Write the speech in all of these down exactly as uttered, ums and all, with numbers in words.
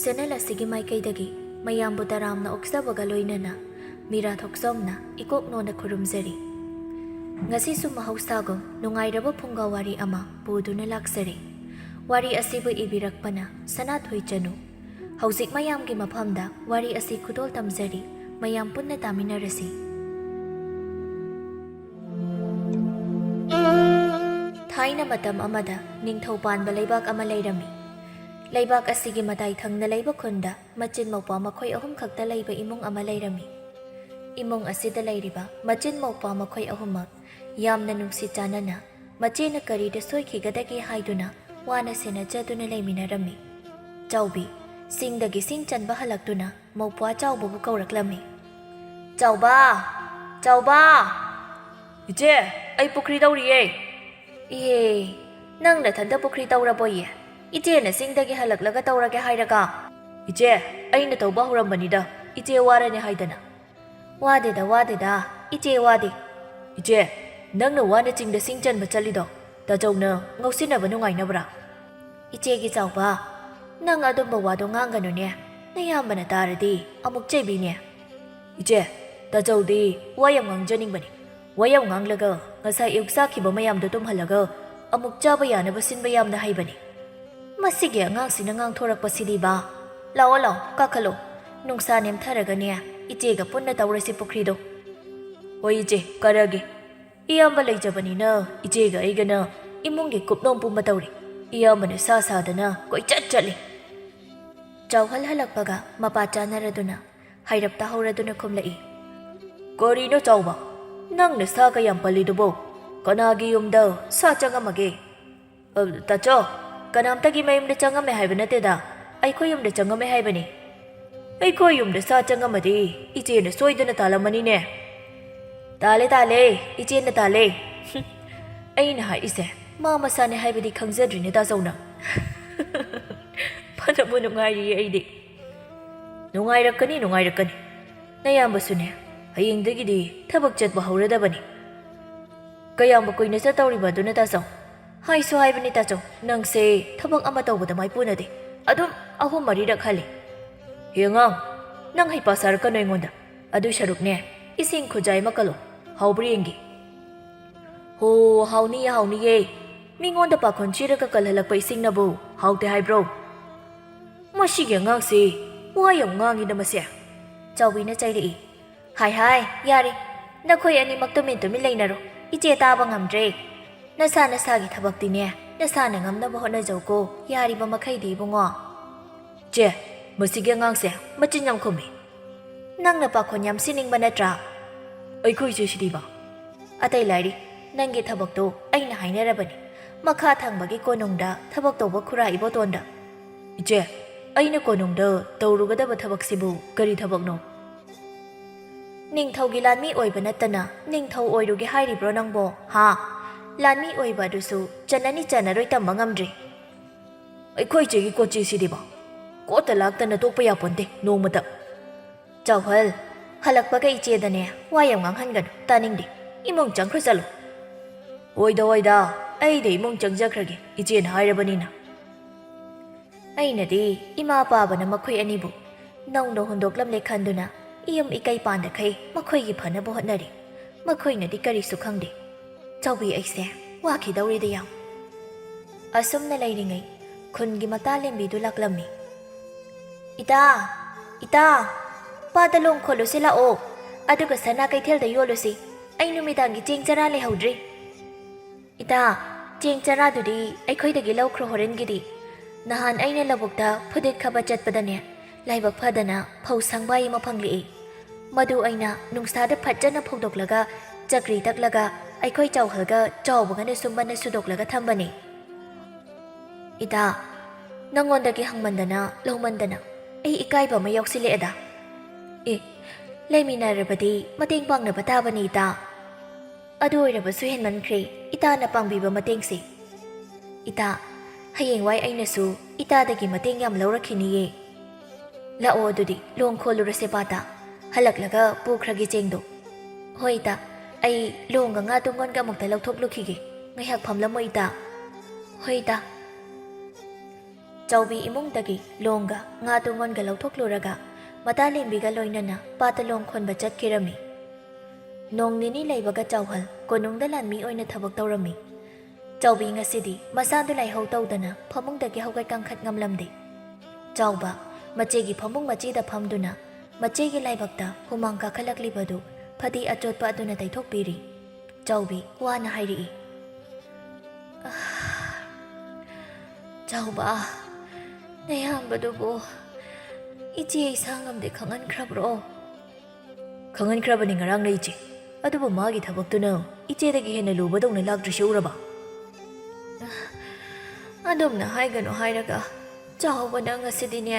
Channel ꯑꯁꯤꯒꯤ ꯃꯥꯏꯀꯩꯗꯒꯤ ꯃꯌꯥꯝꯕꯨ ꯇꯔꯥꯝꯅ ꯑꯣꯛꯆꯕꯒ ꯂꯣꯏꯅꯅ ꯃꯤꯔꯥ ꯊꯣꯛꯆꯣꯝꯅ ꯏꯀꯣꯛ ꯅꯣꯟꯅ ꯈꯨꯔꯨꯝꯖꯔꯤ꯫ ꯉꯁꯤꯁꯨ ꯃꯍꯧꯁꯥꯒꯨꯝ ꯅꯨꯡꯉꯥꯏꯔꯕ ꯐꯨꯡꯒꯥ ꯋꯥꯔꯤ ꯑꯃ ꯄꯨꯗꯨꯅ ꯂꯥꯛꯆꯔꯤ꯫ ꯋꯥꯔꯤ ꯑꯁꯤꯕꯨ ꯏꯕꯤꯔꯛꯄꯅ ꯁꯅꯥꯊꯣꯏ ꯆꯅꯨ꯫ ꯍꯧꯖꯤꯛ ꯃꯌꯥꯝꯒꯤ ꯃꯐꯝꯗ ꯋꯥꯔꯤ ꯑꯁꯤ ꯈꯨꯗꯣꯜ ꯇꯝꯖꯔꯤ, ꯃꯌꯥꯝ ꯄꯨꯟꯅ ꯇꯥꯃꯤꯟꯅꯔꯁꯤ꯫ ꯊꯥꯏꯅ ꯃꯇꯝ ꯑꯃꯗ ꯅꯤꯡꯊꯧ ꯄꯥꯟꯕ ꯂꯩꯕꯥꯛ ꯑꯃ ꯂꯩꯔꯝꯃꯤ꯫ ꯂꯩꯕꯥꯛ ꯑꯁꯤꯒꯤ ꯃꯇꯥꯏ ꯊꯪꯅ ꯂꯩꯕ ꯈꯨꯟꯗ ꯃꯆꯤꯟ ꯃꯧꯄ꯭ꯋꯥ ꯃꯈꯣꯏ ꯑꯍꯨꯝ ꯈꯛꯇ ꯂꯩꯕ ꯏꯃꯨꯡ ꯑꯃ ꯂꯩꯔꯝꯃꯤ꯫ ꯏꯃꯨꯡ ꯑꯁꯤꯗ ꯂꯩꯔꯤꯕ ꯃꯆꯤꯟ ꯃꯧꯄ꯭ꯋꯥ ꯃꯈꯣꯏ ꯑꯍꯨꯝꯃꯛ ꯌꯥꯝꯅ ꯅꯨꯡꯁꯤ ꯆꯥꯟꯅꯅ ꯃꯆꯦꯅ ꯀꯔꯤꯗ ꯁꯣꯏꯈꯤꯒꯗꯒꯦ ꯍꯥꯏꯗꯨꯅ ꯋꯥꯅ ꯁꯦꯟꯅꯖꯗꯨꯅ ꯂꯩꯃꯤꯟꯅꯔꯝꯃꯤ꯫ ꯆꯥꯎꯕꯤ, ꯁꯤꯡꯗꯒꯤ ꯁꯤꯡ ꯆꯟꯕ ꯍꯜꯂꯛꯇꯨꯅ ꯃꯧꯄ꯭ꯋꯥ ꯆꯥꯎꯕꯕꯨ ꯀꯧꯔꯛꯂꯝꯃꯤ꯫ "ꯆꯥꯎꯕ! ꯆꯥꯎꯕ!" "ꯏꯆꯦ, ꯑꯩ ꯄꯨꯈ꯭ꯔꯤ ꯇꯧꯔꯤꯌꯦ꯫" "ꯏꯍꯦ, ꯅꯪ ꯅꯊꯟꯇ ꯄꯨꯈ꯭ꯔꯤ ꯇꯧꯔꯕꯣꯌꯦ? ꯏꯆꯦꯅ ꯆꯤꯡꯗꯒꯤ ꯍꯜꯂꯛꯂꯒ ꯇꯧꯔꯒꯦ ꯍꯥꯏꯔꯒ?" "ꯏꯆꯦ, ꯑꯩꯅ ꯇꯧꯕ ꯍꯧꯔꯝꯕꯅꯤꯗ, ꯏꯆꯦ ꯋꯥꯔꯅꯤ ꯍꯥꯏꯗꯅ꯫" "ꯋꯥꯗꯦꯗ, ꯋꯥꯗꯦꯗ, ꯏꯆꯦ ꯋꯥꯗꯦ꯫" "ꯏꯆꯦ, ꯅꯪꯅ ꯋꯥꯅ ꯆꯤꯡꯗ ꯁꯤꯡ ꯆꯟꯕ ꯆꯠꯂꯤꯗꯣ, ꯇꯥꯆꯧꯅ ꯉꯧꯁꯤꯟꯅꯕ ꯅꯨꯡꯉꯥꯏꯅꯕ꯭ꯔꯥ?" "ꯏꯆꯦꯒꯤ ꯆꯥꯎꯕ, ꯅꯪ ꯑꯗꯨꯝꯕ ꯋꯥꯗꯣ ꯉꯥꯡꯒꯅꯨꯅꯦ, ꯅꯌꯥꯝꯕꯅ ꯇꯥꯔꯗꯤ ꯑꯃꯨꯛ ꯆꯩꯕꯤꯅꯦ꯫" "ꯏꯆꯦ, ꯇꯥꯆꯧꯗꯤ ꯋꯥ ꯌꯥꯝ ꯉꯥꯡꯖꯅꯤꯡꯕꯅꯤ꯫ ꯋꯥ ꯌꯥꯝ ꯉꯥꯡꯂꯒ ꯉꯁꯥꯏ ꯑꯌꯨꯛ ꯆꯥꯈꯤꯕ ꯃꯌꯥꯝꯗꯣ ꯇꯨꯝꯍꯜꯂꯒ ꯑꯃꯨꯛ ꯆꯥꯕ ꯌꯥꯅꯕ ꯁꯤꯟꯕ ꯌꯥꯝꯅ ꯍꯩꯕꯅꯤ꯫" "ꯃꯁꯤꯒꯤ ꯑꯉꯥꯡꯁꯤꯅ ꯉꯥꯡꯊꯣꯔꯛꯄꯁꯤꯗꯤꯕ꯫ ꯂꯥꯛꯑꯣ, ꯂꯥꯛꯑꯣ, ꯀꯥꯈꯠꯂꯣ꯫ ꯅꯨꯡꯁꯥ ꯅꯦꯝꯊꯔꯒꯅꯦ, ꯏꯆꯦꯒ ꯄꯨꯟꯅ ꯇꯧꯔꯁꯤ ꯄꯨꯈ꯭ꯔꯤꯗꯣ꯫" "ꯍꯣꯏ ꯏꯆꯦ, ꯀꯥꯔꯛꯑꯒꯦ꯫ ꯏꯌꯥꯝꯕ ꯂꯩꯖꯕꯅꯤꯅ ꯏꯆꯦꯒ ꯑꯩꯒꯅ ꯏꯃꯨꯡꯒꯤ ꯀꯨꯞꯅꯣꯝ ꯄꯨꯝꯕ ꯇꯧꯔꯤ꯫ ꯏꯌꯥꯝꯕꯅ ꯁꯥ ꯁꯥꯗꯅ ꯀꯣꯏꯆꯠ ꯆꯠꯂꯤ꯫" ꯆꯥꯎꯍꯜ ꯍꯜꯂꯛꯄꯒ ꯃꯄꯥ ꯆꯥꯅꯔꯗꯨꯅ ꯍꯥꯏꯔꯞ ꯇꯥꯍꯧꯔꯗꯨꯅ ꯈꯨꯝꯂꯛꯏ꯫ "ꯀꯔꯤꯅꯣ ꯆꯥꯎꯕ? ꯅꯪꯅ ꯁꯥ ꯀꯌꯥꯝ ꯄꯜꯂꯤꯗꯨꯕꯣ? ꯀꯅꯥꯒꯤ ꯌꯨꯝꯗ ꯁꯥ ꯆꯪꯉꯝꯃꯒꯦ?" "ꯑ, ꯇꯥꯆꯧ, ꯀꯅꯥꯝꯇꯒꯤ ꯃꯌꯨꯝꯗ ꯆꯪꯉꯝꯃꯦ ꯍꯥꯏꯕ ꯅꯠꯇꯦꯗ꯫ ꯑꯩꯈꯣꯏ ꯌꯨꯝꯗ ꯆꯪꯉꯝꯃꯦ ꯍꯥꯏꯕꯅꯤ꯫" "ꯑꯩꯈꯣꯏ ꯌꯨꯝꯗ ꯁꯥ ꯆꯪꯉꯝꯃꯗꯤ ꯏꯆꯦꯅ ꯁꯣꯏꯗꯅ ꯇꯥꯜꯂꯝꯃꯅꯤꯅꯦ꯫" "ꯇꯥꯜꯂꯦ, ꯇꯥꯜꯂꯦ, ꯏꯆꯦꯅ ꯇꯥꯜꯂꯦ꯫" "ꯑꯩꯅ ꯍꯥꯏꯔꯤꯁꯦ, ꯃꯥ ꯃꯁꯥꯅꯦ ꯍꯥꯏꯕꯗꯤ ꯈꯪꯖꯗ꯭ꯔꯤꯅꯦ ꯇꯥꯆꯧꯅ꯫" "ꯐꯅꯕꯨ ꯅꯨꯡꯉꯥꯏꯔꯤꯌꯦ ꯑꯩꯗꯤ꯫" "ꯅꯨꯡꯉꯥꯏꯔꯛꯀꯅꯤ, ꯅꯨꯡꯉꯥꯏꯔꯛꯀꯅꯤ꯫ ꯅꯌꯥꯝꯕꯁꯨꯅꯦ, ꯍꯌꯦꯡꯗꯒꯤꯗꯤ ꯊꯕꯛ ꯆꯠꯄ ꯍꯧꯔꯗꯕꯅꯤ꯫" "ꯀꯌꯥꯝꯕ ꯀꯨꯏꯅ ꯆꯠꯇꯧꯔꯤꯕ ꯑꯗꯨꯅ ꯇꯥꯆꯧ?" "ꯍꯥꯏꯁꯨ ꯍꯥꯏꯕꯅꯤ ꯇꯥꯆꯧ, ꯅꯪꯁꯦ ꯊꯕꯛ ꯑꯃ ꯇꯧꯕꯗ ꯃꯥꯏꯄꯨꯅꯗꯦ꯫ ꯑꯗꯨꯝ ꯑꯍꯨꯝ ꯃꯔꯤꯔꯛ ꯍꯜꯂꯤ꯫ "ꯍꯦ ꯑꯉꯥꯡ, ꯅꯪ ꯍꯩꯄꯥ ꯁꯥꯔꯛꯀꯅꯨ ꯑꯩꯉꯣꯟꯗ꯫ ꯑꯗꯨꯏ ꯁꯔꯨꯛꯅꯦ, ꯏꯁꯤꯡ ꯈꯨꯖꯥꯏ ꯑꯃ ꯀꯜꯂꯣ, ꯍꯥꯎꯕ꯭ꯔꯥ ꯌꯦꯡꯒꯦ꯫" "ꯍꯣ, ꯍꯥꯎꯅꯤꯌꯦ, ꯍꯥꯎꯅꯤꯌꯦ꯫ ꯃꯤꯉꯣꯟꯗ ꯄꯥꯈꯣꯟ ꯁꯤꯔꯒ ꯀꯜꯍꯜꯂꯛꯄ ꯏꯁꯤꯡꯅꯕꯨ ꯍꯥꯎꯇꯦ ꯍꯥꯏꯕ꯭ꯔꯣ?" "ꯃꯁꯤꯒꯤ ꯑꯉꯥꯡꯁꯤ ꯋꯥ ꯌꯥꯝ ꯉꯥꯡꯉꯤꯗ ꯃꯁꯦ꯫" ꯆꯥꯎꯕꯤꯅ ꯆꯩꯔꯛꯏ꯫ "ꯍꯥꯏ ꯍꯥꯏ, ꯌꯥꯔꯦ꯫ ꯅꯈꯣꯏ ꯑꯅꯤꯃꯛ ꯇꯨꯃꯤꯟ ꯇꯨꯃꯤꯟ ꯂꯩꯅꯔꯣ꯫ ꯏꯆꯦ ꯇꯥꯕ ꯉꯝꯗ꯭ꯔꯦ꯫ ꯅꯁꯥ ꯅꯁꯥꯒꯤ ꯊꯕꯛꯇꯤꯅꯦ, ꯅꯁꯥꯅ ꯉꯝꯅꯕ ꯍꯣꯠꯅꯖꯧꯀꯣ, ꯌꯥꯔꯤꯕ ꯃꯈꯩꯗꯤ ꯏꯕꯨꯡꯉꯣ꯫" "ꯆꯦ, ꯃꯁꯤꯒꯤ ꯑꯉꯥꯡꯁꯦ ꯃꯆꯤꯟ ꯌꯥꯝ ꯈꯨꯝꯃꯤ꯫" "ꯅꯪꯅ ꯄꯥꯈꯣꯟ ꯌꯥꯝ ꯁꯤꯅꯤꯡꯕ ꯅꯠꯇ꯭ꯔꯥ?" "ꯑꯩꯈꯣꯏ ꯏꯆꯦꯁꯤꯗꯤꯕ꯫" "ꯑꯇꯩ ꯂꯥꯏꯔꯤ, ꯅꯪꯒꯤ ꯊꯕꯛꯇꯣ ꯑꯩꯅ ꯍꯥꯏꯅꯔꯕꯅꯤ꯫ ꯃꯈꯥ ꯊꯪꯕꯒꯤ ꯀꯣꯅꯨꯡꯗ ꯊꯕꯛ ꯇꯧꯕ ꯈꯨꯔꯥ ꯏꯕꯣꯇꯣꯟꯗ꯫" "ꯏꯆꯦ, ꯑꯩꯅ ꯀꯣꯅꯨꯡꯗ ꯇꯧꯔꯨꯒꯗꯕ ꯊꯕꯛꯁꯤꯕꯨ ꯀꯔꯤ ꯊꯕꯛꯅꯣ?" "ꯅꯤꯡꯊꯧꯒꯤ ꯂꯥꯟꯃꯤ ꯑꯣꯏꯕ ꯅꯠꯇꯅ ꯅꯤꯡꯊꯧ ꯑꯣꯏꯔꯨꯒꯦ ꯍꯥꯏꯔꯤꯕ꯭ꯔꯣ ꯅꯪꯕꯣ, ꯍꯥ? ꯂꯥꯟꯃꯤ ꯑꯣꯏꯕ ꯑꯗꯨꯁꯨ ꯆꯟꯅꯅꯤ ꯆꯟꯅꯔꯣꯏ ꯇꯝꯕ ꯉꯝꯗ꯭ꯔꯤ꯫" "ꯑꯩꯈꯣꯏ ꯏꯆꯦꯒꯤ ꯀꯣꯆꯤꯁꯤꯗꯤꯕ, ꯀꯣꯠꯇ ꯂꯥꯛꯇꯅ ꯇꯣꯛꯄ ꯌꯥꯄꯣꯟꯇꯦ ꯅꯣꯡꯃꯇ꯫" "ꯆꯥꯎꯍꯜ, ꯍꯜꯂꯛꯄꯒ ꯏꯆꯦꯗꯅꯦ ꯋꯥ ꯌꯥꯝ ꯉꯥꯡꯍꯟꯒꯅꯨ, ꯇꯥꯅꯤꯡꯗꯦ꯫ ꯏꯃꯨꯡ ꯆꯪꯈ꯭ꯔꯣ ꯆꯠꯂꯣ꯫" "ꯍꯣꯏꯗ ꯍꯣꯏꯗ, ꯑꯩꯗ ꯏꯃꯨꯡ ꯆꯪꯖꯈ꯭ꯔꯒꯦ, ꯏꯆꯦꯅ ꯍꯥꯏꯔꯕꯅꯤꯅ꯫" ꯑꯩꯅꯗꯤ ꯏꯃꯥ ꯄꯥꯕꯅ ꯃꯈꯣꯏ ꯑꯅꯤꯕꯨ ꯅꯧꯅ ꯍꯨꯟꯗꯣꯛꯂꯝꯂꯦ ꯈꯟꯗꯨꯅ ꯏꯌꯨꯝ ꯏꯀꯩ ꯄꯥꯟꯗꯈꯩ ꯃꯈꯣꯏꯒꯤ ꯐꯅꯕ ꯍꯣꯠꯅꯔꯤ꯫ ꯃꯈꯣꯏꯅꯗꯤ ꯀꯔꯤꯁꯨ ꯈꯪꯗꯦ꯫ ꯆꯥꯎꯕꯤ, ꯑꯩꯁꯦ ꯋꯥꯈꯤꯗꯧꯔꯦꯗ ꯌꯥꯝ꯫ ꯑꯁꯨꯝꯅ ꯂꯩꯔꯤꯉꯩ ꯈꯨꯟꯒꯤ ꯃꯇꯥ ꯂꯦꯝꯕꯤꯗꯨ ꯂꯥꯛꯂꯝꯃꯤ꯫ "ꯏꯇꯥ, ꯏꯇꯥ, ꯄꯥꯠꯇ ꯂꯣꯡ ꯈꯣꯠꯂꯨꯁꯤ ꯂꯥꯛꯑꯣ, ꯑꯗꯨꯒ ꯁꯅꯥ ꯀꯩꯊꯦꯜꯗ ꯌꯣꯜꯂꯨꯁꯤ꯫ ꯑꯩ ꯅꯨꯃꯤꯗꯥꯡꯒꯤ ꯆꯦꯡ ꯆꯔꯥ ꯂꯩꯍꯧꯗ꯭ꯔꯤ꯫" "ꯏꯇꯥ, ꯆꯦꯡ ꯆꯔꯥꯗꯨꯗꯤ ꯑꯩꯈꯣꯏꯗꯒꯤ ꯂꯧꯈ꯭ꯔꯣ ꯍꯣꯔꯦꯟꯒꯤꯗꯤ꯫ ꯅꯍꯥꯟ ꯑꯩꯅ ꯂꯧꯕꯨꯛꯇ ꯐꯨꯗꯤꯠ ꯈꯥꯕ ꯆꯠꯄꯗꯅꯦ, ꯂꯥꯏꯕꯛ ꯐꯗꯅ ꯐꯧ ꯁꯪꯕꯥꯏ ꯑꯃ ꯐꯪꯂꯛꯏ꯫ ꯃꯗꯨ ꯑꯩꯅ ꯅꯨꯡꯁꯥꯗ ꯐꯖꯅ ꯐꯧꯗꯣꯛꯂꯒ, ꯆꯀ꯭ꯔꯤ ꯇꯛꯂꯒ, ꯑꯩꯈꯣꯏ ꯆꯥꯎꯍꯜꯒ ꯆꯥꯎꯕꯒꯅ ꯁꯨꯝꯕꯅ ꯁꯨꯗꯣꯛꯂꯒ ꯊꯝꯕꯅꯤ꯫" "ꯏꯇꯥ, ꯅꯪꯉꯣꯟꯗꯒꯤ ꯍꯪꯃꯟꯗꯅ ꯂꯧꯃꯟꯗꯅ ꯑꯩ ꯏꯀꯥꯏꯕ ꯑꯃ ꯌꯥꯎꯁꯤꯜꯂꯛꯑꯦꯗ꯫ ꯑꯦ, ꯂꯩꯃꯤꯟꯅꯔꯕꯗꯤ ꯃꯇꯦꯡ ꯄꯥꯡꯅꯕ ꯇꯥꯕꯅꯤ ꯏꯇꯥ꯫ ꯑꯗꯨ ꯑꯣꯏꯔꯕꯁꯨ ꯍꯦꯟꯃꯟꯈ꯭ꯔꯦ ꯏꯇꯥꯅ ꯄꯥꯡꯕꯤꯕ ꯃꯇꯦꯡꯁꯦ꯫ ꯏꯇꯥ, ꯍꯌꯦꯡꯋꯥꯏ ꯑꯩꯅꯁꯨ ꯏꯇꯥꯗꯒꯤ ꯃꯇꯦꯡ ꯌꯥꯝ ꯂꯧꯔꯛꯈꯤꯅꯤꯌꯦ꯫ ꯂꯥꯛꯑꯣ ꯑꯗꯨꯗꯤ ꯂꯣꯡ ꯈꯣꯜꯂꯨꯔꯁꯦ ꯄꯥꯠꯇ, ꯍꯜꯂꯛꯂꯒ ꯄꯨꯈ꯭ꯔꯒꯦ ꯆꯦꯡꯗꯣ꯫" "ꯍꯣꯏ ꯏꯇꯥ, ꯑꯩ ꯂꯣꯡꯒ ꯉꯥ ꯇꯣꯡꯒꯣꯟꯒ ꯑꯃꯨꯛꯇ ꯂꯧꯊꯣꯛꯂꯨꯈꯤꯒꯦ, ꯉꯥꯏꯍꯥꯛ ꯐꯝꯂꯝꯃꯣ ꯏꯇꯥ꯫" "ꯍꯣꯏ ꯏꯇꯥ꯫" ꯆꯥꯎꯕꯤ ꯏꯃꯨꯡꯗꯒꯤ ꯂꯣꯡꯒ ꯉꯥ ꯇꯨꯡꯒꯣꯟꯒ ꯂꯧꯊꯣꯛꯂꯨꯔꯒ ꯃꯇꯥꯂꯦꯝꯕꯤꯒ ꯂꯣꯏꯅꯅ ꯄꯥꯠꯇ ꯂꯣꯡ ꯈꯣꯟꯕ ꯆꯠꯈꯤꯔꯝꯃꯤ꯫ ꯅꯣꯡ ꯅꯤꯅꯤ ꯂꯩꯕꯒ ꯆꯥꯎꯍꯜ ꯀꯣꯅꯨꯡꯗ ꯂꯥꯟꯃꯤ ꯑꯣꯏꯅ ꯊꯕꯛ ꯇꯧꯔꯝꯃꯤ꯫ ꯆꯥꯎꯕꯤ ꯉꯁꯤꯗꯤ ꯃꯁꯥꯗꯨ ꯂꯥꯏꯍꯧ ꯇꯧꯗꯅ ꯐꯃꯨꯡꯗꯒꯤ ꯍꯧꯒꯠ ꯀꯥꯡꯈꯠ ꯉꯝꯂꯝꯗꯦ꯫ ꯆꯥꯎꯕ ꯃꯆꯦꯒꯤ ꯐꯃꯨꯡ ꯃꯆꯤꯗ ꯐꯝꯗꯨꯅ ꯃꯆꯦꯒꯤ ꯂꯥꯏꯕꯛꯇ ꯍꯨꯃꯥꯡ ꯀꯥꯈꯠꯂꯛꯂꯤꯕꯗꯨ ꯐꯗꯤ ꯑꯆꯣꯠꯄ ꯑꯗꯨꯅ ꯇꯩꯊꯣꯛꯄꯤꯔꯤ꯫ ꯆꯥꯎꯕꯤ ꯋꯥꯅ ꯍꯥꯏꯔꯛꯏ, "ꯆꯥꯎꯕ, ꯅꯌꯥꯝꯕꯗꯨꯕꯨ ꯏꯆꯦ ꯏꯁꯥ ꯉꯝꯗꯦ ꯈꯪꯍꯟꯈ꯭ꯔꯕ꯭ꯔꯣ?" "ꯈꯪꯍꯟꯈ꯭ꯔꯕꯅꯤ ꯉꯔꯥꯡꯅ ꯏꯆꯦ꯫ ꯑꯗꯨꯕꯨ ꯃꯥꯒꯤ ꯊꯕꯛꯇꯨꯅ ꯏꯆꯦꯗꯒꯤ ꯍꯦꯟꯅ ꯂꯨꯕꯗꯧꯅ ꯂꯥꯛꯇ꯭ꯔꯤꯁꯤ ꯎꯔꯕ?" "ꯑꯗꯨꯝꯅ ꯍꯥꯏꯒꯅꯨ ꯍꯥꯏꯔꯒ ꯆꯥꯎꯕꯅ ꯉꯁꯤꯗꯤꯅꯦ꯫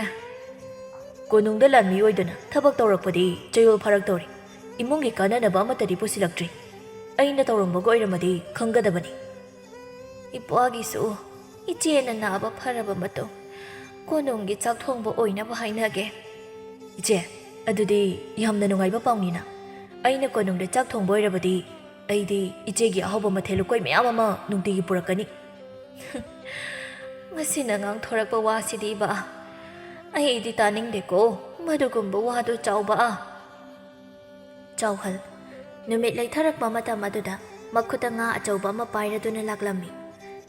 ꯀꯣꯅꯨꯡꯗ ꯂꯥꯟꯃꯤ ꯑꯣꯏꯗꯅ ꯊꯕꯛ ꯇꯧꯔꯛꯄꯗꯤ ꯆꯌꯣꯜ ꯐꯥꯔꯛꯇꯧꯔꯦ꯫ ꯏꯃꯨꯡꯒꯤ ꯀꯥꯟꯅꯅꯕ ꯑꯃꯠꯇꯗꯤ ꯄꯨꯁꯤꯜꯂꯛꯇ꯭ꯔꯤ꯫ ꯑꯩꯅ ꯇꯧꯔꯝꯕꯒ ꯑꯣꯏꯔꯝꯃꯗꯤ ꯈꯪꯒꯗꯕꯅꯤ꯫" "ꯏꯄ꯭ꯋꯥꯒꯤꯁꯨ ꯏꯆꯦꯅ ꯅꯥꯕ ꯐꯔꯕ ꯃꯇꯨꯡ ꯀꯣꯅꯨꯡꯒꯤ ꯆꯥꯛ ꯊꯣꯡꯕ ꯑꯣꯏꯅꯕ ꯍꯥꯏꯅꯒꯦ꯫" "ꯏꯆꯦ, ꯑꯗꯨꯗꯤ ꯌꯥꯝꯅ ꯅꯨꯡꯉꯥꯏꯕ ꯄꯥꯎꯅꯤꯅ꯫ ꯑꯩꯅ ꯀꯣꯅꯨꯡꯗ ꯆꯥꯛ ꯊꯣꯡꯕ ꯑꯣꯏꯔꯕꯗꯤ ꯑꯩꯗꯤ ꯏꯆꯦꯒꯤ ꯑꯍꯥꯎꯕ ꯃꯊꯦꯜ ꯂꯨꯀꯣꯏ ꯃꯌꯥꯝ ꯑꯃ ꯅꯨꯡꯇꯤꯒꯤ ꯄꯨꯔꯛꯀꯅꯤ꯫" "ꯃꯁꯤꯅ ꯉꯥꯡꯊꯣꯔꯛꯄ ꯋꯥꯁꯤꯗꯤꯕ, ꯑꯩꯗꯤ ꯇꯥꯅꯤꯡꯗꯦꯀꯣ ꯃꯗꯨꯒꯨꯝꯕ ꯋꯥꯗꯨ ꯆꯥꯎꯕ꯫" ꯆꯥꯎꯍꯜ ꯅꯨꯃꯤꯠ ꯂꯩꯊꯔꯛꯄ ꯃꯇꯝ ꯑꯗꯨꯗ ꯃꯈꯨꯠꯇ ꯉꯥ ꯑꯆꯧꯕ ꯑꯃ ꯄꯥꯏꯔꯗꯨꯅ ꯂꯥꯛꯂꯝꯃꯤ꯫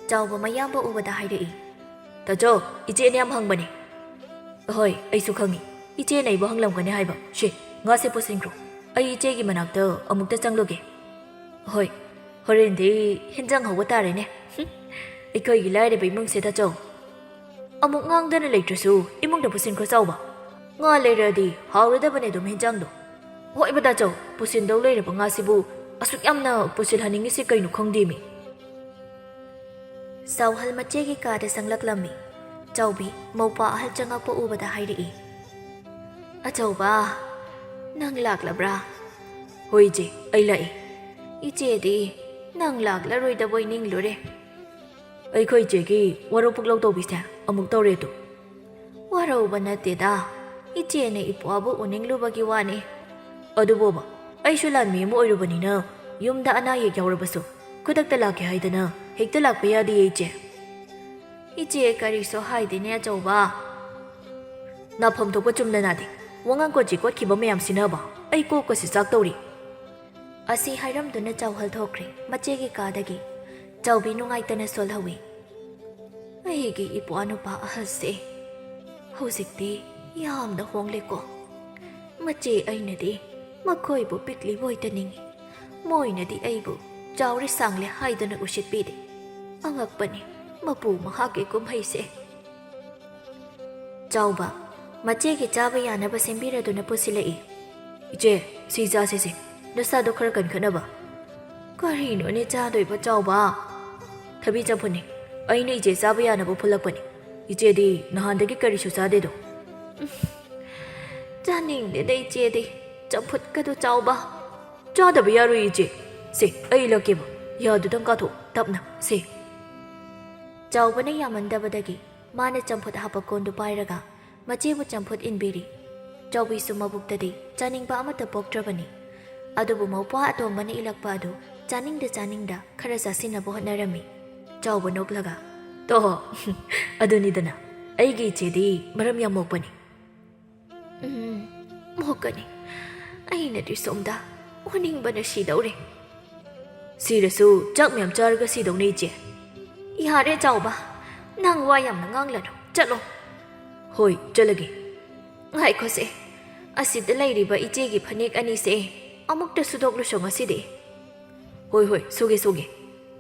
ꯆꯥꯎꯕ ꯃꯌꯥꯝꯕ ꯎꯕꯗ ꯍꯥꯏꯔꯛꯏ, "ꯇꯥꯆꯧ, ꯏꯆꯦꯅ ꯌꯥꯝ ꯍꯪꯕꯅꯦ꯫" "ꯍꯣꯏ, ꯑꯩꯁꯨ ꯈꯪꯉꯤ꯫ ꯏꯆꯦꯅ ꯑꯩꯕꯨ ꯍꯪꯂꯝꯒꯅꯤ ꯍꯥꯏꯕ꯫ ꯁꯦ, ꯉꯥꯁꯦ ꯄꯨꯁꯤꯟꯈ꯭ꯔꯣ꯫ ꯑꯩ ꯏꯆꯦꯒꯤ ꯃꯅꯥꯛꯇ ꯑꯃꯨꯛꯇ ꯆꯪꯂꯨꯒꯦ꯫" "ꯍꯣꯏ, ꯍꯣꯔꯦꯟꯗꯤ ꯍꯦꯟꯖꯥꯡ ꯍꯧꯕ ꯇꯥꯔꯦꯅꯦ꯫" "ꯍꯨꯝ, ꯑꯩꯈꯣꯏꯒꯤ ꯂꯥꯏꯔꯕ ꯏꯃꯨꯡꯁꯦ ꯇꯥꯆꯧ꯫" "ꯑꯃꯨꯛ ꯉꯥꯡꯗꯅ ꯂꯩꯇ꯭ꯔꯁꯨ ꯏꯃꯨꯡꯗ ꯄꯨꯁꯤꯟꯈ꯭ꯔꯣ ꯆꯥꯎꯕ꯫ ꯉꯥ ꯂꯩꯔꯛꯑꯗꯤ ꯍꯥꯎꯔꯗꯕꯅꯦ ꯑꯗꯨꯝ ꯍꯦꯟꯖꯥꯡꯗꯣ꯫" "ꯍꯣꯏꯕ ꯇꯥꯆꯧ, ꯄꯨꯁꯤꯟꯗꯧ ꯂꯩꯔꯕ ꯉꯥꯁꯤꯕꯨ ꯑꯁꯨꯛ ꯌꯥꯝꯅ ꯄꯨꯁꯤꯜꯍꯟꯅꯤꯡꯉꯤꯁꯤ ꯀꯩꯅꯣ ꯈꯪꯗꯦꯃꯤ꯫" ꯆꯥꯎꯍꯜ ꯃꯆꯦꯒꯤ ꯀꯥꯗ ꯆꯪꯂꯛꯂꯝꯃꯤ꯫ ꯆꯥꯎꯕꯤ ꯃꯧꯄꯥ ꯑꯍꯜ ꯆꯪꯉꯛꯄ ꯎꯕꯗ ꯍꯥꯏꯔꯛꯏ, "ꯑꯆꯧꯕ, ꯅꯪ ꯂꯥꯛꯂꯕ꯭ꯔꯥ?" "ꯍꯣꯏ ꯏꯆꯦ, ꯑꯩ ꯂꯥꯛꯏ꯫" "ꯏꯆꯦꯗꯤ ꯅꯪ ꯂꯥꯛꯂꯔꯣꯏꯗꯕꯣꯏ ꯅꯤꯡꯂꯨꯔꯦ꯫" "ꯑꯩꯈꯣꯏ ꯏꯆꯦꯒꯤ ꯋꯥꯔꯧ ꯄꯨꯛꯂꯧ ꯇꯧꯕꯤꯁꯦ ꯑꯃꯨꯛ ꯇꯧꯔꯦ ꯑꯗꯨ꯫" "ꯋꯥꯔꯧꯕ ꯅꯠꯇꯦꯗ, ꯏꯆꯦꯅ ꯏꯄ꯭ꯋꯥꯕꯨ ꯎꯅꯤꯡꯂꯨꯕꯒꯤ ꯋꯥꯅꯤ꯫" "ꯑꯗꯨꯕꯨꯕ, ꯑꯩꯁꯨ ꯂꯥꯟꯃꯤ ꯑꯃ ꯑꯣꯏꯔꯨꯕꯅꯤꯅ ꯌꯨꯝꯗ ꯑꯅꯥ ꯑꯌꯦꯛ ꯌꯥꯎꯔꯕꯁꯨ ꯈꯨꯗꯛꯇ ꯂꯥꯛꯀꯦ ꯍꯥꯏꯗꯅ ꯍꯦꯛꯇ ꯂꯥꯛꯄ ꯌꯥꯗꯦꯌꯦ ꯏꯆꯦ꯫" "ꯏꯆꯦ, ꯀꯔꯤꯁꯨ ꯍꯥꯏꯗꯦꯅꯦ ꯑꯆꯧꯕ꯫ ꯅꯥꯐꯝ ꯊꯣꯛꯄ ꯆꯨꯝꯅ ꯅꯥꯗꯦ꯫ ꯋꯥꯉꯥꯡ ꯀꯣꯟꯆꯤ ꯀꯣꯠꯈꯤꯕ ꯃꯌꯥꯝꯁꯤꯅꯕ ꯑꯩ ꯀꯣꯛꯀꯁꯤ ꯆꯥꯛꯇꯧꯔꯤ"꯫ ꯑꯁꯤ ꯍꯥꯏꯔꯝꯗꯨꯅ ꯆꯥꯎꯍꯜ ꯊꯣꯛꯈ꯭ꯔꯦ ꯃꯆꯦꯒꯤ ꯀꯥꯗꯒꯤ꯫ ꯆꯥꯎꯕꯤ ꯅꯨꯡꯉꯥꯏꯇꯅ ꯁꯣꯜꯍꯧꯏ꯫ "ꯑꯩꯒꯤ ꯏꯄ꯭ꯋꯥ ꯅꯨꯄꯥ ꯑꯍꯜꯁꯦ ꯍꯧꯖꯤꯛꯇꯤ ꯌꯥꯝꯅ ꯍꯣꯡꯂꯦꯀꯣ꯫ ꯃꯆꯦ ꯑꯩꯅꯗꯤ ꯃꯈꯣꯏꯕꯨ ꯄꯤꯛꯂꯤꯕꯣꯏꯗ ꯅꯤꯡꯏ꯫ ꯃꯣꯏꯅꯗꯤ ꯑꯩꯕꯨ ꯆꯥꯎꯔꯦ ꯁꯥꯡꯂꯦ ꯍꯥꯏꯗꯨꯅ ꯎꯁꯤꯠꯄꯤꯗꯦ꯫ ꯑꯉꯛꯄꯅꯤ ꯃꯄꯨ ꯃꯍꯥꯛꯀꯤ ꯀꯨꯝꯍꯩꯁꯦ"꯫ ꯆꯥꯎꯕ, ꯃꯆꯦꯒꯤ ꯆꯥꯕ ꯌꯥꯅꯕ ꯁꯦꯝꯕꯤꯔꯗꯨꯅ ꯄꯨꯁꯤꯜꯂꯛꯏ꯫ "ꯏꯆꯦ, ꯁꯤ ꯆꯥꯁꯤꯁꯦ, ꯅꯁꯥꯗꯣ ꯈꯔ ꯀꯟꯈꯠꯅꯕ"꯫ "ꯀꯔꯤꯅꯣꯅꯦ ꯆꯥꯗꯣꯏꯕ ꯆꯥꯎꯕ?" "ꯊꯕꯤ ꯆꯝꯐꯨꯠꯅꯤ꯫ ꯑꯩꯅ ꯏꯆꯦ ꯆꯥꯕ ꯌꯥꯅꯕ ꯐꯨꯜꯂꯛꯄꯅꯤ꯫ ꯏꯆꯦꯗꯤ ꯅꯍꯥꯟꯗꯒꯤ ꯀꯔꯤꯁꯨ ꯆꯥꯗꯦꯗꯣ"꯫ "ꯆꯥꯅꯤꯡꯗꯦꯗ ꯏꯆꯦꯗꯤ ꯆꯝꯐꯨꯠꯀꯗꯣ ꯆꯥꯎꯕ"꯫ "ꯆꯥꯗꯕ ꯌꯥꯔꯣꯏ ꯏꯆꯦ꯫ ꯁꯦ, ꯑꯩ ꯏꯜꯂꯛꯀꯦꯕ꯫ ꯌꯥꯗꯨꯗꯪ ꯀꯥꯊꯣꯛ, ꯇꯞꯅ, ꯁꯦ"꯫ ꯆꯥꯎꯕꯅ ꯌꯥꯝꯃꯟꯗꯕꯗꯒꯤ ꯃꯥꯅ ꯆꯝꯐꯨꯠ ꯍꯥꯞꯄ ꯀꯣꯟꯗꯨ ꯄꯥꯏꯔꯒ ꯃꯆꯦꯕꯨ ꯆꯝꯐꯨꯠ ꯏꯟꯕꯤꯔꯤ꯫ ꯆꯥꯎꯕꯤꯁꯨ ꯃꯕꯨꯛꯇꯗꯤ ꯆꯥꯅꯤꯡꯕ ꯑꯃꯠꯇ ꯄꯣꯛꯇ꯭ꯔꯕꯅꯤ꯫ ꯑꯗꯨꯕꯨ ꯃꯧꯄ꯭ꯋꯥ ꯑꯇꯣꯝꯕꯅ ꯏꯜꯂꯛꯄ ꯑꯗꯨ ꯆꯥꯅꯤꯡꯗ ꯆꯥꯅꯤꯡꯗ ꯈꯔ ꯆꯥꯁꯤꯟꯅꯕ ꯍꯣꯠꯅꯔꯝꯃꯤ꯫ ꯆꯥꯎꯕ ꯅꯣꯛꯂꯒ, "ꯇꯣ, ꯑꯗꯨꯅꯤꯗꯅ, ꯑꯩꯒꯤ ꯏꯆꯦꯗꯤ ꯃꯔꯝ ꯌꯥꯝ ꯃꯣꯛꯄꯅꯤ"꯫ "ꯎꯝ, ꯃꯣꯛꯀꯅꯤ꯫ ꯑꯩꯅꯗꯤ ꯁꯣꯝꯗ ꯑꯣꯅꯤꯡꯕꯅ ꯁꯤꯗꯧꯔꯦ"꯫ "ꯁꯤꯔꯁꯨ ꯆꯥꯛ ꯃꯌꯥꯝ ꯆꯥꯔꯒ ꯁꯤꯗꯧꯅꯦ, ꯏꯆꯦ"꯫ "ꯌꯥꯔꯦ ꯆꯥꯎꯕ, ꯅꯪ ꯋꯥ ꯌꯥꯝꯅ ꯉꯥꯡꯂꯅꯨ, ꯆꯠꯂꯣ"꯫ "ꯍꯣꯏ, ꯆꯠꯂꯒꯦ"꯫ "ꯉꯥꯏꯈꯣꯁꯦ, ꯑꯁꯤꯗ ꯂꯩꯔꯤꯕ ꯏꯆꯦꯒꯤ ꯐꯅꯦꯛ ꯑꯅꯤꯁꯦ ꯑꯃꯨꯛꯇ ꯁꯨꯗꯣꯛꯂꯨꯁꯣ ꯉꯁꯤꯗꯤ"꯫ "ꯍꯣꯏ, ꯍꯣꯏ, ꯁꯨꯒꯦ, ꯁꯨꯒꯦ꯫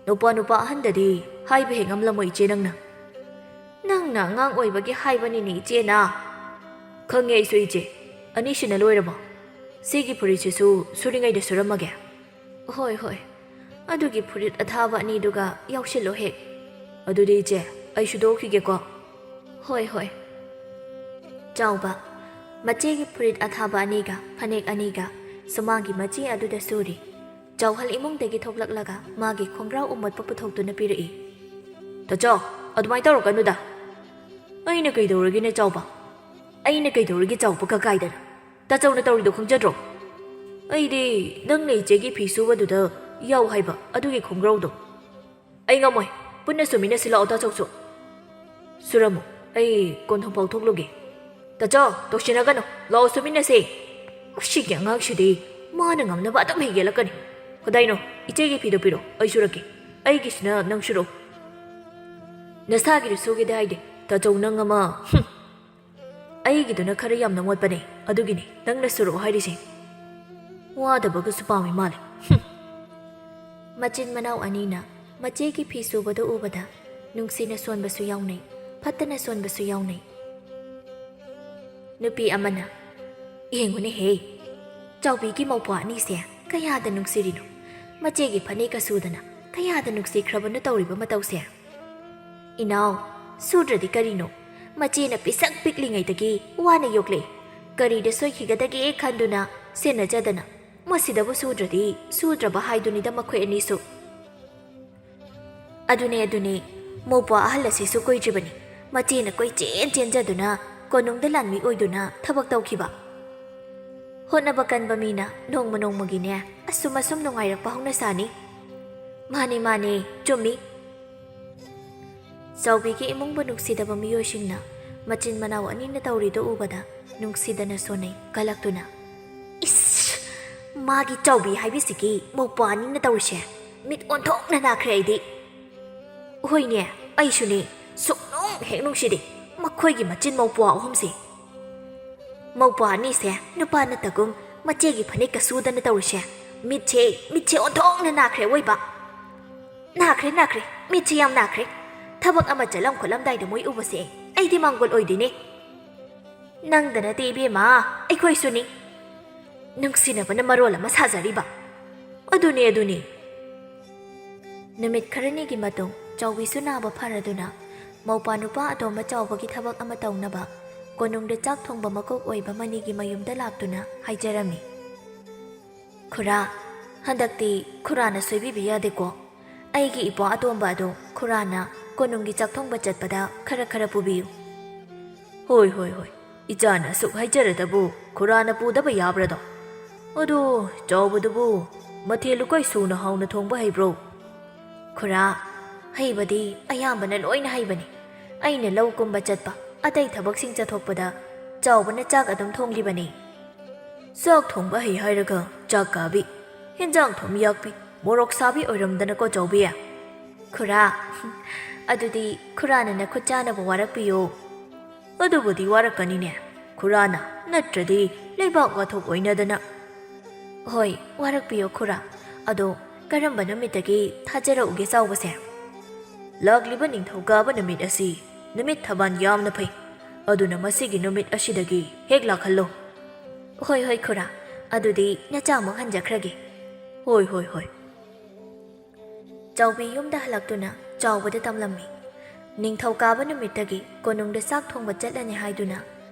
ꯅꯨꯄꯥ, ꯅꯨꯄꯥ ꯑꯍꯟꯗꯗꯤ ꯍꯥꯏꯕ ꯍꯦꯛ ꯉꯝꯂꯝꯃꯣꯏ, ꯏꯆꯦ, ꯅꯪꯅ"꯫ "ꯅꯪꯅ ꯑꯉꯥꯡ ꯑꯣꯏꯕꯒꯤ ꯍꯥꯏꯕꯅꯤꯅꯦ, ꯏꯆꯦꯅ"꯫ "ꯈꯪꯉꯦ ꯑꯩꯁꯨ, ꯏꯆꯦ꯫ ꯑꯅꯤꯁꯤꯅ ꯂꯣꯏꯔꯕꯣ? ꯁꯤꯒꯤ ꯐꯨꯔꯤꯠꯁꯤꯁꯨ ꯁꯨꯔꯤꯉꯩꯗ ꯁꯨꯔꯝꯃꯒꯦ"꯫ "ꯍꯣꯏ, ꯍꯣꯏ꯫ ꯑꯗꯨꯒꯤ ꯐꯨꯔꯤꯠ ꯑꯊꯥꯕ ꯑꯅꯤꯗꯨꯒ ꯌꯥꯎꯁꯤꯜꯂꯣ ꯍꯦꯛ"꯫ "ꯑꯗꯨꯗꯤ, ꯏꯆꯦ, ꯑꯩ ꯁꯨꯗꯣꯛꯈꯤꯒꯦꯀꯣ"꯫ "ꯍꯣꯏ, ꯍꯣꯏ"꯫ ꯆꯥꯎꯕ, ꯃꯆꯦꯒꯤ ꯐꯨꯔꯤꯠ ꯑꯊꯥꯕ ꯑꯅꯤꯒ ꯐꯅꯦꯛ ꯑꯅꯤꯒ ꯁꯨꯃꯥꯡꯒꯤ ꯃꯆꯤ ꯑꯗꯨꯗ ꯁꯨꯔꯤ꯫ ꯆꯥꯎꯍꯜ ꯏꯃꯨꯡꯗꯒꯤ ꯊꯣꯛꯂꯛꯂꯒ ꯃꯥꯒꯤ ꯈꯣꯡꯒ꯭ꯔꯥꯎ ꯎꯃꯠꯄ ꯄꯨꯊꯣꯛꯇꯨꯅ ꯄꯤꯔꯛꯏ꯫ "ꯇꯥꯆꯧ, ꯑꯗꯨꯃꯥꯏꯅ ꯇꯧꯔꯛꯀꯅꯨꯗ"꯫ "ꯑꯩꯅ ꯀꯩꯗꯧꯔꯒꯦꯅꯦ, ꯆꯥꯎꯕ? ꯑꯩꯅ ꯀꯩꯗꯧꯔꯒꯦ, ꯆꯥꯎꯕ ꯀꯀꯥꯏꯗꯅ? ꯇꯥꯆꯧꯅ ꯇꯧꯔꯤꯗꯣ ꯈꯪꯖꯗ꯭ꯔꯣ? ꯑꯩꯗꯤ ꯅꯪꯅ ꯏꯆꯦꯒꯤ ꯐꯤ ꯁꯨꯕꯗꯨꯗ ꯌꯥꯎ ꯍꯥꯏꯕ ꯑꯗꯨꯒꯤ ꯈꯣꯡꯒ꯭ꯔꯥꯎꯗꯣ"꯫ "ꯑꯩ ꯉꯝꯃꯣꯏ꯫ ꯄꯨꯟꯅ ꯁꯨꯃꯤꯟꯅꯁꯤ ꯂꯥꯛꯑꯣ, ꯇꯥꯆꯧꯁꯨ"꯫ ꯁꯨꯔꯝꯃꯨ, ꯑꯩ ꯀꯣꯟꯊꯣꯡ ꯐꯥꯎ ꯊꯣꯛꯂꯨꯒꯦ꯫ ꯇꯥꯆꯧ, ꯇꯧꯁꯤꯟꯅꯒꯅꯨ, ꯂꯥꯛꯑꯣ ꯁꯨꯃꯤꯟꯅꯁꯦ꯫ ꯃꯁꯤꯒꯤ ꯑꯉꯥꯡꯁꯤꯗꯤ ꯃꯥꯅ ꯉꯝꯅꯕ ꯑꯗꯨꯝ ꯍꯦꯛ ꯌꯦꯜꯂꯛꯀꯅꯤ꯫ ꯀꯗꯥꯏꯅꯣ ꯏꯆꯦꯒꯤ ꯐꯤꯗꯣ ꯄꯤꯔꯛꯑꯣ, ꯑꯩ ꯁꯨꯔꯛꯀꯦ꯫ ꯑꯩꯒꯤꯁꯤꯅ ꯅꯪ ꯁꯨꯔꯛꯑꯣ꯫ ꯅꯁꯥꯒꯤꯗꯨ ꯁꯨꯒꯦꯗꯤ ꯍꯥꯏꯗꯦ, ꯇꯥꯆꯧ ꯅꯪ ꯑꯃ, ꯍꯨꯝ꯫ ꯑꯩꯒꯤꯗꯨꯅ ꯈꯔ ꯌꯥꯝꯅ ꯃꯣꯠꯄꯅꯦ, ꯑꯗꯨꯒꯤꯅꯦ ꯅꯪꯅ ꯁꯨꯔꯛꯑꯣ ꯍꯥꯏꯔꯤꯁꯦ꯫ ꯋꯥꯗꯕꯒꯁꯨ ꯄꯥꯝꯃꯤ ꯃꯥꯜꯂꯦ꯫ ꯍꯨꯝ꯫ ꯃꯆꯤꯟ ꯃꯅꯥꯎ ꯑꯅꯤꯅ ꯃꯆꯦꯒꯤ ꯐꯤ ꯁꯨꯕꯗꯨ ꯎꯕꯗ ꯅꯨꯡꯁꯤꯅ ꯁꯣꯟꯕꯁꯨ ꯌꯥꯎꯅꯩ, ꯐꯠꯇꯅ ꯁꯣꯟꯕꯁꯨ ꯌꯥꯎꯅꯩ꯫ ꯅꯨꯄꯤ ꯑꯃꯅ, "ꯌꯦꯡꯉꯨꯅꯦꯍꯦ, ꯆꯥꯎꯕꯤꯒꯤ ꯃꯧꯄ꯭ꯋꯥ ꯑꯅꯤꯁꯦ ꯀꯌꯥꯗ ꯅꯨꯡꯁꯤꯔꯤꯅꯣ꯫ ꯃꯆꯦꯒꯤ ꯐꯅꯦꯛꯀ ꯁꯨꯗꯅ ꯀꯌꯥꯗ ꯅꯨꯡꯁꯤꯈ꯭ꯔꯕꯅꯣ ꯇꯧꯔꯤꯕ ꯃꯇꯧꯁꯦ꯫ ꯏꯅꯥꯎ, ꯁꯨꯗ꯭ꯔꯗꯤ ꯀꯔꯤꯅꯣ? ꯃꯆꯦꯅ ꯄꯤꯁꯛ ꯄꯤꯛꯂꯤꯉꯩꯗꯒꯤ ꯋꯥꯅ ꯌꯣꯛꯂꯦ꯫ ꯀꯔꯤꯗ ꯁꯣꯏꯈꯤꯒꯗꯒꯦ ꯈꯟꯗꯨꯅ ꯁꯦꯟꯅꯖꯗꯅ, ꯃꯁꯤꯗꯕꯨ ꯁꯨꯗ꯭ꯔꯗꯤ ꯁꯨꯗ꯭ꯔꯕ ꯍꯥꯏꯗꯨꯅꯤꯗ ꯃꯈꯣꯏ ꯑꯅꯤꯁꯨ꯫" ꯑꯗꯨꯅꯦ, ꯑꯗꯨꯅꯦ, ꯃꯧꯄ꯭ꯋꯥ ꯑꯍꯜ ꯑꯁꯤꯁꯨ ꯀꯨꯏꯗ꯭ꯔꯤꯕꯅꯤ꯫ ꯃꯆꯦꯅ ꯀꯣꯏꯆꯦꯟ ꯆꯦꯟꯖꯗꯨꯅ ꯀꯣꯅꯨꯡꯗ ꯂꯥꯟꯃꯤ ꯑꯣꯏꯗꯨꯅ ꯊꯕꯛ ꯇꯧꯈꯤꯕ꯫ ꯍꯣꯠꯅꯕ ꯀꯟꯕ ꯃꯤꯅ ꯅꯣꯡꯃ ꯅꯣꯡꯃꯒꯤꯅꯦ ꯑꯁꯨꯝ ꯑꯁꯨꯝ ꯅꯨꯡꯉꯥꯏꯔꯛꯄ ꯍꯧꯅꯁꯥꯅꯤ꯫ ꯃꯥꯅꯦ, ꯃꯥꯅꯦ, ꯆꯨꯝꯃꯤ꯫ ꯆꯥꯎꯕꯤꯒꯤ ꯏꯃꯨꯡꯕꯨ ꯅꯨꯡꯁꯤꯗꯕ ꯃꯤꯑꯣꯏꯁꯤꯡꯅ ꯃꯆꯤꯟ ꯃꯅꯥꯎ ꯑꯅꯤꯅ ꯇꯧꯔꯤꯗꯨ ꯎꯕꯗ ꯅꯨꯡꯁꯤꯗꯅ ꯁꯣꯟꯅꯩ, ꯀꯂꯛꯇꯨꯅ꯫ "ꯏꯁ! ꯃꯥꯒꯤ ꯆꯥꯎꯕꯤ ꯍꯥꯏꯕꯤꯁꯤꯒꯤ ꯃꯧꯄ꯭ꯋꯥ ꯑꯅꯤꯅ ꯇꯧꯔꯤꯁꯦ ꯃꯤꯠ ꯑꯣꯟꯊꯣꯛꯅ ꯅꯥꯈ꯭ꯔꯦ ꯑꯩꯗꯤ꯫ ꯍꯣꯏꯅꯦ, ꯑꯩꯁꯨꯅꯦ, ꯁꯨꯛꯅꯨꯡ ꯍꯦꯛ ꯅꯨꯡꯁꯤꯗꯦ ꯃꯈꯣꯏꯒꯤ ꯃꯆꯤꯟ ꯃꯧꯄ꯭ꯋꯥ ꯑꯍꯨꯝꯁꯦ꯫ ꯃꯧꯄ꯭ꯋꯥ ꯑꯅꯤꯁꯦ ꯅꯨꯄꯥ ꯅꯠꯇꯒꯨꯝ ꯃꯆꯦꯒꯤ ꯐꯅꯦꯛꯀ ꯁꯨꯗꯅ ꯇꯧꯔꯤꯁꯦ ꯃꯤꯠꯁꯦ, ꯃꯤꯠꯁꯦ ꯑꯣꯟꯊꯣꯛꯅ ꯅꯥꯈ꯭ꯔꯦ ꯑꯋꯣꯏꯕ꯫ ꯅꯥꯈ꯭ꯔꯦ, ꯅꯥꯈ꯭ꯔꯦ, ꯃꯤꯠꯁꯦ ꯌꯥꯝ ꯅꯥꯈ꯭ꯔꯦ꯫ ꯊꯕꯛ ꯑꯃ ꯆꯠꯂꯝ ꯈꯣꯠꯂꯝꯗꯥꯏꯗ ꯃꯣꯏ ꯎꯕꯁꯦ ꯑꯩꯗꯤ ꯃꯥꯡꯒꯣꯜ ꯑꯣꯏꯗꯣꯏꯅꯦ꯫ ꯅꯪꯗ ꯅꯠꯇꯦ ꯏꯕꯦꯝꯃ, ꯑꯩꯈꯣꯏꯁꯨꯅꯤ꯫ ꯅꯨꯡꯁꯤꯅꯕꯅ ꯃꯔꯣꯜ ꯑꯃ ꯁꯥꯖꯔꯤꯕ꯫ ꯑꯗꯨꯅꯦ, ꯑꯗꯨꯅꯦ꯫" ꯅꯨꯃꯤꯠ ꯈꯔꯅꯤꯒꯤ ꯃꯇꯨꯡ ꯆꯥꯎꯕꯤꯁꯨ ꯅꯥꯕ ꯐꯔꯗꯨꯅ ꯃꯧꯄ꯭ꯋꯥ ꯅꯨꯄꯥ ꯑꯇꯣꯝꯕ ꯆꯥꯎꯕꯒꯤ ꯊꯕꯛ ꯑꯃ ꯇꯧꯅꯕ ꯀꯣꯅꯨꯡꯗ ꯆꯥꯛ ꯊꯣꯡꯕ ꯃꯀꯣꯛ ꯑꯣꯏꯕ ꯃꯅꯤꯒꯤ ꯃꯌꯨꯝꯗ ꯂꯥꯛꯇꯨꯅ ꯍꯥꯏꯖꯔꯝꯃꯤ꯫ "ꯈꯨꯔꯥ, ꯍꯟꯗꯛꯇꯤ ꯈꯨꯔꯥꯅ ꯁꯣꯏꯕꯤꯕ ꯌꯥꯗꯦꯀꯣ꯫ ꯑꯩꯒꯤ ꯏꯄ꯭ꯋꯥ ꯑꯇꯣꯝꯕ ꯑꯗꯣ ꯈꯨꯔꯥꯅ ꯀꯣꯅꯨꯡꯒꯤ ꯆꯥꯛ ꯊꯣꯡꯕ ꯆꯠꯄꯗ ꯈꯔ ꯈꯔ ꯄꯨꯕꯤꯌꯨ꯫" "ꯍꯣꯏ, ꯍꯣꯏ, ꯍꯣꯏ꯫ ꯏꯆꯥꯅ ꯑꯁꯨꯛ ꯍꯥꯏꯖꯔꯗꯕꯨ ꯈꯨꯔꯥꯅ ꯄꯨꯗꯕ ꯌꯥꯕ꯭ꯔꯗꯣ? ꯑꯗꯣ ꯆꯥꯎꯕꯗꯨꯕꯨ ꯃꯊꯦꯜ ꯂꯨꯀꯣꯏ ꯁꯨꯅ ꯍꯥꯎꯅ ꯊꯣꯡꯕ ꯍꯩꯕ꯭ꯔꯣ?" "ꯈꯨꯔꯥ, ꯍꯩꯕꯗꯤ ꯑꯌꯥꯝꯕꯅ ꯂꯣꯏꯅ ꯍꯩꯕꯅꯤ꯫ ꯑꯩꯅ ꯂꯧ ꯀꯨꯝꯕ ꯆꯠꯄ, ꯑꯇꯩ ꯊꯕꯛꯁꯤꯡ ꯆꯠꯊꯣꯛꯄꯗ ꯆꯥꯎꯕꯅ ꯆꯥꯛ ꯑꯗꯨꯝ ꯊꯣꯡꯂꯤꯕꯅꯤ꯫ ꯆꯥꯛ ꯊꯣꯡꯕ ꯍꯩ ꯍꯥꯏꯔꯒ ꯆꯥꯛ ꯀꯥꯕꯤ, ꯍꯦꯟꯖꯥꯡ ꯊꯨꯝ ꯌꯥꯛꯄꯤ, ꯃꯣꯔꯣꯛ ꯁꯥꯕꯤ ꯑꯣꯏꯔꯝꯗꯅꯀꯣ ꯆꯥꯎꯕꯤ꯫ ꯈꯨꯔꯥ, ꯑꯗꯨꯗꯤ ꯈꯨꯔꯥꯅ ꯅꯈꯨꯠ ꯆꯥꯅꯕ ꯋꯥꯔꯛꯄꯤꯌꯨ꯫ ꯑꯗꯨꯕꯨꯗꯤ ꯋꯥꯔꯛꯀꯅꯤꯅꯦ ꯈꯨꯔꯥꯅ, ꯅꯠꯇ꯭ꯔꯗꯤ ꯂꯩꯕꯥꯛ ꯋꯥꯊꯣꯛ ꯑꯣꯏꯅꯗꯅ꯫ ꯍꯣꯏ, ꯋꯥꯔꯛꯄꯤꯌꯣ ꯈꯨꯔꯥ꯫ ꯑꯗꯣ ꯀꯔꯝꯕ ꯅꯨꯃꯤꯠꯇꯒꯤ ꯊꯥꯖꯔꯛꯎꯒꯦ ꯆꯥꯎꯕꯁꯦ? ꯂꯥꯛꯂꯤꯕ ꯅꯤꯡꯊꯧꯀꯥꯕ ꯅꯨꯃꯤꯠ ꯑꯁꯤ ꯅꯨꯃꯤꯠ ꯊꯕꯥꯟ ꯌꯥꯝꯅ ꯐꯩ꯫ ꯑꯗꯨꯅ ꯃꯁꯤꯒꯤ ꯅꯨꯃꯤꯠ ꯑꯁꯤꯗꯒꯤ ꯍꯦꯛ ꯂꯥꯛꯍꯜꯂꯣ꯫ ꯍꯣꯏ ꯍꯣꯏ ꯈꯨꯔꯥ, ꯑꯗꯨꯗꯤ ꯅꯆꯥꯃꯨꯛ ꯍꯟꯖꯈ꯭ꯔꯒꯦ꯫ ꯍꯣꯏ ꯍꯣꯏ ꯍꯣꯏ꯫ ꯆꯥꯎꯕꯤ ꯌꯨꯝꯗ ꯍꯜꯂꯛꯇꯨꯅ ꯆꯥꯎꯕꯗ ꯇꯝꯂꯝꯃꯤ꯫ ꯅꯤꯡꯊꯧꯀꯥꯕ ꯅꯨꯃꯤꯠꯇꯒꯤ ꯀꯣꯅꯨꯡꯗ ꯆꯥꯛ ꯊꯣꯡꯕ ꯆꯠꯂꯅꯤ ꯍꯥꯏꯗꯨꯅ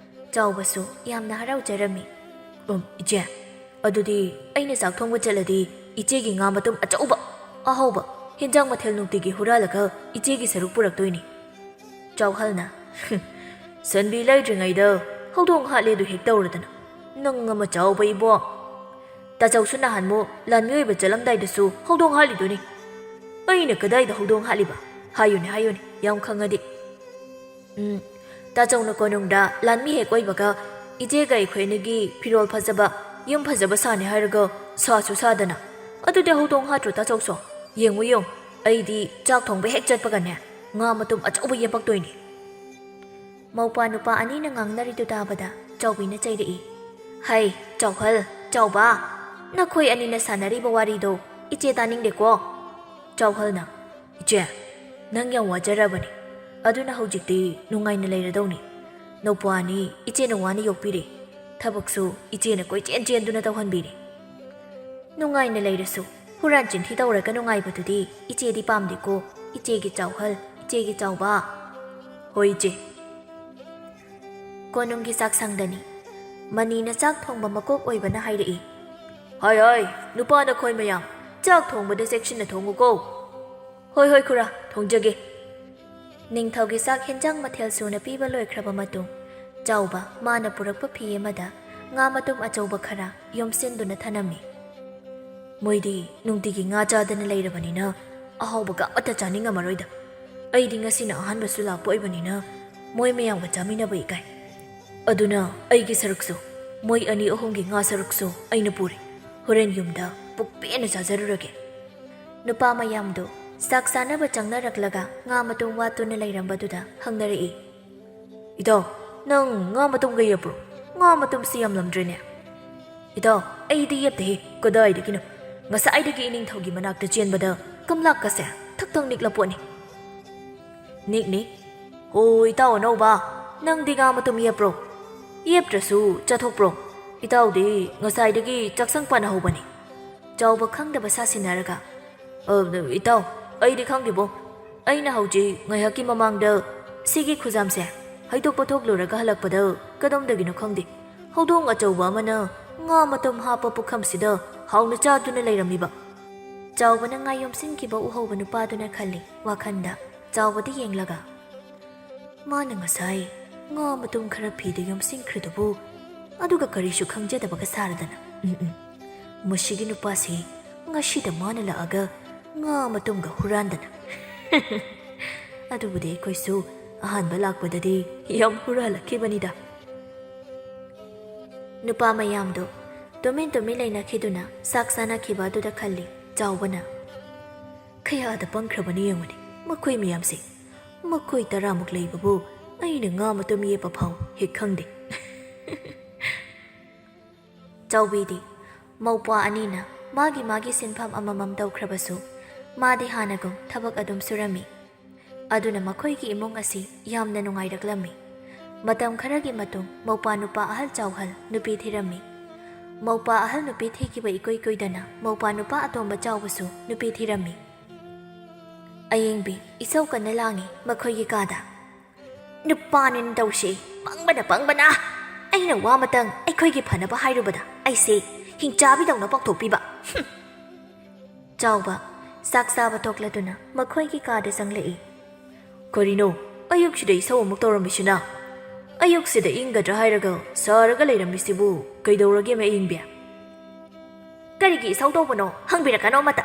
ꯆꯥꯎꯕꯁꯨ ꯌꯥꯝꯅ ꯍꯔꯥꯎꯖꯔꯝꯃꯤ꯫ "ꯎꯝ, ꯏꯆꯦ, ꯑꯗꯨꯗꯤ ꯑꯩꯅ ꯆꯥꯛ ꯊꯣꯡꯕ ꯆꯠꯂꯗꯤ ꯏꯆꯦꯒꯤ ꯉꯥ ꯃꯇꯨꯝ ꯑꯆꯧꯕ, ꯑꯍꯥꯎꯕ, ꯍꯦꯟꯖꯥꯡ ꯃꯊꯦꯜ ꯅꯨꯡꯇꯤꯒꯤ ꯍꯨꯔꯥꯜꯂꯒ ꯏꯆꯦꯒꯤ ꯁꯔꯨꯛ ꯄꯨꯔꯛꯇꯣꯏꯅꯤ꯫" ꯆꯥꯎꯍꯜꯅ, "ꯁꯟꯕꯤ ꯂꯩꯗ꯭ꯔꯤꯉꯩꯗ ꯍꯧꯗꯣꯡ ꯍꯥꯠꯂꯦꯗꯨ ꯍꯦꯛ ꯇꯧꯔꯗꯅ꯫ ꯅꯪ ꯑꯃ ꯆꯥꯎꯕ ꯏꯕꯣ꯫ ꯇꯥꯆꯧꯁꯨ ꯅꯍꯥꯟꯃꯨꯛ ꯂꯥꯟꯃꯤ ꯑꯣꯏꯕ ꯆꯠꯂꯝꯗꯥꯏꯗꯁꯨ ꯍꯧꯗꯣꯡ ꯍꯥꯠꯂꯤꯗꯨꯅꯤ꯫ ꯑꯩꯅ ꯀꯗꯥꯏꯗ ꯍꯧꯗꯣꯡ ꯍꯥꯠꯂꯤꯕ? ꯍꯥꯏꯌꯨꯅꯦ, ꯍꯥꯏꯌꯨꯅꯦ, ꯌꯥꯝ ꯈꯪꯉꯗꯤ꯫" "ꯎꯝ, ꯇꯥꯆꯧꯅ ꯀꯣꯅꯨꯡꯗ ꯂꯥꯟꯃꯤ ꯍꯦꯛ ꯑꯣꯏꯕꯒ ꯏꯆꯦꯒ ꯑꯩꯈꯣꯏ ꯑꯅꯤꯒꯤ ꯐꯤꯔꯣꯜ ꯐꯖꯕ, ꯌꯨꯝ ꯐꯖꯕ ꯁꯥꯅꯤ ꯍꯥꯏꯔꯒ ꯁꯥꯁꯨ ꯁꯥꯗꯅ꯫ ꯑꯗꯨꯗꯤ ꯍꯧꯗꯣꯡ ꯍꯥꯠꯇ꯭ꯔꯣ ꯇꯥꯆꯧꯁꯨ? ꯌꯦꯡꯉꯨ, ꯌꯦꯡꯉꯨ, ꯑꯩꯗꯤ ꯆꯥꯛ ꯊꯣꯡꯕ ꯍꯦꯛ ꯆꯠꯄꯒꯅꯦ, ꯉꯥ ꯃꯇꯨꯝ ꯑꯆꯧꯕ ꯌꯦꯞꯄꯛꯇꯣꯏꯅꯤ꯫" ꯃꯧꯄ꯭ꯋꯥ ꯅꯨꯄꯥ ꯑꯅꯤꯅ ꯉꯥꯡꯅꯔꯤꯗꯨ ꯇꯥꯕꯗ ꯆꯥꯎꯕꯤꯅ ꯆꯩꯔꯛꯏ꯫ "ꯍꯩ, ꯆꯥꯎꯍꯜ, ꯆꯥꯎꯕ, ꯅꯈꯣꯏ ꯑꯅꯤꯅ ꯁꯥꯟꯅꯔꯤꯕ ꯋꯥꯔꯤꯗꯣ ꯏꯆꯦ ꯇꯥꯅꯤꯡꯗꯦꯀꯣ꯫" ꯆꯥꯎꯍꯜꯅ, "ꯏꯆꯦ, ꯅꯪ ꯌꯥꯝ ꯋꯥꯖꯔꯕꯅꯤ꯫ ꯑꯗꯨꯅ ꯍꯧꯖꯤꯛꯇꯤ ꯅꯨꯡꯉꯥꯏꯅ ꯂꯩꯔꯗꯧꯅꯤ꯫ ꯅꯧꯄ꯭ꯋꯥ ꯑꯅꯤ ꯏꯆꯦꯅ ꯋꯥꯅ ꯌꯣꯛꯄꯤꯔꯦ꯫ ꯊꯕꯛꯁꯨ ꯏꯆꯦꯅ ꯀꯣꯏꯆꯦꯟ ꯆꯦꯟꯗꯨꯅ ꯇꯧꯍꯟꯕꯤꯔꯦ꯫" "ꯅꯨꯡꯉꯥꯏꯅ ꯂꯩꯔꯁꯨ ꯍꯨꯔꯥꯟ ꯆꯤꯟꯊꯤ ꯇꯧꯔꯒ ꯅꯨꯡꯉꯥꯏꯕꯗꯨꯗꯤ ꯏꯆꯦꯗꯤ ꯄꯥꯝꯗꯦꯀꯣ, ꯏꯆꯦꯒꯤ ꯆꯥꯎꯍꯜ, ꯏꯆꯦꯒꯤ ꯆꯥꯎꯕ꯫" "ꯍꯣꯏ, ꯏꯆꯦ꯫" ꯀꯣꯅꯨꯡꯒꯤ ꯆꯥꯛꯁꯪꯗꯅꯤ꯫ ꯃꯅꯤꯅ ꯆꯥꯛ ꯊꯣꯡꯕ ꯃꯀꯣꯛ ꯑꯣꯏꯕꯅ ꯍꯥꯏꯔꯛꯏ꯫ "ꯍꯥꯏ ꯍꯥꯏ, ꯅꯨꯄꯥ ꯅꯈꯣꯏ ꯃꯌꯥꯝ, ꯆꯥꯛ ꯊꯣꯡꯕꯗ ꯆꯦꯛꯁꯤꯟꯅ ꯊꯣꯡꯉꯨꯀꯣ꯫" "ꯍꯣꯏ ꯍꯣꯏ ꯈꯨꯔꯥ, ꯊꯣꯡꯖꯒꯦ꯫" ꯅꯤꯡꯊꯧꯒꯤ ꯆꯥꯛ ꯍꯦꯟꯖꯥꯡ ꯃꯊꯦꯜ ꯁꯨꯅ ꯄꯤꯕ ꯂꯣꯏꯈ꯭ꯔꯕ ꯃꯇꯨꯡ, ꯆꯥꯎꯕ ꯃꯥꯅ ꯄꯨꯔꯛꯄ ꯐꯤ ꯑꯃꯗ ꯉꯥ ꯃꯇꯨꯝ ꯑꯆꯧꯕ ꯈꯔ ꯌꯣꯝꯁꯤꯟꯗꯨꯅ ꯊꯅꯝꯃꯤ꯫ "ꯃꯣꯏꯗꯤ ꯅꯨꯡꯇꯤꯒꯤ ꯉꯥ ꯆꯥꯗꯅ ꯂꯩꯔꯕꯅꯤꯅ ꯑꯍꯥꯎꯕꯒ ꯑꯃꯠꯇ ꯆꯥꯅꯤꯡꯉꯝꯃꯔꯣꯏꯗ꯫ ꯑꯩꯗꯤ ꯉꯁꯤꯅ ꯑꯍꯥꯟꯕꯁꯨ ꯂꯥꯛꯄ ꯑꯣꯏꯕꯅꯤꯅ ꯃꯣꯏ ꯃꯌꯥꯝꯒ ꯆꯥꯃꯤꯟꯅꯕ ꯏꯀꯥꯏ꯫ ꯑꯗꯨꯅ ꯑꯩꯒꯤ ꯁꯔꯨꯛꯁꯨ, ꯃꯣꯏ ꯑꯅꯤ ꯑꯍꯨꯝꯒꯤ ꯉꯥ ꯁꯔꯨꯛꯁꯨ ꯑꯩꯅ ꯄꯨꯔꯦ꯫ ꯍꯣꯔꯦꯟ ꯌꯨꯝꯗ ꯄꯨꯛ ꯄꯦꯟꯅ ꯆꯥꯖꯔꯨꯔꯒꯦ꯫ ꯅꯨꯄꯥ ꯃꯌꯥꯝꯗꯨ ꯆꯥꯛ ꯆꯥꯅꯕ ꯆꯪꯅꯔꯛꯂꯒ ꯉꯥ ꯃꯇꯨꯝ ꯋꯥꯠꯇꯨꯅ ꯂꯩꯔꯝꯕꯗꯨꯗ ꯍꯪꯅꯔꯛꯏ꯫ "ꯏꯇꯥꯎ, ꯅꯪ ꯉꯥ ꯃꯇꯨꯝꯒ ꯌꯦꯞꯄ꯭ꯔꯣ? ꯉꯥ ꯃꯇꯨꯝꯁꯤ ꯌꯥꯝꯂꯝꯗ꯭ꯔꯦꯅꯦ꯫" "ꯏꯇꯥꯎ, ꯑꯩꯗꯤ ꯌꯦꯞꯇꯦꯍꯦ, ꯀꯗꯥꯏꯗꯒꯤꯅꯣ? ꯉꯁꯥꯏꯗꯒꯤ ꯏꯅꯤꯡꯊꯧꯒꯤ ꯃꯅꯥꯛꯇ ꯆꯦꯟꯕꯗ ꯀꯝꯂꯥꯛꯀꯁꯦ ꯊꯛ ꯊꯛ ꯅꯤꯛꯂ ꯄꯣꯠꯅꯤ꯫" "ꯅꯤꯛꯅꯤ꯫ ꯍꯣ, ꯏꯇꯥꯎ ꯑꯅꯧꯕ, ꯅꯪꯗꯤ ꯉꯥ ꯃꯇꯨꯝ ꯌꯦꯞꯄ꯭ꯔꯣ? ꯌꯦꯞꯇ꯭ꯔꯁꯨ ꯆꯥꯊꯣꯛꯄ꯭ꯔꯣ? ꯏꯇꯥꯎꯗꯤ ꯉꯁꯥꯏꯗꯒꯤ ꯆꯥꯛꯁꯪ ꯄꯥꯟꯅꯍꯧꯕꯅꯤ꯫" ꯆꯥꯎꯕ ꯈꯪꯗꯕ ꯁꯥꯁꯤꯟꯅꯔꯒ, "ꯑ, ꯏꯇꯥꯎ, ꯑꯩꯗꯤ ꯈꯪꯗꯦꯕꯣ꯫ ꯑꯩꯅ ꯍꯧꯖꯤꯛ ꯉꯥꯏꯍꯥꯛꯀꯤ ꯃꯃꯥꯡꯗ ꯁꯤꯒꯤ ꯈꯨꯖꯥꯝꯁꯦ ꯍꯩꯗꯣꯛꯄ ꯊꯣꯛꯂꯨꯔꯒ ꯍꯜꯂꯛꯄꯗ ꯀꯗꯣꯝꯗꯒꯤꯅꯣ ꯈꯪꯗꯦ, ꯍꯧꯗꯣꯡ ꯑꯆꯧꯕ ꯑꯃꯅ ꯉꯥ ꯃꯇꯨꯝ ꯍꯥꯞꯄ ꯄꯨꯈꯝꯁꯤꯗ ꯍꯥꯎꯅ ꯆꯥꯗꯨꯅ ꯂꯩꯔꯝꯃꯤꯕ꯫" ꯆꯥꯎꯕꯅ ꯉꯥ ꯌꯣꯝꯁꯤꯟꯈꯤꯕ ꯎꯍꯧꯕ ꯅꯨꯄꯥꯗꯨꯅ ꯈꯜꯂꯤ ꯋꯥꯈꯟꯗ꯫ ꯆꯥꯎꯕꯗ ꯌꯦꯡꯂꯒ, "ꯃꯥꯅ ꯉꯁꯥꯏ ꯉꯥ ꯃꯇꯨꯝ ꯈꯔ ꯐꯤꯗ ꯌꯣꯝꯁꯤꯟꯈ꯭ꯔꯤꯗꯨꯕꯨ, ꯑꯗꯨꯒ ꯀꯔꯤꯁꯨ ꯈꯪꯖꯗꯕꯒ ꯁꯥꯔꯗꯅ꯫ ꯎꯝ, ꯎꯝ꯫ ꯃꯁꯤꯒꯤ ꯅꯨꯄꯥꯁꯤ ꯉꯁꯤꯗ ꯃꯥꯅ ꯂꯥꯛꯑꯒ ꯉꯥ ꯃꯇꯨꯝꯒ ꯍꯨꯔꯥꯟꯗꯅ꯫" "ꯑꯗꯨꯕꯨꯗꯤ ꯑꯩꯈꯣꯏꯁꯨ ꯑꯍꯥꯟꯕ ꯂꯥꯛꯄꯗꯗꯤ ꯌꯥꯝ ꯍꯨꯔꯥꯜꯂꯛꯈꯤꯕꯅꯤꯗ꯫" ꯅꯨꯄꯥ ꯃꯌꯥꯝꯗꯣ ꯇꯨꯃꯤꯟ ꯇꯨꯃꯤꯟ ꯂꯩꯅꯈꯤꯗꯨꯅ ꯆꯥꯛ ꯆꯥꯅꯈꯤꯕ ꯑꯗꯨꯗ ꯈꯜꯂꯤ ꯆꯥꯎꯕꯅ꯫ "ꯀꯌꯥꯗ ꯄꯪꯈ꯭ꯔꯕꯅꯤ ꯌꯦꯡꯉꯨꯅꯦ ꯃꯈꯣꯏ ꯃꯌꯥꯝꯁꯦ꯫ ꯃꯈꯣꯏ ꯇꯔꯥꯃꯨꯛ ꯂꯩꯕꯕꯨ ꯑꯩꯅ ꯉꯥ ꯃꯇꯨꯝ ꯌꯦꯞꯄ ꯐꯥꯎ ꯍꯦꯛ ꯈꯪꯗꯦ꯫" ꯆꯥꯎꯕꯤꯗꯤ ꯃꯧꯄ꯭ꯋꯥ ꯑꯅꯤꯅ ꯃꯥꯒꯤ ꯃꯥꯒꯤ ꯁꯤꯟꯐꯝ ꯑꯃꯃꯝ ꯇꯧꯈ꯭ꯔꯕꯁꯨ, ꯃꯥꯗꯤ ꯍꯥꯟꯅꯒꯨꯝ ꯊꯕꯛ ꯑꯗꯨꯝ ꯁꯨꯔꯝꯃꯤ꯫ ꯑꯗꯨꯅ ꯃꯈꯣꯏꯒꯤ ꯏꯃꯨꯡ ꯑꯁꯤ ꯌꯥꯝꯅ ꯅꯨꯡꯉꯥꯏꯔꯛꯂꯝꯃꯤ꯫ ꯃꯇꯝ ꯈꯔꯒꯤ ꯃꯇꯨꯡ ꯃꯧꯄ꯭ꯋꯥ ꯅꯨꯄꯥ ꯑꯍꯜ ꯆꯥꯎꯍꯜ ꯅꯨꯄꯤ ꯊꯤꯔꯝꯃꯤ꯫ ꯃꯧꯄ꯭ꯋꯥ ꯑꯍꯜ ꯅꯨꯄꯤ ꯊꯤꯈꯤꯕ ꯏꯀꯨꯏ ꯀꯨꯏꯗꯅ ꯃꯧꯄ꯭ꯋꯥ ꯅꯨꯄꯥ ꯑꯇꯣꯝꯕ ꯆꯥꯎꯕꯁꯨ ꯅꯨꯄꯤ ꯊꯤꯔꯝꯃꯤ꯫ ꯑꯌꯦꯡꯕꯤ, ꯏꯁꯧ ꯀꯟꯅ ꯂꯥꯡꯉꯤ ꯃꯈꯣꯏꯒꯤ ꯀꯥꯗ꯫ "ꯅꯨꯄꯥꯅꯦꯅ ꯇꯧꯁꯤ, ꯄꯪꯕꯅ ꯄꯪꯕꯅ! ꯑꯩꯅ ꯋꯥ ꯑꯃꯇꯪ ꯑꯩꯈꯣꯏꯒꯤ ꯐꯅꯕ ꯍꯥꯏꯔꯨꯕꯗ ꯑꯩꯁꯦ ꯍꯤꯡꯆꯥꯕꯤꯗꯧꯅ ꯄꯥꯎꯊꯣꯛꯄꯤꯕ꯫ ꯍꯨꯝ!" ꯆꯥꯎꯕ ꯆꯥꯛ ꯆꯥꯕ ꯇꯣꯛꯂꯗꯨꯅ ꯃꯈꯣꯏꯒꯤ ꯀꯥꯗ ꯆꯪꯂꯛꯏ꯫ "ꯀꯔꯤꯅꯣ ꯑꯌꯨꯛꯁꯤꯗ ꯏꯁꯧ ꯑꯃꯨꯛ ꯇꯧꯔꯝꯃꯤꯁꯤꯅ? ꯑꯌꯨꯛꯁꯤꯗ ꯏꯪꯒꯗ꯭ꯔꯥ ꯍꯥꯏꯔꯒ ꯁꯥꯔꯒ ꯂꯩꯔꯝꯃꯤꯁꯤꯕꯨ ꯀꯩꯗꯧꯔꯒꯦ, ꯑꯌꯦꯡꯕꯤ?" "ꯀꯔꯤꯒꯤ ꯏꯁꯧ ꯇꯧꯕꯅꯣ ꯍꯪꯕꯤꯔꯛꯀꯅꯣ ꯑꯃꯇ꯫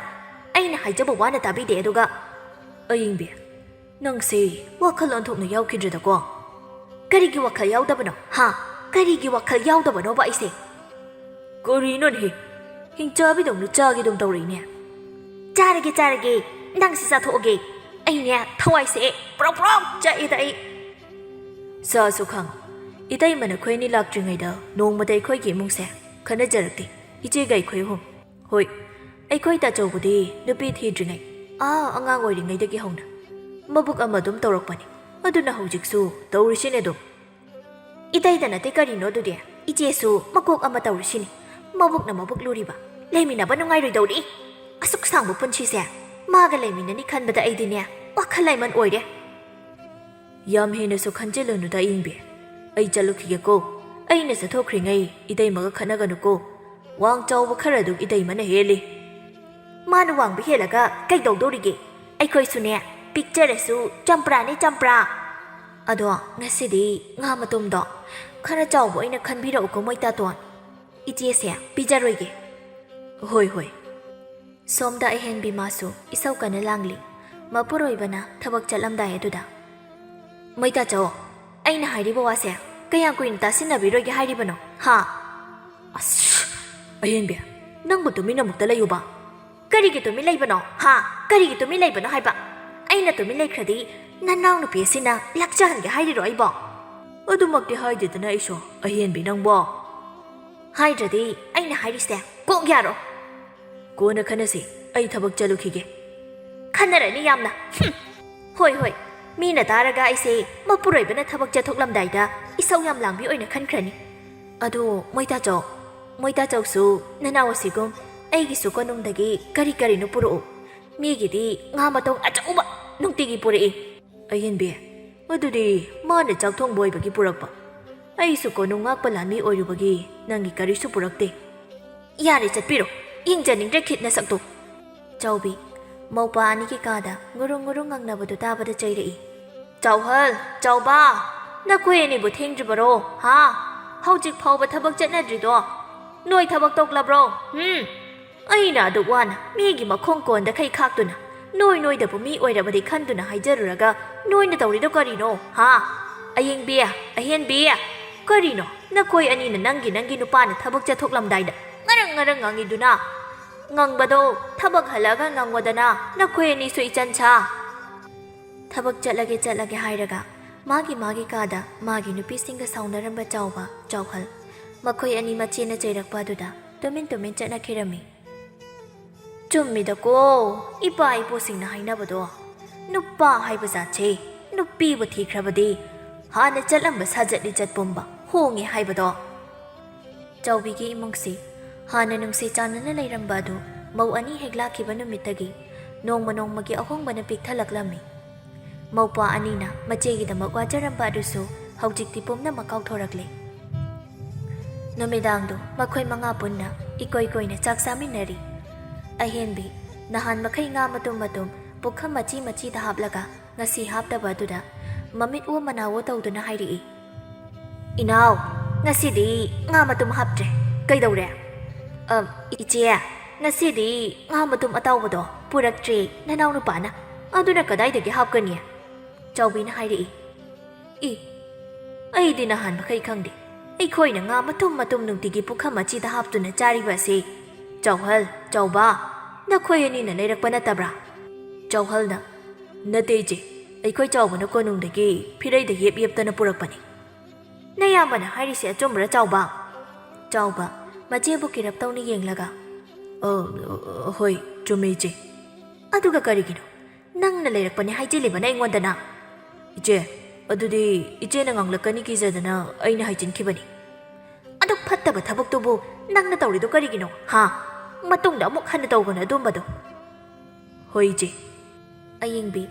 ꯑꯩꯅ ꯍꯥꯏꯖꯕ ꯋꯥꯅ ꯇꯥꯕꯤꯗꯦ, ꯑꯗꯨꯒ..." "ꯑꯌꯦꯡꯕꯤ, ꯅꯪꯁꯦ ꯋꯥꯈꯜ ꯑꯣꯟꯊꯣꯛꯅ ꯌꯥꯎꯈꯤꯗ꯭ꯔꯗꯀꯣ꯫ ꯀꯔꯤꯒꯤ ꯋꯥꯈꯜ ꯌꯥꯎꯗꯕꯅꯣ? ꯍꯥ? ꯀꯔꯤꯒꯤ ꯋꯥꯈꯜ ꯌꯥꯎꯗꯕꯅꯣꯕ ꯑꯩꯁꯦ? ꯀꯔꯤꯅꯣꯅꯦꯍꯦ? ꯍꯤꯡꯆꯥꯕꯤꯗꯧꯅ ꯆꯥꯒꯦꯗꯧꯅ ꯇꯧꯔꯛꯏꯅꯦ꯫ ꯆꯥꯔꯒꯦ, ꯆꯥꯔꯒꯦ꯫ ꯅꯪꯁꯤ ꯆꯥꯊꯣꯛꯑꯒꯦ꯫ ꯑꯩꯅꯦ, ꯊꯋꯥꯏꯁꯦ ꯄ꯭ꯔꯣꯛ ꯄ꯭ꯔꯣꯛ ꯆꯥꯛꯑꯦꯗ ꯑꯩ꯫ ꯆꯥꯁꯨ ꯈꯪ꯫ ꯏꯇꯩꯃ ꯅꯈꯣꯏ ꯑꯅꯤ ꯂꯥꯛꯇ꯭ꯔꯤꯉꯩꯗ ꯅꯣꯡꯃꯇ ꯑꯩꯈꯣꯏꯒꯤ ꯏꯃꯨꯡꯁꯦ ꯈꯟꯅꯖꯔꯛꯇꯦ꯫ ꯏꯆꯦꯒ ꯑꯩꯈꯣꯏ ꯑꯍꯨꯝ꯫ ꯍꯣꯏ, ꯑꯩꯈꯣꯏ ꯇꯥꯆꯧꯕꯨꯗꯤ ꯅꯨꯄꯤ ꯊꯤꯗ꯭ꯔꯤꯉꯩ, ꯑꯥ, ꯑꯉꯥꯡ ꯑꯣꯏꯔꯤꯉꯩꯗꯒꯤ ꯍꯧꯅ ꯃꯕꯨꯛ ꯑꯃ ꯑꯗꯨꯝ ꯇꯧꯔꯛꯄꯅꯤ꯫ ꯑꯗꯨꯅ ꯍꯧꯖꯤꯛꯁꯨ ꯇꯧꯔꯤꯁꯤꯅꯦ ꯑꯗꯨꯝ꯫ ꯏꯇꯩꯗ ꯅꯠꯇꯦ ꯀꯔꯤꯅꯣ ꯑꯗꯨꯗꯤ? ꯏꯆꯦꯁꯨ ꯃꯀꯣꯛ ꯑꯃ ꯇꯧꯔꯤꯁꯤꯅꯤ꯫ ꯃꯕꯨꯛꯅ ꯃꯕꯨꯛ ꯂꯨꯔꯤꯕ꯫ ꯂꯩꯃꯤꯟꯅꯕ ꯅꯨꯡꯉꯥꯏꯔꯣꯏꯗꯧꯔꯤ꯫ ꯑꯁꯨꯛ ꯁꯥꯡꯕ ꯄꯨꯟꯁꯤꯁꯦ ꯃꯥꯒ ꯂꯩꯃꯤꯟꯅꯅꯤ ꯈꯟꯕꯗ ꯑꯩꯗꯤꯅꯦ, ꯋꯥꯈꯜ ꯂꯩꯃꯟ ꯑꯣꯏꯔꯦ꯫ ꯌꯥꯝ ꯍꯦꯟꯅꯁꯨ ꯈꯟꯖꯤꯜꯂꯨꯅꯨꯗ ꯑꯌꯤꯡꯕꯤ꯫ ꯑꯩ ꯆꯠꯂꯨꯈꯤꯒꯦꯀꯣ꯫ ꯑꯩꯅ ꯆꯠꯊꯣꯛꯈ꯭ꯔꯤꯉꯩ ꯏꯇꯩꯃꯒ ꯈꯠꯅꯒꯅꯨꯀꯣ꯫ ꯋꯥꯡ ꯆꯥꯎꯕ ꯈꯔ ꯑꯗꯨ ꯏꯇꯩꯃꯅ ꯍꯦꯜꯂꯤ꯫ ꯃꯥꯅ ꯋꯥꯡꯕ ꯍꯦꯜꯂꯒ ꯀꯩꯗꯧꯗꯧꯔꯤꯒꯦ? ꯑꯩꯈꯣꯏꯁꯨꯅꯦ, ꯄꯤꯛꯆꯔꯁꯨ ꯆꯝꯄ꯭ꯔꯥꯅꯦ, ꯆꯝꯄ꯭ꯔꯥ꯫ ꯑꯗꯣ ꯉꯁꯤꯗꯤ ꯉꯥ ꯃꯇꯨꯝꯗꯣ ꯈꯔ ꯆꯥꯎꯕ ꯑꯣꯏꯅ ꯈꯟꯕꯤꯔꯛꯎꯀꯣ, ꯃꯣꯏ ꯇꯥꯇꯣꯟ꯫ ꯏꯆꯦꯁꯦ, ꯄꯤꯖꯔꯣꯏꯒꯦ꯫ ꯍꯣꯏ, ꯍꯣꯏ꯫ ꯁꯣꯝꯗ ꯑꯍꯦꯟꯕꯤ ꯃꯥꯁꯨ ꯏꯁꯧ ꯀꯟꯅ ꯂꯥꯡꯂꯤ꯫ ꯃꯄꯨꯔꯣꯏꯕꯅ ꯊꯕꯛ ꯆꯠꯂꯝꯗꯥꯏ ꯑꯗꯨꯗ, "ꯃꯩꯇꯥꯆꯧ, ꯑꯩꯅ ꯍꯥꯏꯔꯤꯕ ꯋꯥꯁꯦ ꯀꯌꯥꯝ ꯀꯨꯏꯅ ꯇꯥꯁꯤꯟꯅꯕꯤꯔꯣꯏꯒꯦ ꯍꯥꯏꯔꯤꯕꯅꯣ, ꯍꯥ?" ꯑꯁ, ꯑꯍꯦꯟꯕꯤ, ꯅꯪꯕꯨ ꯇꯨꯃꯤꯟ ꯑꯃꯨꯛꯇ ꯂꯩꯌꯨꯕ꯫ ꯀꯔꯤꯒꯤ ꯇꯨꯃꯤꯟ ꯂꯩꯕꯅꯣ, ꯍꯥ? ꯀꯔꯤꯒꯤ ꯇꯨꯃꯤꯟ ꯂꯩꯕꯅꯣ ꯍꯥꯏꯕ? ꯑꯩꯅ ꯇꯨꯃꯤꯟ ꯂꯩꯈ꯭ꯔꯗꯤ ꯅꯅꯥꯎꯅꯨꯄꯤ ꯑꯁꯤꯅ ꯂꯥꯛꯆꯍꯟꯒꯦ ꯍꯥꯏꯔꯤꯔꯣ ꯑꯩꯕꯣ? ꯑꯗꯨꯃꯛꯇꯤ ꯍꯥꯏꯗꯦꯗꯅ ꯑꯩꯁꯨ, ꯑꯍꯦꯟꯕꯤ ꯅꯪꯕꯣ꯫ ꯍꯥꯏꯗ꯭ꯔꯗꯤ ꯑꯩꯅ ꯍꯥꯏꯔꯤꯁꯦ ꯀꯣꯛ ꯌꯥꯔꯣ꯫ ꯀꯣꯟꯅ ꯈꯟꯅꯁꯤ, ꯑꯩ ꯊꯕꯛ ꯆꯠꯂꯨꯈꯤꯒꯦ꯫ ꯈꯟꯅꯔꯅꯤ ꯌꯥꯝꯅ꯫ ꯍꯨꯝ꯫ ꯍꯣꯏ, ꯍꯣꯏ꯫ ꯃꯤꯅ ꯇꯥꯔꯒ ꯑꯩꯁꯦ ꯃꯄꯨꯔꯣꯏꯕꯅ ꯊꯕꯛ ꯆꯠꯊꯣꯛꯂꯝꯗꯥꯏꯗ ꯏꯁꯧ ꯌꯥꯝ ꯂꯥꯡꯕꯤ ꯑꯣꯏꯅ ꯈꯟꯈ꯭ꯔꯅꯤ꯫ ꯑꯗꯣ ꯃꯣꯏꯇꯥꯆꯧ, ꯃꯣꯏꯇꯥꯆꯧꯁꯨ ꯅꯅꯥꯎ ꯑꯁꯤꯒꯨꯝ ꯑꯩꯒꯤꯁꯨ ꯀꯣꯅꯨꯡꯗꯒꯤ ꯀꯔꯤ ꯀꯔꯤꯅꯣ ꯄꯨꯔꯛꯎ꯫ ꯃꯤꯒꯤꯗꯤ ꯉꯥ ꯃꯇꯣꯡ ꯑꯆꯧꯕ ꯅꯨꯡꯇꯤꯒꯤ ꯄꯨꯔꯛꯏ꯫ ꯑꯍꯦꯟꯕꯤ, ꯑꯗꯨꯗꯤ ꯃꯥꯅ ꯆꯥꯛ ꯊꯣꯡꯕ ꯑꯣꯏꯕꯒꯤ ꯄꯨꯔꯛꯄ꯫ ꯑꯩꯁꯨ ꯀꯣꯅꯨꯡ ꯉꯥꯛꯄ ꯂꯥꯟꯃꯤ ꯑꯣꯏꯔꯨꯕꯒꯤ ꯅꯪꯒꯤ ꯀꯔꯤꯁꯨ ꯄꯨꯔꯛꯇꯦ꯫ ꯌꯥꯔꯦ, ꯆꯠꯄꯤꯔꯣ꯫ ꯌꯦꯡꯖꯅꯤꯡꯗ꯭ꯔꯦ ꯈꯤꯠ ꯅꯁꯛꯇꯣ꯫ ꯆꯥꯎꯕꯤ, ꯃꯧꯄꯥ ꯑꯅꯤꯒꯤ ꯀꯥꯗ ꯉꯨꯔꯨꯡ ꯉꯨꯔꯨꯡ ꯉꯪꯅꯕꯗꯨ ꯇꯥꯕꯗ ꯆꯩꯔꯛꯏ꯫ ꯆꯥꯎꯍꯜ, ꯆꯥꯎꯕ, ꯅꯈꯣꯏ ꯑꯅꯤꯕꯨ ꯊꯦꯡꯗ꯭ꯔꯤꯕꯔꯣ? ꯍꯥ? ꯍꯧꯖꯤꯛ ꯐꯥꯎꯕ ꯊꯕꯛ ꯆꯠꯅꯗ꯭ꯔꯤꯗꯣ? ꯅꯣꯏ ꯊꯕꯛ ꯇꯣꯛꯂꯕ꯭ꯔꯣ? ꯍꯨꯝ? ꯑꯩꯅ ꯑꯗꯨꯛ ꯋꯥꯅ ꯃꯤꯒꯤ ꯃꯈꯣꯡ ꯀꯣꯟꯗ ꯈꯩ ꯈꯥꯛꯇꯨꯅ ꯅꯣꯏ ꯅꯣꯏꯗꯕꯨ ꯃꯤ ꯑꯣꯏꯔꯕꯗꯤ ꯈꯟꯗꯨꯅ ꯍꯥꯏꯖꯔꯨꯔꯒ ꯅꯣꯏꯅ ꯇꯧꯔꯤꯗꯣ ꯀꯔꯤꯅꯣ, ꯍꯥ? ꯑꯌꯦꯡꯕꯤ, ꯑꯍꯦꯟꯕꯤ, ꯀꯔꯤꯅꯣ? ꯅꯈꯣꯏ ꯑꯅꯤꯅ ꯅꯪꯒꯤ ꯅꯪꯒꯤ ꯅꯨꯄꯥꯅ ꯊꯕꯛ ꯆꯠꯊꯣꯛꯂꯝꯗꯥꯏꯗ ꯉꯔꯪ ꯉꯔꯪ ꯉꯪꯉꯤꯗꯨꯅ? ꯉꯪꯕꯗꯣ ꯊꯕꯛ ꯍꯜꯂꯛꯑꯒ ꯉꯪꯉꯣꯗꯅ, ꯅꯈꯣꯏ ꯑꯅꯤꯁꯨ ꯏꯆꯟ ꯁꯥ꯫ ꯊꯕꯛ ꯆꯠꯂꯒꯦ ꯆꯠꯂꯒꯦ ꯍꯥꯏꯔꯒ ꯃꯥꯒꯤ ꯃꯥꯒꯤ ꯀꯥꯗ ꯃꯥꯒꯤ ꯅꯨꯄꯤꯁꯤꯡꯒ ꯁꯥꯎꯅꯔꯝꯕ ꯆꯥꯎꯕ, ꯆꯥꯎꯍꯜ, ꯃꯈꯣꯏ ꯑꯅꯤ ꯃꯆꯦꯅ ꯆꯩꯔꯛꯄ ꯑꯗꯨꯗ ꯇꯨꯃꯤꯟ ꯇꯨꯃꯤꯟ ꯆꯠꯅꯈꯤꯔꯝꯃꯤ꯫ ꯆꯨꯝꯃꯤꯗꯀꯣ, ꯏꯄꯥ ꯏꯄꯨꯁꯤꯡꯅ ꯍꯥꯏꯅꯕꯗꯣ, ꯅꯨꯄꯥ ꯍꯥꯏꯕ ꯖꯥꯠꯁꯦ ꯅꯨꯄꯤꯕꯨ ꯊꯤꯈ꯭ꯔꯕꯗꯤ ꯍꯥꯟꯅ ꯆꯠꯂꯝꯕ ꯁꯥꯖꯠ ꯂꯤꯆꯠ ꯄꯨꯝꯕ ꯍꯣꯡꯉꯦ ꯍꯥꯏꯕꯗꯣ꯫ ꯆꯥꯎꯕꯤꯒꯤ ꯏꯃꯨꯡꯁꯤ ꯍꯥꯟꯅ ꯅꯨꯡꯁꯤ ꯆꯥꯟꯅꯅ ꯂꯩꯔꯝꯕ ꯑꯗꯨ ꯃꯧ ꯑꯅꯤ ꯍꯦꯛ ꯂꯥꯛꯈꯤꯕ ꯅꯨꯃꯤꯠꯇꯒꯤ ꯅꯣꯡꯃ ꯅꯣꯡꯃꯒꯤ ꯑꯍꯣꯡꯕꯅ ꯄꯤꯛꯊꯜꯂꯛꯂꯝꯃꯤ꯫ ꯃꯧꯄ꯭ꯋꯥ ꯑꯅꯤꯅ ꯃꯆꯦꯒꯤꯗꯃꯛ ꯋꯥꯖꯔꯝꯕ ꯑꯗꯨꯁꯨ ꯍꯧꯖꯤꯛꯇꯤ ꯄꯨꯝꯅꯃꯛ ꯀꯥꯎꯊꯣꯔꯛꯂꯦ꯫ ꯅꯨꯃꯤꯗꯥꯡꯗꯨ ꯃꯈꯣꯏ ꯃꯉꯥ ꯄꯨꯟꯅ ꯏꯀꯣꯏ ꯀꯣꯏꯅ ꯆꯥꯛ ꯆꯥꯃꯤꯟꯅꯔꯤ꯫ ꯑꯍꯦꯟꯕꯤ ꯅꯍꯥꯟ ꯃꯈꯩ ꯉꯥ ꯃꯇꯨꯝ ꯃꯇꯨꯝ ꯄꯨꯈꯝ ꯃꯆꯤ ꯃꯆꯤꯗ ꯍꯥꯞꯂꯒ ꯉꯁꯤ ꯍꯥꯞꯇꯕ ꯑꯗꯨꯗ ꯃꯃꯤꯠ ꯑꯣ ꯃꯅꯥ ꯑꯣ ꯇꯧꯗꯨꯅ ꯍꯥꯏꯔꯛꯏ, "ꯏꯅꯥꯎ, ꯉꯁꯤꯗꯤ ꯉꯥ ꯃꯇꯨꯝ ꯍꯥꯞꯇ꯭ꯔꯦ꯫ ꯀꯩꯗꯧꯔꯦ?" "ꯑ, ꯏꯆꯦ, ꯉꯁꯤꯗꯤ ꯉꯥ ꯃꯇꯨꯝ ꯑꯇꯥꯎꯕꯗꯣ ꯄꯨꯔꯛꯇ꯭ꯔꯦ ꯅꯅꯥꯎ ꯅꯨꯄꯥꯅ꯫ ꯑꯗꯨꯅ ꯀꯗꯥꯏꯗꯒꯤ ꯍꯥꯞꯀꯅꯤ?" ꯆꯥꯎꯕꯤꯅ ꯍꯥꯏꯔꯛꯏ꯫ "ꯏ, ꯑꯩꯗꯤ ꯅꯍꯥꯟ ꯃꯈꯩ ꯈꯪꯗꯦ꯫ ꯑꯩꯈꯣꯏꯅ ꯉꯥ ꯃꯇꯨꯝ ꯃꯇꯨꯝ ꯅꯨꯡꯇꯤꯒꯤ ꯄꯨꯈꯝ ꯑꯁꯤꯗ ꯍꯥꯞꯇꯨꯅ ꯆꯥꯔꯤꯕ ꯑꯁꯤ꯫ ꯆꯥꯎꯍꯜ, ꯆꯥꯎꯕ, ꯅꯈꯣꯏ ꯑꯅꯤꯅ ꯂꯩꯔꯛꯄ ꯅꯠꯇꯕ꯭ꯔꯥ?" ꯆꯥꯎꯍꯜꯅ, "ꯅꯠꯇꯦ ꯏꯆꯦ, ꯑꯩꯈꯣꯏ ꯆꯥꯎꯕꯅ ꯀꯣꯅꯨꯡꯗꯒꯤ ꯐꯤꯔꯩꯗ ꯌꯦꯞ ꯌꯦꯞꯇꯅ ꯄꯨꯔꯛꯄꯅꯤ꯫" "ꯅꯌꯥꯝꯕꯅ ꯍꯥꯏꯔꯤꯁꯦ ꯑꯆꯨꯝꯕ꯭ꯔꯥ ꯆꯥꯎꯕ?" ꯆꯥꯎꯕ, ꯃꯆꯦꯕꯨ ꯀꯤꯔꯞ ꯇꯧꯅ ꯌꯦꯡꯂꯒ, "ꯑ, ꯍꯣꯏ, ꯆꯨꯝꯃꯦ ꯏꯆꯦ꯫" "ꯑꯗꯨꯒ ꯀꯔꯤꯒꯤꯅꯣ ꯅꯪꯅ ꯂꯩꯔꯛꯄꯅꯦ ꯍꯥꯏꯖꯤꯜꯂꯤꯕꯅ ꯑꯩꯉꯣꯟꯗꯅ?" "ꯏꯆꯦ, ꯑꯗꯨꯗꯤ ꯏꯆꯦꯅ ꯉꯥꯡꯂꯛꯀꯅꯤ ꯀꯤꯖꯗꯅ ꯑꯩꯅ ꯍꯥꯏꯖꯤꯟꯈꯤꯕꯅꯤ꯫" "ꯑꯗꯨꯛ ꯐꯠꯇꯕ ꯊꯕꯛꯇꯨꯕꯨ ꯅꯪꯅ ꯇꯧꯔꯤꯗꯣ ꯀꯔꯤꯒꯤꯅꯣ, ꯍꯥ? ꯃꯇꯨꯡꯗ ꯑꯃꯨꯛ ꯍꯟꯅ ꯇꯧꯒꯅꯨ ꯑꯗꯨꯝꯕꯗꯣ꯫" "ꯍꯣꯏ ꯏꯆꯦ꯫" ꯑꯌꯦꯡꯕꯤ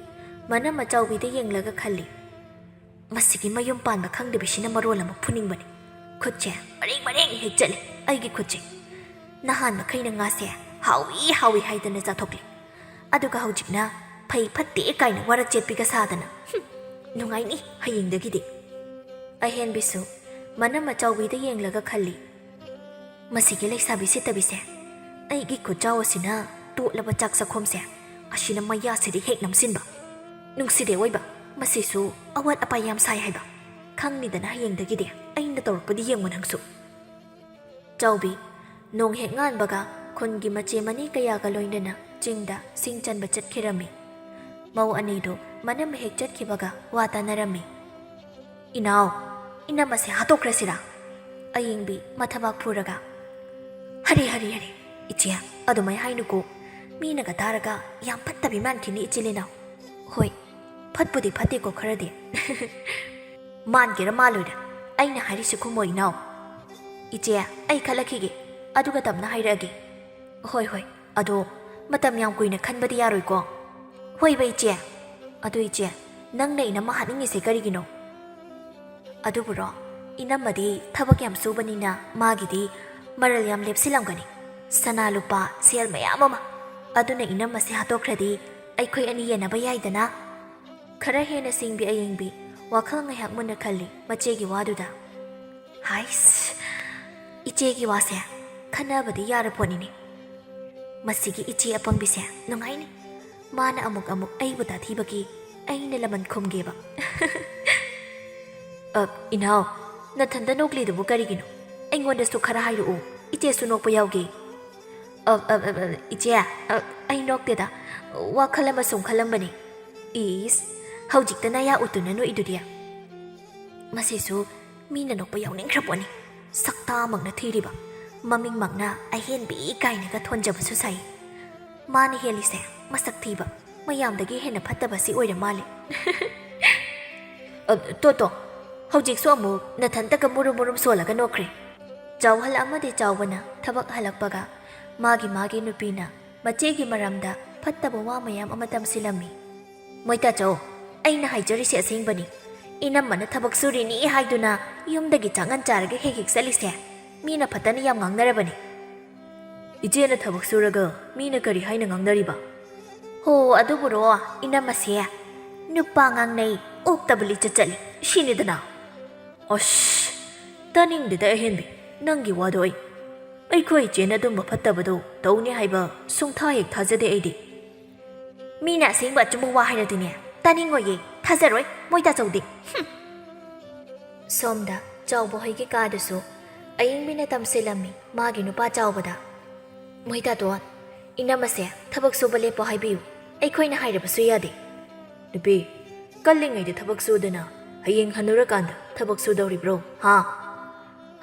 ꯃꯅꯝ ꯑꯆꯥꯎꯕꯤꯗ ꯌꯦꯡꯂꯒ ꯈꯜꯂꯤ, "ꯃꯁꯤꯒꯤ ꯃꯌꯨꯝ ꯄꯥꯟꯕ ꯈꯪꯗꯕꯤꯁꯤꯅ ꯃꯔꯣꯜ ꯑꯃ ꯐꯨꯅꯤꯡꯕꯅꯤ꯫ ꯈꯨꯠꯁꯦ ꯃꯔꯦꯡ ꯃꯔꯦꯡ ꯍꯦꯛ ꯆꯠꯂꯤ ꯑꯩꯒꯤ ꯈꯨꯠꯁꯦ꯫ ꯅꯍꯥꯟ ꯃꯈꯩꯅ ꯉꯥꯁꯦ ꯍꯥꯎꯏ ꯍꯥꯎꯏ ꯍꯥꯏꯗꯅ ꯆꯥꯊꯣꯛꯂꯤ, ꯑꯗꯨꯒ ꯍꯧꯖꯤꯛꯅ ꯐꯩ ꯐꯠꯇꯦ ꯀꯥꯏꯅ ꯋꯥꯔꯛ ꯆꯦꯠꯄꯤꯒ ꯁꯥꯗꯅ꯫ ꯍꯨꯝ, ꯅꯨꯡꯉꯥꯏꯅꯤ ꯍꯌꯦꯡꯗꯒꯤꯗꯤ꯫" ꯑꯍꯦꯟꯕꯤꯁꯨ ꯃꯅꯝ ꯑꯆꯥꯎꯕꯤꯗ ꯌꯦꯡꯂꯒ ꯈꯜꯂꯤ, "ꯃꯁꯤꯒꯤ ꯂꯩꯁꯥꯕꯤ ꯁꯤꯠꯇꯕꯤꯁꯦ, ꯑꯩꯒꯤ ꯈꯨꯠꯆꯥꯎ ꯑꯁꯤꯅ ꯇꯣꯠꯂꯕ ꯆꯥꯛ ꯆꯥꯛꯈꯣꯝꯁꯦ ꯑꯁꯤꯅ ꯃꯌꯥꯁꯤꯗꯤ ꯍꯦꯛ ꯅꯝꯁꯤꯟꯕ꯫ ꯅꯨꯡꯁꯤꯗꯦ ꯑꯣꯏꯕ, ꯃꯁꯤꯁꯨ ꯑꯋꯥꯠ ꯑꯄꯥ ꯌꯥꯝ ꯁꯥꯏ ꯍꯥꯏꯕ꯫ ꯈꯪꯅꯤꯗꯅ ꯍꯌꯦꯡꯗꯒꯤꯗꯤ ꯑꯩꯅ ꯇꯧꯔꯛꯄꯗꯤ ꯌꯦꯡꯉꯨ ꯅꯪꯁꯨ꯫ ꯆꯥꯎꯕꯤ, ꯅꯣꯡ ꯍꯦꯛ ꯉꯥꯟꯕꯒ ꯈꯨꯟꯒꯤ ꯃꯆꯦ ꯃꯅꯦ ꯀꯌꯥꯒ ꯂꯣꯏꯅꯅ ꯆꯤꯡꯗ ꯁꯤꯡ ꯆꯟꯕ ꯆꯠꯈꯤꯔꯝꯃꯤ꯫ ꯃꯧ ꯑꯅꯤꯗꯨ ꯃꯅꯝ ꯍꯦꯛ ꯆꯠꯈꯤꯕꯒ ꯋꯥ ꯇꯥꯅꯔꯝꯃꯤ꯫ "ꯏꯅꯥꯎ, ꯏꯅꯝ ꯑꯁꯦ ꯍꯥꯠꯇꯣꯛꯈ꯭ꯔꯁꯤꯔꯥ?" ꯑꯌꯦꯡꯕꯤ ꯃꯊꯕꯥꯛ ꯐꯨꯔꯒ꯫ "ꯍꯔꯦ, ꯍꯔꯦ, ꯍꯔꯦ, ꯏꯆꯦ, ꯑꯗꯨꯃꯥꯏ ꯍꯥꯏꯅꯨꯀꯣ꯫ ꯃꯤꯅꯒ ꯇꯥꯔꯒ ꯌꯥꯝ ꯐꯠꯇꯕꯤ ꯃꯥꯟꯈꯤꯅꯤ ꯏꯆꯤꯜ ꯏꯅꯥꯎ꯫" "ꯍꯣꯏ, ꯐꯠꯄꯨꯗꯤ ꯐꯠꯇꯦꯀꯣ ꯈꯔꯗꯤ꯫" "ꯃꯥꯟꯒꯦꯔꯥ ꯃꯥꯜꯂꯣꯏꯔꯥ, ꯑꯩꯅ ꯍꯥꯏꯔꯤꯁꯤ ꯈꯨꯝꯃꯣ ꯏꯅꯥꯎ꯫" "ꯏꯆꯦ, ꯑꯩ ꯈꯜꯂꯛꯈꯤꯒꯦ, ꯑꯗꯨꯒ ꯇꯞꯅ ꯍꯥꯏꯔꯛꯑꯒꯦ꯫" "ꯍꯣꯏ, ꯍꯣꯏ, ꯑꯗꯣ ꯃꯇꯝ ꯌꯥꯝ ꯀꯨꯏꯅ ꯈꯟꯕꯗꯤ ꯌꯥꯔꯣꯏꯀꯣ?" "ꯍꯣꯏꯕ ꯏꯆꯦ꯫ ꯑꯗꯣ ꯏꯆꯦ, ꯅꯪꯅ ꯏꯅꯝꯃ ꯍꯥꯠꯅꯤꯡꯉꯤꯁꯦ ꯀꯔꯤꯒꯤꯅꯣ?" "ꯑꯗꯨꯕꯨꯔꯣ, ꯏꯅꯝꯃꯗꯤ ꯊꯕꯛ ꯌꯥꯝ ꯁꯨꯕꯅꯤꯅ ꯃꯥꯒꯤꯗꯤ ꯃꯔꯜ ꯌꯥꯝ ꯂꯦꯞꯁꯤꯜꯂꯝꯒꯅꯤ꯫ ꯁꯅꯥ ꯂꯨꯄꯥ, ꯁꯦꯜ ꯃꯌꯥꯝ ꯑꯃ꯫ ꯑꯗꯨꯅ ꯏꯅꯝꯃꯁꯦ ꯍꯥꯠꯇꯣꯛꯈ꯭ꯔꯗꯤ ꯑꯩꯈꯣꯏ ꯑꯅꯤ ꯌꯦꯟꯅꯕ ꯌꯥꯏꯗꯅ꯫" ꯈꯔ ꯍꯦꯟꯅ ꯁꯤꯡꯕꯤ ꯑꯌꯦꯡꯕꯤ ꯋꯥꯈꯜ ꯉꯥꯏꯍꯥꯛ ꯃꯨꯟꯅ ꯈꯜꯂꯤ ꯃꯆꯦꯒꯤ ꯋꯥꯗꯨꯗ꯫ "ꯍꯥꯏꯁ, ꯏꯆꯦꯒꯤ ꯋꯥꯁꯦ ꯈꯟꯅꯕꯗꯤ ꯌꯥꯔ ꯄꯣꯠꯅꯤꯅꯦ꯫ ꯃꯁꯤꯒꯤ ꯏꯆꯦ ꯑꯄꯪꯕꯤꯁꯦ ꯅꯨꯡꯉꯥꯏꯅꯤ꯫ ꯃꯥꯅ ꯑꯃꯨꯛ ꯑꯃꯨꯛ ꯑꯩꯕꯨ ꯇꯥꯊꯤꯕꯒꯤ ꯑꯩꯅ ꯂꯃꯟ ꯈꯨꯝꯒꯦꯕ꯫" "ꯑ, ꯏꯅꯥꯎ, ꯅꯊꯟꯗ ꯅꯣꯛꯂꯤꯗꯨꯕꯨ ꯀꯔꯤꯒꯤꯅꯣ? ꯑꯩꯉꯣꯟꯗꯁꯨ ꯈꯔ ꯍꯥꯏꯔꯛꯎ, ꯏꯆꯦꯁꯨ ꯅꯣꯛꯄ ꯌꯥꯎꯒꯦ꯫" "ꯑ, ꯑ, ꯑ, ꯑ, ꯏꯆꯦ, ꯑ, ꯑꯩ ꯅꯣꯛꯇꯦꯗ, ꯋꯥꯈꯜ ꯑꯃ ꯁꯨꯝ ꯈꯜꯂꯝꯕꯅꯤ꯫" "ꯏꯁ, ꯍꯧꯖꯤꯛꯇ ꯅꯌꯥ ꯎꯠꯇꯨꯅ ꯅꯣꯛꯏꯗꯨꯗꯤ?" ꯃꯁꯤꯁꯨ ꯃꯤꯅ ꯅꯣꯛꯄ ꯌꯥꯎꯅꯤꯡꯈ꯭ꯔ ꯄꯣꯠꯅꯤ꯫ ꯁꯛꯇꯥꯃꯛꯅ ꯊꯤꯔꯤꯕ, ꯃꯃꯤꯡꯃꯛꯅ ꯑꯍꯦꯟꯕꯤ ꯀꯥꯏꯅꯒ ꯊꯣꯟꯖꯕꯁꯨ ꯁꯥꯏ꯫ ꯃꯥꯅ ꯍꯦꯜꯂꯤꯁꯦ ꯃꯁꯛ ꯊꯤꯕ, ꯃꯌꯥꯝꯗꯒꯤ ꯍꯦꯟꯅ ꯐꯠꯇꯕꯁꯤ ꯑꯣꯏꯔ ꯃꯥꯜꯂꯦ꯫ "ꯑ, ꯇꯣ, ꯇꯣ, ꯍꯧꯖꯤꯛꯁꯨ ꯑꯃꯨꯛ ꯅꯊꯟꯇꯒ ꯃꯨꯔꯨꯝ ꯃꯨꯔꯨꯝ ꯁꯣꯜꯂꯒ ꯅꯣꯛꯈ꯭ꯔꯦ꯫" ꯆꯥꯎꯍꯜ ꯑꯃꯗꯤ ꯆꯥꯎꯕꯅ ꯊꯕꯛ ꯍꯜꯂꯛꯄꯒ ꯃꯥꯒꯤ ꯃꯥꯒꯤ ꯅꯨꯄꯤꯅ ꯃꯆꯦꯒꯤ ꯃꯔꯝꯗ ꯐꯠꯇꯕ ꯋꯥ ꯃꯌꯥꯝ ꯑꯃ ꯇꯝꯁꯤꯜꯂꯝꯃꯤ꯫ "ꯃꯣꯏꯇꯥꯆꯧ, ꯑꯩꯅ ꯍꯥꯏꯖꯔꯤꯁꯦ ꯑꯁꯦꯡꯕꯅꯤ꯫ ꯏꯅꯝꯃꯅ ꯊꯕꯛ ꯁꯨꯔꯤꯅꯤ ꯍꯥꯏꯗꯨꯅ ꯌꯨꯝꯗꯒꯤ ꯆꯥꯛ ꯉꯟ ꯆꯥꯔꯒ ꯍꯦꯛ ꯍꯦꯛ ꯆꯠꯂꯤꯁꯦ ꯃꯤꯅ ꯐꯠꯇꯅ ꯌꯥꯝ ꯉꯥꯡꯅꯔꯕꯅꯤ꯫" "ꯏꯆꯦꯅ ꯊꯕꯛ ꯁꯨꯔꯒ ꯃꯤꯅ ꯀꯔꯤ ꯍꯥꯏꯅ ꯉꯥꯡꯅꯔꯤꯕ?" "ꯍꯣ, ꯑꯗꯨꯕꯨꯔꯣ, ꯏꯅꯝꯃꯁꯦ ꯅꯨꯄꯥ ꯉꯥꯡꯅꯩ, ꯑꯣꯛꯇꯕ ꯂꯤꯆꯠ ꯆꯠꯂꯤ, ꯁꯤꯅꯤꯗꯅ꯫" "ꯑꯁ, ꯇꯥꯅꯤꯡꯗꯦꯗ ꯑꯍꯦꯟꯕꯤ, ꯅꯪꯒꯤ ꯋꯥꯗꯣ ꯑꯩ꯫ ꯑꯩꯈꯣꯏ ꯏꯆꯦꯅ ꯑꯗꯨꯝꯕ ꯐꯠꯇꯕꯗꯣ ꯇꯧꯅꯤ ꯍꯥꯏꯕ ꯁꯨꯡꯊꯥ ꯍꯦꯛ ꯊꯥꯖꯗꯦ ꯑꯩꯗꯤ꯫" ꯃꯤꯅ ꯑꯁꯦꯡꯕ ꯑꯆꯨꯝꯕ ꯋꯥ ꯍꯥꯏꯔꯗꯤꯅꯦ, ꯇꯥꯅꯤꯡꯉꯣꯏꯌꯦ, ꯊꯥꯖꯔꯣꯏ, ꯃꯣꯏ ꯇꯥꯆꯧꯗꯤ꯫ ꯍꯨꯝ꯫ ꯁꯣꯝꯗ ꯆꯥꯎꯕ ꯍꯣꯏꯒꯤ ꯀꯥꯗꯁꯨ ꯑꯌꯤꯡꯕꯤꯅ ꯇꯝꯁꯤꯜꯂꯝꯃꯤ ꯃꯥꯒꯤ ꯅꯨꯄꯥ ꯆꯥꯎꯕꯗ꯫ "ꯃꯣꯏ ꯇꯥꯇꯣꯟ, ꯏꯅꯝꯃꯁꯦ ꯊꯕꯛ ꯁꯨꯕ ꯂꯦꯞꯄꯣ ꯍꯥꯏꯕꯤꯌꯨ, ꯑꯩꯈꯣꯏꯅ ꯍꯥꯏꯔꯕꯁꯨ ꯌꯥꯗꯦ꯫ ꯅꯨꯄꯤ, ꯀꯜꯂꯤꯉꯩꯗ ꯊꯕꯛ ꯁꯨꯗꯅ ꯍꯌꯦꯡ ꯍꯟꯅꯨꯔꯀꯥꯟꯗ ꯊꯕꯛ ꯁꯨꯗꯧꯔꯤꯕ꯭ꯔꯣ, ꯍꯥ?"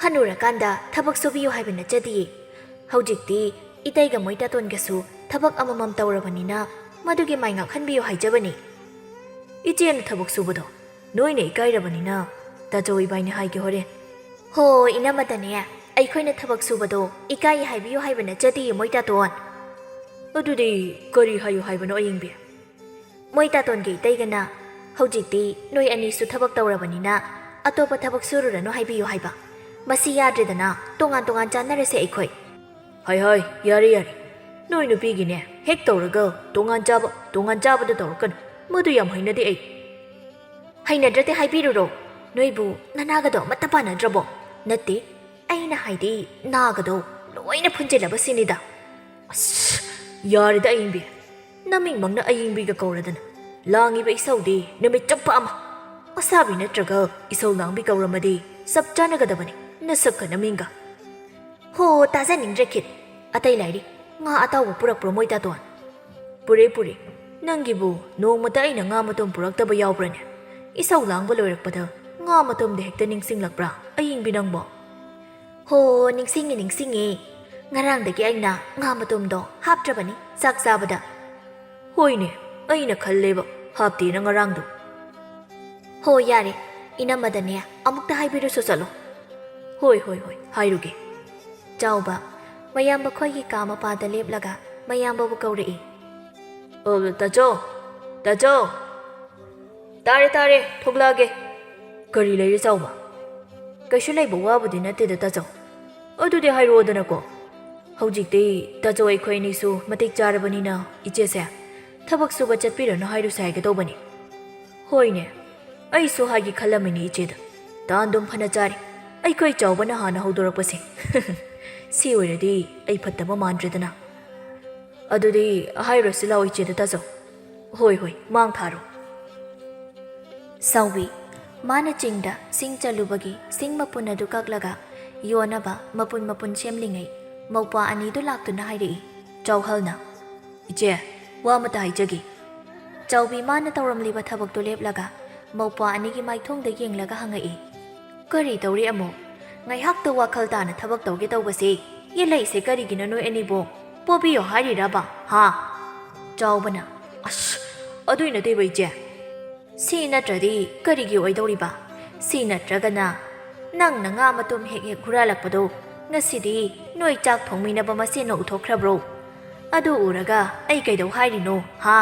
"ꯍꯟꯅꯨꯔꯀꯥꯟꯗ ꯊꯕꯛ ꯁꯨꯕꯤꯌꯨ ꯍꯥꯏꯕ ꯅꯠꯆꯗꯤꯌꯦ꯫ ꯍꯧꯖꯤꯛꯇꯤ ꯏꯇꯩꯒ ꯃꯣꯏ ꯇꯥꯇꯣꯟꯒꯁꯨ ꯊꯕꯛ ꯑꯃꯃꯝ ꯇꯧꯔꯕꯅꯤꯅ ꯃꯗꯨꯒꯤ ꯃꯥꯏ ꯉꯥꯛꯍꯟꯕꯤꯌꯨ ꯍꯥꯏꯖꯕꯅꯤ꯫" "ꯏꯆꯦꯅ ꯊꯕꯛ ꯁꯨꯕꯗꯣ ꯅꯣꯏꯅ ꯏꯀꯥꯏꯔꯕꯅꯤꯅ ꯇꯥꯆꯧ ꯏꯕꯥꯏꯅ ꯍꯥꯏꯒꯦ ꯍꯣꯔꯦꯟ꯫" "ꯍꯣ, ꯏꯅꯝꯃꯗꯅꯦ, ꯑꯩꯈꯣꯏꯅ ꯊꯕꯛ ꯁꯨꯕꯗꯣ ꯏꯀꯥꯏ ꯍꯥꯏꯕꯤꯌꯨ ꯍꯥꯏꯕ ꯅꯠꯆꯗꯤꯌꯦ ꯃꯣꯏ ꯇꯥꯇꯣꯟ꯫" "ꯑꯗꯨꯗꯤ ꯀꯔꯤ ꯍꯥꯏꯌꯨ ꯍꯥꯏꯕꯅꯣ ꯑꯌꯤꯡꯕꯤ?" "ꯃꯣꯏ ꯇꯥꯇꯣꯟꯒ ꯏꯇꯩꯒꯅ ꯍꯧꯖꯤꯛꯇꯤ ꯅꯣꯏ ꯑꯅꯤꯁꯨ ꯊꯕꯛ ꯇꯧꯔꯕꯅꯤꯅ ꯑꯇꯣꯞꯄ ꯊꯕꯛ ꯁꯨꯔꯨꯔꯅꯨ ꯍꯥꯏꯕꯤꯌꯨ ꯍꯥꯏꯕ꯫ ꯃꯁꯤ ꯌꯥꯗ꯭ꯔꯦꯗꯅ, ꯇꯣꯉꯥꯟ ꯇꯣꯉꯥꯟ ꯆꯥꯟꯅꯔꯁꯦ ꯑꯩꯈꯣꯏ꯫" "ꯍꯥꯏ ꯍꯥꯏ, ꯌꯥꯔꯦ ꯌꯥꯔꯦ꯫ ꯅꯣꯏ ꯅꯨꯄꯤꯒꯤꯅꯦ ꯍꯦꯛ ꯇꯧꯔꯒ ꯇꯣꯉꯥꯟ ꯆꯥꯕ, ꯇꯣꯉꯥꯟ ꯆꯥꯕꯗ ꯇꯧꯔꯛꯀꯅꯨ꯫ ꯃꯗꯨ ꯌꯥꯝ ꯍꯩꯅꯗꯦ ꯑꯩ꯫" "ꯍꯩꯅꯗ꯭ꯔꯗꯤ ꯍꯥꯏꯕꯤꯔꯨꯔꯣ꯫ ꯅꯣꯏꯕꯨ ꯅꯅꯥꯒꯗꯣ ꯑꯃꯠꯇ ꯄꯥꯟꯅꯗ꯭ꯔꯕꯣ? ꯅꯠꯇꯦ, ꯑꯩꯅ ꯍꯥꯏꯗꯤ ꯅꯥꯒꯗꯣ ꯂꯣꯏꯅ ꯐꯨꯟꯖꯤꯜꯂꯕ ꯁꯤꯅꯤꯗ꯫" "ꯑꯁ, ꯌꯥꯔꯦꯗ ꯑꯌꯤꯡꯕꯤ꯫ ꯅꯃꯤꯡꯃꯛꯅ ꯑꯌꯤꯡꯕꯤꯒ ꯀꯧꯔꯗꯅ꯫ ꯂꯥꯡꯉꯤꯕ ꯏꯁꯧꯗꯤ ꯅꯨꯃꯤꯠ ꯆꯨꯞꯄ ꯑꯃ꯫ ꯑꯁꯥꯕꯤ ꯅꯠꯇ꯭ꯔꯒ ꯏꯁꯧ ꯂꯥꯡꯕꯤ ꯀꯧꯔꯝꯃꯗꯤ ꯆꯞ ꯆꯥꯅꯒꯗꯕꯅꯤ, ꯅꯁꯛꯀ ꯅꯃꯤꯡꯒ꯫" "ꯍꯣ, ꯇꯥꯖꯅꯤꯡꯗ꯭ꯔꯦ ꯈꯤꯠ꯫ ꯑꯇꯩ ꯂꯥꯏꯔꯤ, ꯉꯥ ꯑꯇꯥꯎꯕ ꯄꯨꯔꯛꯄ꯭ꯔꯣ ꯃꯣꯏ ꯇꯥꯇꯣꯟ?" "ꯄꯨꯔꯦ, ꯄꯨꯔꯦ꯫ ꯅꯪꯒꯤꯕꯨ ꯅꯣꯡꯃꯇ ꯑꯩꯅ ꯉꯥ ꯃꯇꯨꯝ ꯄꯨꯔꯛꯇꯕ ꯌꯥꯎꯕ꯭ꯔꯅꯦ? ꯏꯁꯧ ꯂꯥꯡꯕ ꯂꯣꯏꯔꯛꯄꯗ ꯉꯥ ꯃꯇꯨꯝꯗ ꯍꯦꯛꯇ ꯅꯤꯡꯁꯤꯡꯂꯛꯄ꯭ꯔꯥ, ꯑꯌꯤꯡꯕꯤ ꯅꯪꯕꯣ?" "ꯍꯣ, ꯅꯤꯡꯁꯤꯡꯉꯦ, ꯅꯤꯡꯁꯤꯡꯉꯦ꯫ ꯉꯔꯥꯡꯗꯒꯤ ꯑꯩꯅ ꯉꯥ ꯃꯇꯨꯝꯗꯣ ꯍꯥꯞꯇ꯭ꯔꯕꯅꯤ ꯆꯥꯛ ꯆꯥꯕꯗ꯫" "ꯍꯣꯏꯅꯦ, ꯑꯩꯅ ꯈꯜꯂꯦꯕ ꯍꯥꯞꯇꯦꯅ ꯉꯔꯥꯡꯗꯣ꯫" "ꯍꯣ, ꯌꯥꯔꯦ, ꯏꯅꯝꯃꯗꯅꯦ ꯑꯃꯨꯛꯇ ꯍꯥꯏꯕꯤꯔꯨꯁꯨ ꯆꯠꯂꯣ꯫" "ꯍꯣꯏ, ꯍꯣꯏ, ꯍꯣꯏ, ꯍꯥꯏꯔꯨꯒꯦ꯫" ꯆꯥꯎꯕ ꯃꯌꯥꯝꯕ ꯈꯣꯏꯒꯤ ꯀꯥ ꯃꯄꯥꯗ ꯂꯦꯞꯂꯒ ꯃꯌꯥꯝꯕꯕꯨ ꯀꯧꯔꯛꯏ꯫ "ꯑ, ꯇꯥꯆꯧ, ꯇꯥꯆꯧ!" "ꯇꯥꯔꯦ, ꯇꯥꯔꯦ, ꯊꯣꯛꯂꯛꯑꯒꯦ꯫" "ꯀꯔꯤ ꯂꯩꯔꯦ ꯆꯥꯎꯕ?" "ꯀꯩꯁꯨ ꯂꯩꯕ ꯋꯥꯕꯨꯗꯤ ꯅꯠꯇꯦꯗ ꯇꯥꯆꯧ꯫" "ꯑꯗꯨꯗꯤ ꯍꯥꯏꯔꯛꯑꯣꯗꯅꯀꯣ꯫" "ꯍꯧꯖꯤꯛꯇꯤ ꯇꯥꯆꯧ ꯑꯩꯈꯣꯏ ꯑꯅꯤꯁꯨ ꯃꯇꯤꯛ ꯆꯥꯔꯕꯅꯤꯅ ꯏꯆꯦꯁꯦ ꯊꯕꯛ ꯁꯨꯕ ꯆꯠꯄꯤꯔꯅꯨ ꯍꯥꯏꯔꯨꯁꯦ ꯍꯥꯏꯒꯦ ꯇꯧꯕꯅꯤ꯫" "ꯍꯣꯏꯅꯦ, ꯑꯩꯁꯨ ꯍꯥꯏꯒꯦ ꯈꯜꯂꯝꯃꯤꯅꯤ ꯏꯆꯦꯗ꯫ ꯇꯥꯟꯗꯨꯝ ꯐꯅ ꯆꯥꯔꯦ, ꯑꯩꯈꯣꯏ ꯆꯥꯎꯕꯅ ꯍꯥꯟꯅ ꯍꯧꯗꯣꯔꯛꯄꯁꯦ꯫ ꯁꯤ ꯑꯣꯏꯔꯗꯤ ꯑꯩ ꯐꯠꯇꯕ ꯃꯥꯟꯗ꯭ꯔꯦꯗꯅ꯫ ꯑꯗꯨꯗꯤ ꯍꯥꯏꯔꯨꯔꯁꯤ ꯂꯥꯛꯑꯣ ꯏꯆꯦꯗ ꯇꯥꯆꯧ꯫" ꯍꯣꯏ ꯍꯣꯏ, ꯃꯥꯡ ꯊꯥꯔꯣ꯫ ꯁꯥꯎꯕꯤ, ꯃꯥꯅ ꯆꯤꯡꯗ ꯁꯤꯡ ꯆꯜꯂꯨꯕꯒꯤ ꯁꯤꯡ ꯃꯄꯨꯟ ꯑꯗꯨ ꯀꯛꯂꯒ ꯌꯣꯟꯅꯕ ꯃꯄꯨꯟ ꯃꯄꯨꯟ ꯁꯦꯝꯂꯤꯉꯩ, ꯃꯧꯄ꯭ꯋꯥ ꯑꯅꯤꯗꯨ ꯂꯥꯛꯇꯨꯅ ꯍꯥꯏꯔꯛꯏ꯫ ꯆꯥꯎꯍꯜꯅ, "ꯏꯆꯦ, ꯋꯥ ꯑꯃꯇ ꯍꯥꯏꯖꯒꯦ꯫" ꯆꯥꯎꯕꯤ ꯃꯥꯅ ꯇꯧꯔꯝꯂꯤꯕ ꯊꯕꯛꯇꯨ ꯂꯦꯞꯂꯒ ꯃꯧꯄ꯭ꯋꯥ ꯑꯅꯤꯒꯤ ꯃꯥꯏꯊꯣꯡꯗ ꯌꯦꯡꯂꯒ ꯍꯪꯉꯛꯏ꯫ "ꯀꯔꯤ ꯇꯧꯔꯤ ꯑꯃꯨꯛ? ꯉꯥꯏꯍꯥꯛꯇ ꯋꯥꯈꯜ ꯇꯥꯅ ꯊꯕꯛ ꯇꯧꯒꯦ ꯇꯧꯕꯁꯦ, ꯌꯦꯠꯂꯛꯏꯁꯦ ꯀꯔꯤꯒꯤꯅꯣ ꯅꯣꯏ ꯑꯅꯤꯕꯣ? ꯄꯣꯕꯤꯌꯣ ꯍꯥꯏꯔꯤꯔꯕ, ꯍꯥ?" ꯆꯥꯎꯕꯅ, "ꯑꯁ, ꯑꯗꯨꯏ ꯅꯠꯇꯦꯕ ꯏꯆꯦ꯫ ꯁꯤ ꯅꯠꯇ꯭ꯔꯗꯤ ꯀꯔꯤꯒꯤ ꯑꯣꯏꯗꯧꯔꯤꯕ? ꯁꯤ ꯅꯠꯇ꯭ꯔꯒꯅ ꯅꯪꯅ ꯉꯥ ꯃꯇꯨꯝ ꯍꯦꯛ ꯍꯦꯛ ꯍꯨꯔꯥꯜꯂꯛꯄꯗꯣ, ꯉꯁꯤꯗꯤ ꯅꯣꯏ ꯆꯥꯛ ꯊꯣꯡꯃꯤꯟꯅꯕ ꯃꯁꯦꯟꯅ ꯎꯊꯣꯛꯈ꯭ꯔꯕ꯭ꯔꯣ? ꯑꯗꯨ ꯎꯔꯒ ꯑꯩ ꯀꯩꯗꯧ ꯍꯥꯏꯔꯤꯅꯣ, ꯍꯥ?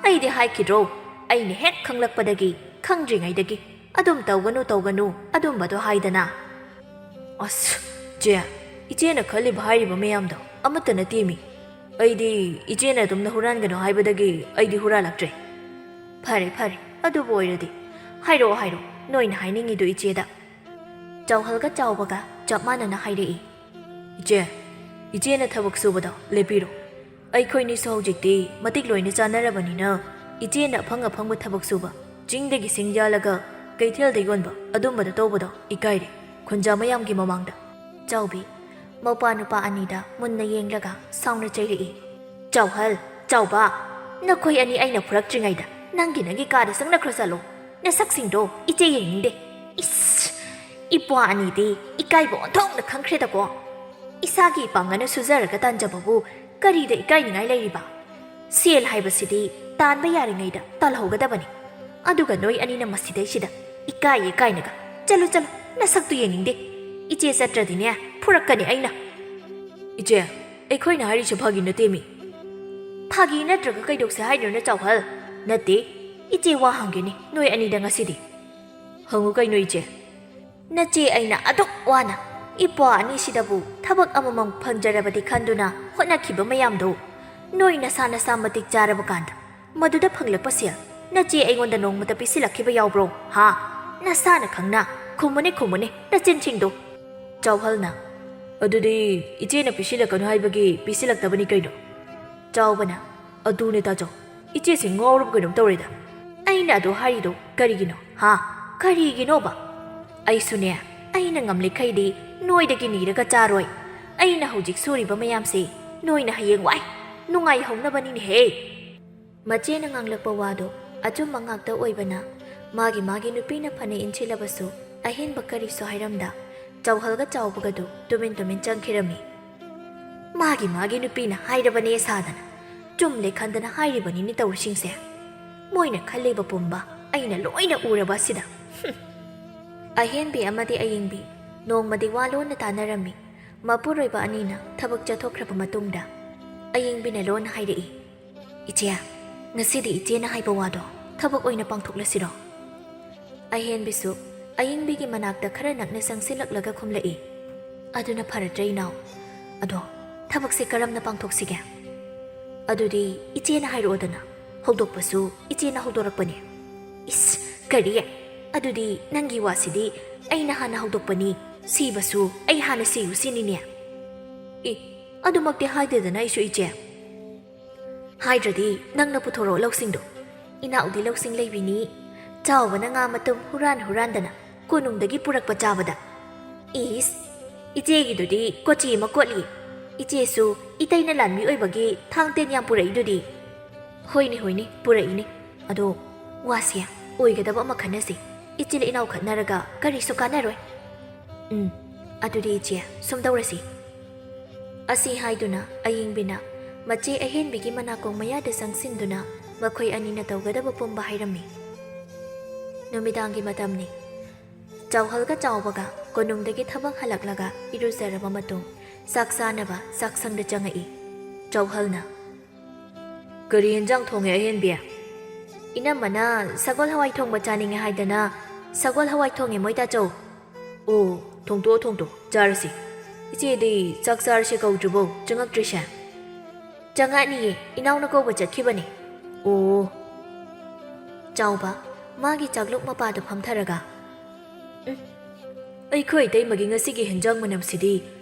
ꯑꯩꯗꯤ ꯍꯥꯏꯈꯤꯗ꯭ꯔꯣ? ꯑꯩꯅ ꯍꯦꯛ ꯈꯪꯂꯛꯄꯗꯒꯤ, ꯈꯪꯗ꯭ꯔꯤꯉꯩꯗꯒꯤ ꯑꯗꯨꯝ ꯇꯧꯒꯅꯨ, ꯇꯧꯒꯅꯨ ꯑꯗꯨꯝꯕꯗꯣ ꯍꯥꯏꯗꯅ꯫" "ꯑꯁ, ꯆꯦ, ꯏꯆꯦꯅ ꯈꯜꯂꯤꯕ ꯍꯥꯏꯔꯤꯕ ꯃꯌꯥꯝꯗꯣ ꯑꯃꯠꯇ ꯅꯠꯇꯦꯃꯤ꯫ ꯑꯩꯗꯤ ꯏꯆꯦꯅ ꯑꯗꯨꯝꯅ ꯍꯨꯔꯥꯟꯒꯅꯨ ꯍꯥꯏꯕꯗꯒꯤ ꯑꯩꯗꯤ ꯍꯨꯔꯥꯜꯂꯛꯇ꯭ꯔꯦ꯫" "ꯐꯔꯦ, ꯐꯔꯦ, ꯑꯗꯨꯕꯨ ꯑꯣꯏꯔꯗꯤ ꯍꯥꯏꯔꯛꯑꯣ, ꯍꯥꯏꯔꯛꯑꯣ, ꯅꯣꯏꯅ ꯍꯥꯏꯅꯤꯡꯉꯤꯗꯨ ꯏꯆꯦꯗ꯫" ꯆꯥꯎꯍꯜꯒ ꯆꯥꯎꯕꯒ ꯆꯞ ꯃꯥꯟꯅꯅ ꯍꯥꯏꯔꯛꯏ꯫ "ꯏꯆꯦ, ꯏꯆꯦꯅ ꯊꯕꯛ ꯁꯨꯕꯗꯣ ꯂꯦꯞꯄꯤꯔꯣ꯫ ꯑꯩꯈꯣꯏꯅꯤꯁꯨ ꯍꯧꯖꯤꯛꯇꯤ ꯃꯇꯤꯛ ꯂꯣꯏꯅ ꯆꯥꯅꯔꯕꯅꯤꯅ, ꯏꯆꯦꯅ ꯑꯐꯪ ꯑꯐꯪꯕ ꯊꯕꯛ ꯁꯨꯕ, ꯆꯤꯡꯗꯒꯤ ꯁꯤꯡ ꯌꯥꯜꯂꯒ ꯀꯩꯊꯦꯜꯗ ꯌꯣꯟꯕ, ꯑꯗꯨꯝꯕꯗꯣ ꯇꯧꯕꯗꯣ ꯏꯀꯥꯏꯔꯦ, ꯈꯨꯟꯖꯥ ꯃꯌꯥꯝꯒꯤ ꯃꯃꯥꯡꯗ꯫" ꯆꯥꯎꯕꯤ, ꯃꯧꯄ꯭ꯋꯥ ꯅꯨꯄꯥ ꯑꯅꯤꯗ ꯃꯨꯟꯅ ꯌꯦꯡꯂꯒ ꯁꯥꯎꯅ ꯆꯩꯔꯛꯏ꯫ "ꯆꯥꯎꯍꯜ, ꯆꯥꯎꯕ, ꯅꯈꯣꯏ ꯑꯅꯤ ꯑꯩꯅ ꯐꯨꯔꯛꯇ꯭ꯔꯤꯉꯩꯗ ꯅꯪꯒꯤ, ꯅꯪꯒꯤ ꯀꯥꯗ ꯆꯪꯅꯈ꯭ꯔ ꯆꯠꯂꯣ꯫ ꯅꯁꯛꯁꯤꯡꯗꯣ ꯏꯆꯦ ꯌꯦꯡꯅꯤꯡꯗꯦ꯫ ꯏꯁ! ꯏꯄ꯭ꯋꯥ ꯑꯅꯤꯗꯤ ꯏꯀꯥꯏꯕ ꯑꯣꯟꯊꯣꯛꯅ ꯈꯪꯈ꯭ꯔꯦꯗꯀꯣ꯫ ꯏꯁꯥꯒꯤ ꯏꯄꯥꯡꯒꯜꯅ ꯁꯨꯖꯔꯒ ꯇꯥꯟꯖꯕꯕꯨ ꯀꯔꯤꯗ ꯏꯀꯥꯏꯅꯤꯡꯉꯥꯏ ꯂꯩꯔꯤꯕ? ꯁꯦꯜ ꯍꯥꯏꯕꯁꯤꯗꯤ ꯇꯥꯟꯕ ꯌꯥꯔꯤꯉꯩꯗ ꯇꯥꯜꯍꯧꯒꯗꯕꯅꯤ꯫ ꯑꯗꯨꯒ ꯅꯣꯏ ꯑꯅꯤꯅ ꯃꯁꯤꯗꯩꯁꯤꯗ ꯏꯀꯥꯏꯌꯦ ꯀꯥꯏꯅꯒ꯫ ꯆꯠꯂꯨ, ꯆꯠꯂꯨ, ꯅꯁꯛꯇꯨ ꯌꯦꯡꯅꯤꯡꯗꯦ꯫ ꯏꯆꯦ ꯆꯠꯇ꯭ꯔꯗꯤꯅꯦ, ꯐꯨꯔꯛꯀꯅꯤ ꯑꯩꯅ꯫" "ꯏꯆꯦ, ꯑꯩꯈꯣꯏꯅ ꯍꯥꯏꯔꯤꯁꯦ ꯐꯥꯒꯤ ꯅꯠꯇꯦꯃꯤ꯫" "ꯐꯥꯒꯤ ꯅꯠꯇ꯭ꯔꯒ ꯀꯩꯗꯧꯁꯦ ꯍꯥꯏꯅꯣꯅ ꯆꯥꯎꯍꯜ?" "ꯅꯠꯇꯦ, ꯏꯆꯦ ꯋꯥ ꯍꯪꯒꯦꯅꯦ ꯅꯣꯏ ꯑꯅꯤꯗ ꯉꯁꯤꯗꯤ꯫" "ꯍꯪꯉꯨ ꯀꯩꯅꯣ ꯏꯆꯦ꯫" "ꯅꯆꯦ ꯑꯩꯅ ꯑꯗꯨꯛ ꯋꯥꯅ ꯏꯄ꯭ꯋꯥ ꯑꯅꯤꯁꯤꯗꯕꯨ ꯊꯕꯛ ꯑꯃꯃꯝ ꯐꯪꯖꯔꯕꯗꯤ ꯈꯟꯗꯨꯅ ꯍꯣꯠꯅꯈꯤꯕ ꯃꯌꯥꯝꯗꯣ, ꯅꯣꯏ ꯅꯁꯥ ꯅꯁꯥ ꯃꯇꯤꯛ ꯆꯥꯔꯕ ꯀꯥꯟꯗ ꯃꯗꯨꯗ ꯐꯪꯂꯛꯄ ꯁꯦꯜ ꯅꯆꯦ ꯑꯩꯉꯣꯟꯗ ꯅꯣꯡꯃꯇ ꯄꯤꯁꯤꯜꯂꯛꯈꯤꯕ ꯌꯥꯎꯕ꯭ꯔꯣ? ꯍꯥ? ꯅꯁꯥꯅ ꯈꯪꯅ ꯈꯨꯝꯃꯨꯅꯦ, ꯈꯨꯝꯃꯨꯅꯦ, ꯅꯆꯤꯟꯁꯤꯡꯗꯣ꯫" ꯆꯥꯎꯍꯜꯅ, "ꯑꯗꯨꯗꯤ ꯏꯆꯦꯅ ꯄꯤꯁꯤꯜꯂꯛꯀꯅꯨ ꯍꯥꯏꯕꯒꯤ ꯄꯤꯁꯤꯜꯂꯛꯇꯕꯅꯤ ꯀꯩꯅꯣ?" ꯆꯥꯎꯕꯅ, "ꯑꯗꯨꯅꯦ ꯇꯥꯖꯧ, "ꯏꯆꯦꯁꯤ ꯉꯥꯎꯔꯕ ꯀꯩꯅꯣꯝ ꯇꯧꯔꯦꯗ꯫ ꯑꯩꯅ ꯑꯗꯨ ꯍꯥꯏꯔꯤꯗꯣ ꯀꯔꯤꯒꯤꯅꯣ, ꯍꯥ? ꯀꯔꯤꯒꯤꯅꯣꯕ? ꯑꯩꯁꯨꯅꯦ, ꯑꯩꯅ ꯉꯝꯂꯤꯈꯩꯗꯤ ꯅꯣꯏꯗꯒꯤ ꯅꯤꯔꯒ ꯆꯥꯔꯣꯏ꯫ ꯑꯩꯅ ꯍꯧꯖꯤꯛ ꯁꯨꯔꯤꯕ ꯃꯌꯥꯝꯁꯦ ꯅꯣꯏꯅ ꯍꯌꯦꯡ ꯋꯥꯏ ꯅꯨꯡꯉꯥꯏꯍꯧꯅꯕꯅꯤꯅꯦꯍꯦ!" ꯃꯆꯦꯅ ꯉꯥꯡꯂꯛꯄ ꯋꯥꯗꯣ ꯑꯆꯨꯝꯕ ꯉꯥꯛꯇ ꯑꯣꯏꯕꯅ, ꯃꯥꯒꯤ ꯃꯥꯒꯤ ꯅꯨꯄꯤꯅ ꯐꯅ ꯏꯟꯁꯤꯜꯂꯕꯁꯨ, ꯑꯍꯦꯟꯕ ꯀꯔꯤꯁꯨ ꯍꯥꯏꯔꯝꯗ, ꯆꯥꯎꯍꯜꯒ ꯆꯥꯎꯕꯒꯗꯨ ꯇꯨꯃꯤꯟ ꯇꯨꯃꯤꯟ ꯆꯪꯈꯤꯔꯝꯃꯤ꯫ "ꯃꯥꯒꯤ ꯃꯥꯒꯤ ꯅꯨꯄꯤꯅ ꯍꯥꯏꯔꯕꯅꯦ ꯁꯥꯗꯅ, ꯆꯨꯝꯂꯦ ꯈꯟꯗꯅ ꯍꯥꯏꯔꯤꯕꯅꯤꯅꯦ ꯇꯧꯔꯤꯁꯤꯡꯁꯦ꯫ ꯃꯣꯏꯅ ꯈꯜꯂꯤꯕ ꯄꯨꯝꯕ ꯑꯩꯅ ꯂꯣꯏꯅ ꯎꯔꯕ ꯑꯁꯤꯗ꯫ ꯍꯨꯝ!" ꯑꯍꯦꯟꯕꯤ ꯑꯃꯗꯤ ꯑꯌꯤꯡꯕꯤ ꯅꯣꯡꯃꯗꯤ ꯋꯥ ꯂꯣꯟꯅ ꯇꯥꯟꯅꯔꯝꯃꯤ꯫ ꯃꯄꯨꯔꯣꯏꯕ ꯑꯅꯤꯅ ꯊꯕꯛ ꯆꯠꯊꯣꯛꯈ꯭ꯔꯕ ꯃꯇꯨꯡꯗ, ꯑꯌꯤꯡꯕꯤꯅ ꯂꯣꯟꯅ ꯍꯥꯏꯔꯛꯏ, "ꯏꯆꯦ, ꯉꯁꯤꯗꯤ ꯏꯆꯦꯅ ꯍꯥꯏꯕ ꯋꯥꯗꯣ ꯊꯕꯛ ꯑꯣꯏꯅ ꯄꯥꯡꯊꯣꯛꯂꯁꯤꯔꯣ?" ꯑꯍꯦꯟꯕꯤꯁꯨ ꯑꯌꯤꯡꯕꯤꯒꯤ ꯃꯅꯥꯛꯇ ꯈꯔ ꯅꯛꯅ ꯆꯪꯁꯤꯜꯂꯛꯂꯒ ꯈꯨꯝꯂꯛꯏ, "ꯑꯗꯨꯅ ꯐꯔꯗ꯭ꯔꯦ, ꯏꯅꯥꯎ꯫ ꯑꯗꯣ ꯊꯕꯛꯁꯦ ꯀꯔꯝꯅ ꯄꯥꯡꯊꯣꯛꯁꯤꯒꯦ?" "ꯑꯗꯨꯗꯤ ꯏꯆꯦꯅ ꯍꯥꯏꯔꯛꯑꯣꯗꯅ, ꯍꯧꯗꯣꯛꯄꯁꯨ ꯏꯆꯦꯅ ꯍꯧꯗꯣꯔꯛꯄꯅꯦ꯫" "ꯏꯁ, ꯀꯔꯤ? ꯑꯗꯨꯗꯤ ꯅꯪꯒꯤ ꯋꯥꯁꯤꯗꯤ ꯑꯩꯅ ꯍꯥꯟꯅ ꯍꯧꯗꯣꯛꯄꯅꯤ, ꯁꯤꯕꯁꯨ ꯑꯩ ꯍꯥꯟꯅ ꯁꯤꯌꯨ ꯁꯤꯅꯤꯅꯦ?" "ꯑꯦ, ꯑꯗꯨꯃꯛꯇꯤ ꯍꯥꯏꯗꯦꯗꯅ ꯑꯩꯁꯨ, ꯏꯆꯦ꯫" "ꯍꯥꯏꯗ꯭ꯔꯗꯤ ꯅꯪꯅ ꯄꯨꯊꯣꯔꯛꯑꯣ ꯂꯧꯁꯤꯡꯗꯣ꯫ ꯏꯅꯥꯎꯗꯤ ꯂꯧꯁꯤꯡ ꯂꯩꯕꯤꯅꯤ꯫ ꯆꯥꯎꯕꯅ ꯉꯥ ꯃꯇꯨꯝ ꯍꯨꯔꯥꯟ ꯍꯨꯔꯥꯟꯗꯅ ꯀꯣꯅꯨꯡꯗꯒꯤ ꯄꯨꯔꯛꯄ ꯆꯥꯕꯗ꯫ ꯏꯁ, ꯏꯆꯦꯒꯤꯗꯨꯗꯤ ꯀꯣꯆꯤ ꯑꯃ ꯀꯣꯠꯂꯤ꯫ ꯏꯆꯦꯁꯨ ꯏꯇꯩꯅ ꯂꯥꯟꯃꯤ ꯑꯣꯏꯕꯒꯤ ꯊꯥꯡ ꯇꯦꯟ ꯌꯥꯝ ꯄꯨꯔꯛꯏꯗꯨꯗꯤ꯫" "ꯍꯣꯏꯅꯦ, ꯍꯣꯏꯅꯦ, ꯄꯨꯔꯛꯏꯅꯦ꯫ ꯑꯗꯣ ꯋꯥꯁꯦ ꯑꯣꯏꯒꯗꯕ ꯑꯃ ꯈꯟꯅꯁꯤ꯫ ꯏꯆꯤꯜ ꯏꯅꯥꯎ ꯈꯠꯅꯔꯒ ꯀꯔꯤꯁꯨ ꯀꯥꯟꯅꯔꯣꯏ꯫" "ꯎꯝ, ꯑꯗꯨꯗꯤ ꯏꯆꯦ, ꯁꯨꯝ ꯇꯧꯔꯁꯤ꯫" ꯑꯁꯤ ꯍꯥꯏꯗꯨꯅ ꯑꯌꯤꯡꯕꯤꯅ ꯃꯆꯦ ꯑꯍꯦꯟꯕꯤꯒꯤ ꯃꯅꯥꯀꯣꯡ ꯃꯌꯥꯗ ꯆꯪꯁꯤꯟꯗꯨꯅ ꯃꯈꯣꯏ ꯑꯅꯤꯅ ꯇꯧꯒꯗꯕ ꯄꯨꯝꯕ ꯍꯥꯏꯔꯝꯃꯤ꯫ ꯅꯨꯃꯤꯗꯥꯡꯒꯤ ꯃꯇꯝꯅꯤ꯫ ꯆꯥꯎꯍꯜꯒ ꯆꯥꯎꯕꯒ ꯀꯣꯅꯨꯡꯗꯒꯤ ꯊꯕꯛ ꯍꯜꯂꯛꯂꯒ ꯏꯔꯨꯖꯔꯕ ꯃꯇꯨꯡ ꯆꯥꯛ ꯆꯥꯅꯕ ꯆꯥꯛꯁꯪꯗ ꯆꯪꯉꯛꯏ꯫ ꯆꯥꯎꯍꯜꯅ, "ꯀꯔꯤ ꯌꯦꯟꯖꯥꯡ ꯊꯣꯡꯉꯦ ꯑꯍꯦꯟꯕꯤ?" "ꯏꯅꯝꯃꯅ ꯁꯒꯣꯜ ꯍꯋꯥꯏ ꯊꯣꯡꯕ ꯆꯥꯅꯤꯡꯉꯦ ꯍꯥꯏꯗꯅ ꯁꯒꯣꯜ ꯍꯋꯥꯏ ꯊꯣꯡꯉꯦ ꯃꯣꯏ ꯇꯥꯆꯧ꯫" "ꯑꯣ, ꯊꯣꯡꯗꯣꯛꯑꯣ, ꯊꯣꯡꯗꯣꯛꯑꯣ, ꯆꯥꯔꯁꯤ꯫ ꯏꯆꯦꯗꯤ ꯆꯥꯛ ꯆꯥꯔꯁꯦ ꯀꯧꯗ꯭ꯔꯤꯕꯣ ꯆꯪꯉꯛꯇ꯭ꯔꯤꯁꯦ?" "ꯆꯪꯉꯛꯑꯅꯤꯌꯦ, ꯏꯅꯥꯎꯅ ꯀꯧꯕ ꯆꯠꯈꯤꯕꯅꯦ꯫" "ꯑꯣ꯫" ꯆꯥꯎꯕ ꯃꯥꯒꯤ ꯆꯥꯛꯂꯨꯛ ꯃꯄꯥꯗ ꯐꯝꯊꯔꯒ, "ꯎꯝ, ꯑꯩꯈꯣꯏ ꯏꯇꯩꯃꯒꯤ ꯉꯁꯤꯒꯤ ꯍꯦꯟꯖꯥꯡ ꯃꯅꯝꯁꯤꯗꯤ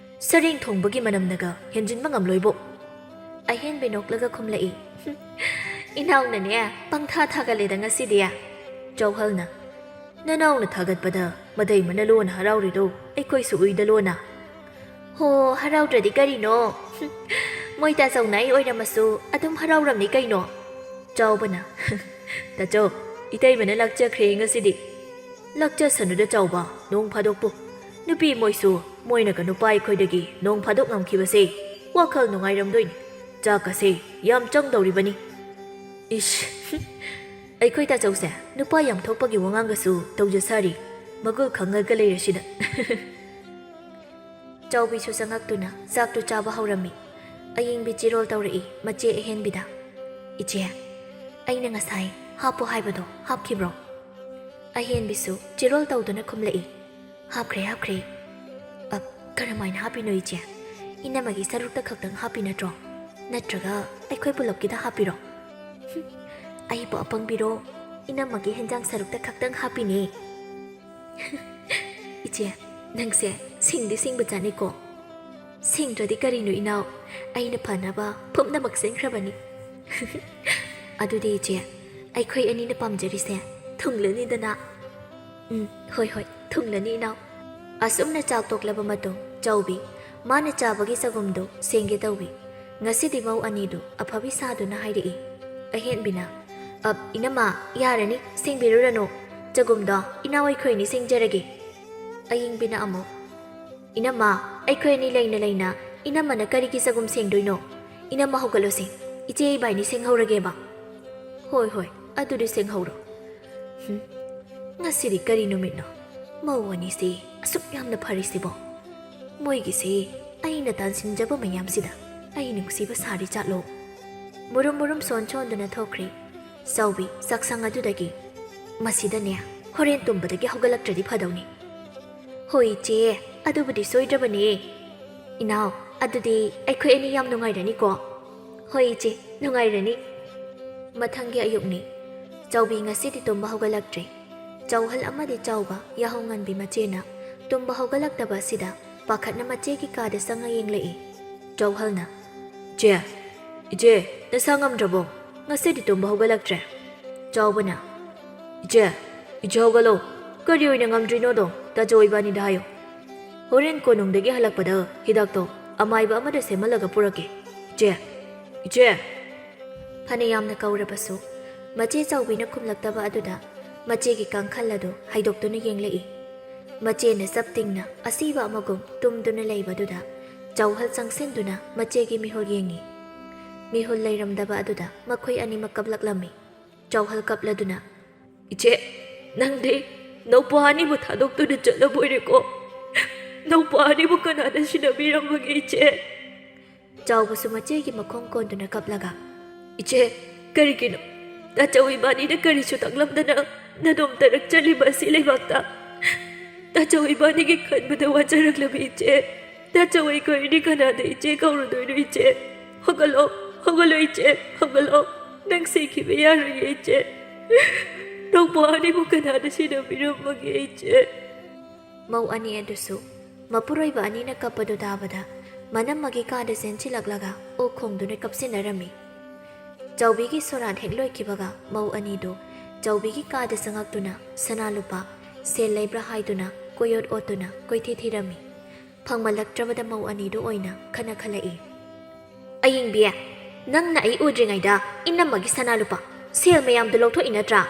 ꯁꯔꯦꯡ ꯊꯣꯡꯕꯒꯤ ꯃꯅꯝꯅꯒ ꯍꯦꯟꯖꯤꯟꯕ ꯉꯝꯂꯣꯏꯕꯣ꯫" ꯑꯍꯦꯟꯕꯤ ꯅꯣꯛꯂꯒ ꯈꯨꯝꯂꯛꯏ, "ꯍꯨꯝ, "ꯏꯅꯥꯎꯅꯅꯦ ꯄꯪꯊꯥ ꯊꯥꯒꯠꯂꯦꯗ ꯉꯁꯤꯗꯤ"꯫ ꯆꯧꯍꯜꯅ, "ꯅꯅꯥꯎꯅ ꯊꯥꯒꯠꯄꯗ ꯃꯇꯩꯃꯅ ꯂꯣꯟꯅ ꯍꯔꯥꯎꯔꯤꯗꯣ ꯑꯩꯈꯣꯏꯁꯨ ꯎꯏꯗ ꯂꯣꯟꯅ"꯫ "ꯍꯣ, ꯍꯔꯥꯎꯗ꯭ꯔꯗꯤ ꯀꯔꯤꯅꯣ? ꯃꯣꯏ ꯇꯥꯆꯧꯅ ꯑꯩ ꯑꯣꯏꯔꯝꯃꯁꯨ ꯑꯗꯨꯝ ꯍꯔꯥꯎꯔꯝꯅꯤ ꯀꯩꯅꯣ"꯫ ꯆꯥꯎꯕꯅ, "ꯇꯥꯆꯧ, ꯏꯇꯩꯃꯅ ꯂꯥꯛꯆꯈ꯭ꯔꯦ ꯉꯁꯤꯗꯤ"꯫ "ꯂꯥꯛꯆꯁꯅꯨꯗ ꯆꯥꯎꯕ, ꯅꯣꯡ ꯐꯥꯗꯣꯛꯄꯨ꯫ ꯅꯨꯄꯤ ꯃꯣꯏꯁꯨ, ꯃꯣꯏꯅꯒ ꯅꯨꯄꯥ ꯑꯩꯈꯣꯏꯗꯒꯤ ꯅꯣꯡ ꯐꯥꯗꯣꯛ ꯉꯝꯈꯤꯕꯁꯦ ꯋꯥꯈꯜ ꯅꯨꯡꯉꯥꯏꯔꯝꯗꯣꯏꯅꯤ꯫ ꯆꯥꯛꯀꯁꯦ ꯌꯥꯝ ꯆꯪꯗꯧꯔꯤꯕꯅꯤ"꯫ "ꯏꯁ, ꯑꯩꯈꯣꯏ ꯇꯥꯆꯧꯁꯦ ꯅꯨꯄꯥ ꯌꯥꯝ ꯊꯣꯛꯄꯒꯤ ꯋꯥꯉꯥꯡꯒꯁꯨ ꯇꯧꯖ ꯁꯥꯔꯤ꯫ ꯃꯒꯨꯜ ꯈꯪꯉꯒ ꯂꯩꯔꯁꯤꯗ"꯫ ꯆꯥꯎꯕꯤꯁꯨ ꯆꯪꯉꯛꯇꯨꯅ ꯆꯥꯛꯇꯨ ꯆꯥꯕ ꯍꯧꯔꯝꯃꯤ꯫ ꯑꯌꯤꯡꯕꯤ ꯆꯤꯔꯣꯜ ꯇꯧꯔꯛꯏ ꯃꯆꯦ ꯑꯍꯦꯟꯕꯤꯗ, "ꯏꯆꯦ, ꯑꯩꯅ ꯉꯁꯥꯏ ꯍꯥꯞꯄꯣ ꯍꯥꯏꯕꯗꯣ ꯍꯥꯞꯈꯤꯕ꯭ꯔꯣ?" ꯑꯍꯦꯟꯕꯤꯁꯨ ꯆꯤꯔꯣꯜ ꯇꯧꯗꯨꯅ ꯈꯨꯝꯂꯛꯏ, "ꯍꯥꯞꯈ꯭ꯔꯦ, ꯍꯥꯞꯈ꯭ꯔꯦ"꯫ "ꯑꯞ, ꯀꯔꯝꯍꯥꯏꯅ ꯍꯥꯞꯄꯤꯅꯣ ꯏꯆꯦ? ꯏꯅꯝꯃꯒꯤ ꯁꯔꯨꯛꯇ ꯈꯛꯇꯪ ꯍꯥꯞꯄꯤ ꯅꯠꯇ꯭ꯔꯣ? ꯅꯠꯇ꯭ꯔꯒ ꯑꯩꯈꯣꯏ ꯄꯨꯂꯞꯀꯤꯗ ꯍꯥꯞꯄꯤꯔꯣ?" "ꯍꯨꯝ, ꯑꯩꯕꯨ ꯑꯄꯪꯕꯤꯔꯣ? ꯏꯅꯝꯃꯒꯤ ꯍꯦꯟꯖꯥꯡ ꯁꯔꯨꯛꯇ ꯈꯛꯇꯪ ꯍꯥꯞꯄꯤꯅꯦ"꯫ "ꯏꯆꯦ, ꯅꯪꯁꯦ ꯁꯤꯡꯗꯤ ꯁꯤꯡꯕ ꯖꯥꯠꯅꯤꯀꯣ꯫ ꯁꯤꯡꯗ꯭ꯔꯗꯤ ꯀꯔꯤꯅꯣ ꯏꯅꯥꯎ, ꯑꯩꯅ ꯐꯅꯕ ꯄꯨꯝꯅꯃꯛ ꯁꯤꯟꯈ꯭ꯔꯕꯅꯤ"꯫ "ꯑꯗꯨꯗꯤ ꯏꯆꯦ, ꯑꯩꯈꯣꯏ ꯑꯅꯤꯅ ꯄꯥꯝꯖꯔꯤꯁꯦ ꯊꯨꯡꯂꯅꯤꯗꯅ"꯫ "ꯎꯝ, ꯍꯣꯏ ꯍꯣꯏ, ꯊꯨꯡꯂꯅꯤ ꯏꯅꯥꯎ"꯫ ꯑꯁꯨꯝꯅ ꯆꯥꯛ ꯇꯣꯛꯂꯕ ꯃꯇꯨꯡ ꯆꯥꯎꯕꯤ ꯃꯥꯅ ꯆꯥꯕꯒꯤ ꯆꯒꯨꯝꯗꯨ ꯁꯦꯡꯒꯦ ꯇꯧꯏ꯫ ꯉꯁꯤꯗꯤ ꯃꯧ ꯑꯅꯤꯗꯨ ꯑꯐꯕꯤ ꯁꯥꯗꯨꯅ ꯍꯥꯏꯔꯛꯏ꯫ ꯑꯍꯦꯟꯕꯤꯅ, "ꯑꯞ, ꯏꯅꯝꯃ, ꯌꯥꯔꯅꯤ, ꯁꯦꯡꯕꯤꯔꯨꯔꯅꯨ꯫ ꯆꯒꯨꯝꯗꯣ ꯏꯅꯥꯎ ꯑꯩꯈꯣꯏ ꯑꯅꯤ ꯁꯦꯡꯖꯔꯒꯦ"꯫ ꯑꯌꯤꯡꯕꯤꯅ ꯑꯃꯨꯛ, "ꯏꯅꯝꯃ, ꯑꯩꯈꯣꯏ ꯑꯅꯤ ꯂꯩꯅ ꯂꯩꯅ ꯏꯅꯝꯃꯅ ꯀꯔꯤꯒꯤ ꯆꯒꯨꯝ ꯁꯦꯡꯗꯣꯏꯅꯣ? ꯏꯅꯝꯃ ꯍꯧꯒꯠꯂꯣꯁꯦ, ꯏꯆꯦ ꯏꯕꯥꯏꯅꯤ ꯁꯦꯡꯍꯧꯔꯒꯦꯕ"꯫ "ꯍꯣꯏ ꯍꯣꯏ, ꯑꯗꯨꯗꯤ ꯁꯦꯡꯍꯧꯔꯣ"꯫ ꯍꯨꯝ, ꯉꯁꯤꯗꯤ ꯀꯔꯤ ꯅꯨꯃꯤꯠꯅꯣ? ꯃꯧ ꯑꯅꯤꯁꯤ ꯑꯁꯨꯛ ꯌꯥꯝꯅ ꯐꯔꯤꯁꯤꯕꯣ? ꯃꯣꯏꯒꯤꯁꯤ ꯑꯩꯅ ꯇꯥꯟꯁꯤꯟꯖꯕ ꯃꯌꯥꯝꯁꯤꯗ ꯑꯩ ꯅꯨꯡꯁꯤꯕ ꯁꯥꯔꯤ ꯆꯥꯠꯂꯣ? ꯃꯨꯔꯨꯝ ꯃꯨꯔꯨꯝ ꯁꯣꯟ ꯁꯣꯟꯗꯨꯅ ꯊꯣꯛꯈ꯭ꯔꯦ꯫ ꯆꯥꯎꯕꯤ ꯆꯥꯛꯁꯪ ꯑꯗꯨꯗꯒꯤ, "ꯃꯁꯤꯗꯅꯦ, ꯍꯣꯔꯦꯟ ꯇꯨꯝꯕꯗꯒꯤ ꯍꯧꯒꯠꯂꯛꯇ꯭ꯔꯗꯤ ꯐꯗꯧꯅꯤ"꯫ "ꯍꯣꯏ ꯏꯆꯦ, ꯑꯗꯨꯕꯨꯗꯤ ꯁꯣꯏꯗ꯭ꯔꯕꯅꯦ"꯫ "ꯏꯅꯥꯎ, ꯑꯗꯨꯗꯤ ꯑꯩꯈꯣꯏ ꯑꯅꯤ ꯌꯥꯝ ꯅꯨꯡꯉꯥꯏꯔꯅꯤꯀꯣ"꯫ "ꯍꯣꯏ ꯏꯆꯦ, ꯅꯨꯡꯉꯥꯏꯔꯅꯤ"꯫ ꯃꯊꯪꯒꯤ ꯑꯌꯨꯛꯅꯤ꯫ ꯆꯥꯎꯕꯤ ꯉꯁꯤꯗꯤ ꯇꯨꯝꯕ ꯍꯧꯒꯠꯂꯛꯇ꯭ꯔꯦ꯫ ꯆꯧꯍꯜ ꯑꯃꯗꯤ ꯆꯥꯎꯕ ꯌꯥꯍꯧ ꯉꯟꯕꯤ ꯃꯆꯦꯅ ꯇꯨꯝꯕ ꯍꯧꯒꯠꯂꯛꯇꯕ ꯑꯁꯤꯗ ꯄꯥꯈꯠꯅ ꯃꯆꯦꯒꯤ ꯀꯥꯗ ꯆꯪꯉ ꯌꯦꯡꯂꯛꯏ꯫ ꯆꯧꯍꯜꯅ, "ꯆꯦ, ꯏꯆꯦ, ꯅꯁꯥ ꯉꯝꯗ꯭ꯔꯕꯣ?" "ꯉꯁꯤꯗꯤ ꯇꯨꯝꯕ ꯍꯧꯒꯠꯂꯛꯇ꯭ꯔꯦ?" ꯆꯥꯎꯕꯅ, "ꯏꯆꯦ, ꯏꯆꯦ ꯍꯧꯒꯠꯂꯣ꯫ ꯀꯔꯤ ꯑꯣꯏꯅ ꯉꯝꯗ꯭ꯔꯤꯅꯣꯗꯣ ꯇꯥꯆꯧ ꯏꯕꯥꯅꯤꯗ ꯍꯥꯏꯌꯨ꯫ ꯍꯣꯔꯦꯟ ꯀꯣꯅꯨꯡꯗꯒꯤ ꯍꯜꯂꯛꯄꯗ ꯍꯤꯗꯥꯛꯇꯣ ꯑꯃꯥꯏꯕ ꯑꯃꯗ ꯁꯦꯝꯍꯜꯂꯒ ꯄꯨꯔꯛꯀꯦ꯫ ꯏꯆꯦ, ꯏꯆꯦ!" ꯐꯅ ꯌꯥꯝꯅ ꯀꯧꯔꯕꯁꯨ ꯃꯆꯦ ꯆꯥꯎꯕꯤꯅ ꯈꯨꯝꯂꯛꯇꯕ ꯑꯗꯨꯗ ꯃꯆꯦꯒꯤ ꯀꯥꯡꯈꯜ ꯑꯗꯨ ꯍꯥꯏꯗꯣꯛꯇꯨꯅ ꯌꯦꯡꯂꯛꯏ꯫ ꯃꯆꯦꯅ ꯆꯞ ꯇꯤꯡꯅ ꯑꯁꯤꯕ ꯑꯃꯒꯨꯝ ꯇꯨꯝꯗꯨꯅ ꯂꯩꯕꯗꯨꯗ ꯆꯥꯎꯍꯜ ꯆꯪꯁꯤꯟꯗꯨꯅ ꯃꯆꯦꯒꯤ ꯃꯤꯍꯨꯜ ꯌꯦꯡꯉꯤ꯫ ꯃꯤꯍꯨꯜ ꯂꯩꯔꯝꯗꯕ ꯑꯗꯨꯗ ꯃꯈꯣꯏ ꯑꯅꯤꯃꯛ ꯀꯞꯂꯛꯂꯝꯃꯤ꯫ ꯆꯥꯎꯍꯜ ꯀꯞꯂꯗꯨꯅ, "ꯏꯆꯦ, ꯅꯪꯗꯤ ꯅꯧꯄꯥ ꯑꯅꯤꯕꯨ ꯊꯥꯗꯣꯛꯇꯨꯅ ꯆꯠꯂꯕꯣꯏꯔꯦꯀꯣ? ꯅꯧꯄꯥ ꯑꯅꯤꯕꯨ ꯀꯅꯥꯅ ꯁꯤꯟꯅꯕꯤꯔꯝꯃꯒꯦ, ꯏꯆꯦ?" ꯆꯥꯎꯕꯁꯨ ꯃꯆꯦꯒꯤ ꯃꯈꯣꯡ ꯀꯣꯟꯗꯨꯅ ꯀꯞꯂꯒ, "ꯏꯆꯦ, ꯀꯔꯤꯒꯤꯅꯣ ꯇꯥꯆꯧ ꯏꯕꯥꯅꯤꯅ ꯀꯔꯤꯁꯨ ꯇꯥꯛꯂꯝꯗꯅ ꯅꯗꯣꯝ ꯇꯔꯛ ꯆꯠꯂꯤꯕ ꯑꯁꯤ ꯂꯩꯕꯥꯛꯇ? ꯇꯥꯆꯧ ꯏꯕꯥꯅꯤꯒꯤ ꯈꯟꯕꯗ ꯋꯥꯖꯔꯛꯂꯕꯤ ꯏꯆꯦ꯫ ꯇꯥꯆꯧ ꯑꯩꯈꯣꯏ ꯑꯅꯤ ꯀꯅꯥꯗ ꯏꯆꯦ ꯀꯧꯔꯨꯗꯣꯏꯅꯣ ꯏꯆꯦ? ꯍꯧꯒꯠꯂꯣ, ꯍꯧꯒꯠꯂꯣ ꯏꯆꯦ, ꯍꯧꯒꯠꯂꯣ꯫ ꯅꯪ ꯁꯤꯈꯤꯕ ꯌꯥꯔꯣꯏꯌꯦ ꯏꯆꯦ꯫ ꯅꯧꯄꯥ ꯑꯅꯤꯕꯨ ꯀꯅꯥꯅ ꯁꯤꯟꯅꯕꯤꯔꯝꯃꯒꯦ ꯏꯆꯦ?" ꯃꯧ ꯑꯅꯤ ꯑꯗꯨꯁꯨ ꯃꯄꯨꯔꯣꯏꯕ ꯑꯅꯤꯅ ꯀꯞꯄꯗꯨ ꯇꯥꯕꯗ ꯃꯅꯝꯃꯒꯤ ꯀꯥꯗ ꯆꯦꯟꯁꯤꯜꯂꯛꯂꯒ ꯑꯣꯛ ꯈꯣꯡꯗꯨꯅ ꯀꯞꯁꯤꯟꯅꯔꯝꯃꯤ꯫ ꯆꯥꯎꯕꯤꯒꯤ ꯁꯣꯔꯥꯠ ꯍꯦꯛ ꯂꯣꯏꯈꯤꯕꯒ ꯃꯧ ꯑꯅꯤꯗꯨ ꯆꯥꯎꯕꯤꯒꯤ ꯀꯥꯗ ꯆꯪꯉꯛꯇꯨꯅ ꯁꯅꯥ ꯂꯨꯄꯥ, ꯁꯦꯜ ꯂꯩꯕ꯭ꯔꯥ ꯍꯥꯏꯗꯨꯅ ꯀꯣꯏꯑꯣꯠ ꯑꯣꯠꯇꯨꯅ ꯀꯣꯏꯊꯤ ꯊꯤꯔꯝꯃꯤ꯫ ꯐꯪꯃꯜꯂꯛꯇ꯭ꯔꯕꯗ ꯃꯧ ꯑꯅꯤꯗꯨ ꯑꯣꯏꯅ ꯈꯠꯅ ꯈꯜꯂꯛꯏ꯫ "ꯑꯌꯤꯡꯕꯤ, ꯅꯪꯅ ꯑꯩ ꯎꯗ꯭ꯔꯤꯉꯩꯗ ꯏꯅꯝꯃꯒꯤ ꯁꯅꯥ ꯂꯨꯄꯥ, ꯁꯦꯜ ꯃꯌꯥꯝꯗꯨ ꯂꯧꯊꯣꯛꯏ ꯅꯠꯇ꯭ꯔꯥ?"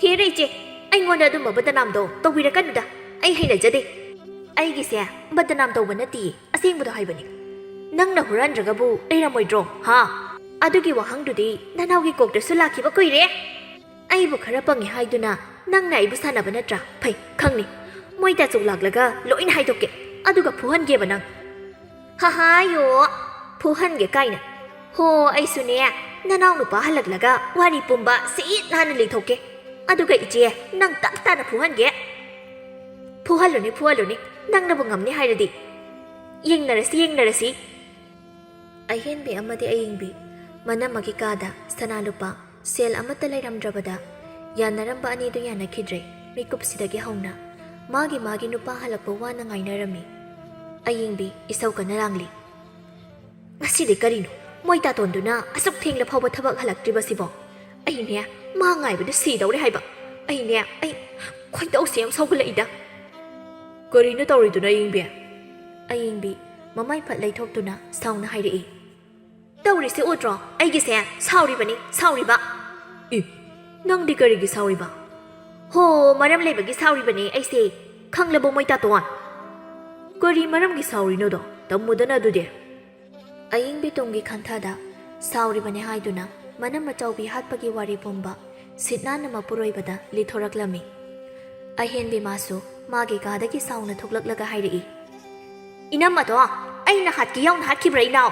"ꯍꯦꯔꯦ ꯏꯆꯦ, ꯑꯩꯉꯣꯟꯗ ꯑꯗꯨꯝꯕ ꯕꯗꯅꯥꯝꯗꯣ ꯇꯧꯕꯤꯔꯛꯀꯅꯨꯗ, ꯑꯩ ꯍꯩꯅꯖꯗꯦ꯫ ꯑꯩꯒꯤꯁꯦ ꯕꯗꯅꯥꯝ ꯇꯧꯕ ꯅꯠꯇꯤꯌꯦ, ꯑꯁꯦꯡꯕꯗꯣ ꯍꯥꯏꯕꯅꯤ꯫ ꯅꯪꯅ ꯍꯨꯔꯥꯟꯗ꯭ꯔꯒꯕꯨ ꯂꯩꯔꯝꯃꯣꯏꯗ꯭ꯔꯣ, ꯍꯥ? ꯑꯗꯨꯒꯤ ꯋꯥꯍꯪꯗꯨꯗꯤ ꯅꯅꯥꯎꯒꯤ ꯀꯣꯛꯇꯁꯨ ꯂꯥꯛꯈꯤꯕ ꯀꯨꯏꯔꯦ꯫ ꯑꯩꯕꯨ ꯈꯔ ꯄꯪꯉꯤ ꯍꯥꯏꯗꯨꯅ ꯅꯪꯅ ꯑꯩꯕꯨ ꯁꯥꯟꯅꯕ ꯅꯠꯇ꯭ꯔꯥ? ꯐꯩ, ꯈꯪꯅꯤ꯫ ꯃꯣꯏ ꯇꯥꯆꯧ ꯂꯥꯛꯂꯒ ꯂꯣꯏꯅ ꯍꯥꯏꯗꯣꯛꯀꯦ, ꯑꯗꯨꯒ ꯐꯨꯍꯟꯒꯦꯕ ꯅꯪ꯫ ꯍꯥꯍꯥꯌꯣ, ꯐꯨꯍꯟꯒꯦ ꯀꯥꯏꯅ꯫ ꯍꯣ, ꯑꯩꯁꯨꯅꯦ, ꯅꯅꯥꯎ ꯅꯨꯄꯥ ꯍꯜꯂꯛꯂꯒ ꯋꯥꯔꯤ ꯄꯨꯝꯕ ꯁꯤꯠ ꯅꯥꯟꯅ ꯂꯤꯊꯣꯛꯀꯦ꯫ ꯑꯗꯨꯒ ꯏꯆꯦ, ꯅꯪ ꯇꯞ ꯇꯥꯅ ꯐꯨꯍꯟꯒꯦ꯫ ꯐꯨꯍꯜꯂꯨꯅꯦ, ꯐꯨꯍꯜꯂꯨꯅꯦ, ꯅꯪꯅꯕꯨ ꯉꯝꯅꯤ ꯍꯥꯏꯔꯗꯤ꯫ ꯌꯦꯡꯅꯔꯁꯤ, ꯌꯦꯡꯅꯔꯁꯤ꯫ ꯑꯍꯦꯟꯕꯤ ꯑꯃꯗꯤ ꯑꯌꯤꯡꯕꯤ ꯃꯅꯝꯃꯒꯤ ꯀꯥꯗ ꯁꯅꯥ ꯂꯨꯄꯥ, ꯁꯦꯜ ꯑꯃꯠꯇ ꯂꯩꯔꯝꯗ꯭ꯔꯕꯗ ꯌꯥꯅꯔꯝꯕ ꯑꯅꯤꯗꯨ ꯌꯥꯅꯈꯤꯗ꯭ꯔꯦ꯫ ꯃꯤꯀꯨꯞꯁꯤꯗꯒꯤ ꯍꯧꯅ ꯃꯥꯒꯤ ꯃꯥꯒꯤ ꯅꯨꯄꯥ ꯍꯜꯂꯛꯄ ꯋꯥꯅ ꯉꯥꯏꯅꯔꯝꯃꯤ꯫ ꯑꯌꯤꯡꯕꯤ ꯏꯁꯧ ꯀꯟꯅ ꯂꯥꯡꯂꯤ꯫ "ꯉꯁꯤꯗꯤ ꯀꯔꯤꯅꯣ? ꯃꯣꯏ ꯇꯥꯇꯣꯟꯗꯨꯅ ꯑꯁꯨꯛ ꯊꯦꯡꯂ ꯐꯥꯎꯕ ꯊꯕꯛ ꯍꯜꯂꯛꯇ꯭ꯔꯤꯕꯁꯤꯕꯣ? ꯑꯩꯅꯦ, ꯃꯥ ꯉꯥꯏꯕꯗ ꯁꯤꯗꯧꯔꯦ ꯍꯥꯏꯕ꯫ ꯑꯩꯅꯦ, ꯑꯩ ꯈꯣꯏꯗꯧꯁꯦ ꯌꯥꯝ ꯁꯧꯒꯠꯂꯛꯏꯗ꯫ "ꯀꯔꯤꯅꯣ ꯇꯧꯔꯤꯗꯨꯅ, ꯑꯌꯤꯡꯕꯤ?" ꯑꯌꯤꯡꯕꯤ ꯃꯃꯥꯏ ꯐꯠ ꯂꯩꯊꯣꯛꯇꯨꯅ ꯁꯥꯎꯅ ꯍꯥꯏꯔꯛꯏ꯫ "ꯇꯧꯔꯤꯁꯦ ꯎꯗ꯭ꯔꯣ? ꯑꯩꯒꯤꯁꯦ ꯁꯥꯎꯔꯤꯕꯅꯤ, ꯁꯥꯎꯔꯤꯕ!" "ꯏ, ꯅꯪꯗꯤ ꯀꯔꯤꯒꯤ ꯁꯥꯎꯔꯤꯕ?" "ꯍꯣ, ꯃꯔꯝ ꯂꯩꯕꯒꯤ ꯁꯥꯎꯔꯤꯕꯅꯦ ꯑꯩꯁꯦ꯫ ꯈꯪꯂꯕꯣ, ꯃꯣꯏ ꯇꯥꯇꯣꯟ?" "ꯀꯔꯤ ꯃꯔꯝꯒꯤ ꯁꯥꯎꯔꯤꯅꯣꯗꯣ? ꯇꯝꯃꯨꯗꯅ ꯑꯗꯨꯗꯤ꯫" ꯑꯌꯤꯡꯕꯤ ꯇꯨꯡꯒꯤ ꯈꯟꯊꯗ ꯁꯥꯎꯔꯤꯕꯅꯦ ꯍꯥꯏꯗꯨꯅ ꯃꯅꯝ ꯑꯆꯧꯕꯤ ꯍꯥꯠꯄꯒꯤ ꯋꯥꯔꯤ ꯄꯨꯝꯕ ꯁꯤꯠ ꯅꯥꯟꯅ ꯃꯄꯨꯔꯣꯏꯕꯗ ꯂꯤꯊꯣꯔꯛꯂꯝꯃꯤ꯫ ꯑꯍꯦꯟꯕꯤ ꯃꯥꯁꯨ ꯃꯥꯒꯤ ꯀꯥꯗꯒꯤ ꯁꯥꯎꯅ ꯊꯣꯛꯂꯛꯂꯒ ꯍꯥꯏꯔꯛꯏ, "ꯏꯅꯝꯃꯗꯣ ꯑꯩꯅ ꯍꯥꯠꯀꯦ ꯌꯥꯎꯅ ꯍꯥꯠꯈꯤꯕ꯭ꯔꯥ, ꯏꯅꯥꯎ?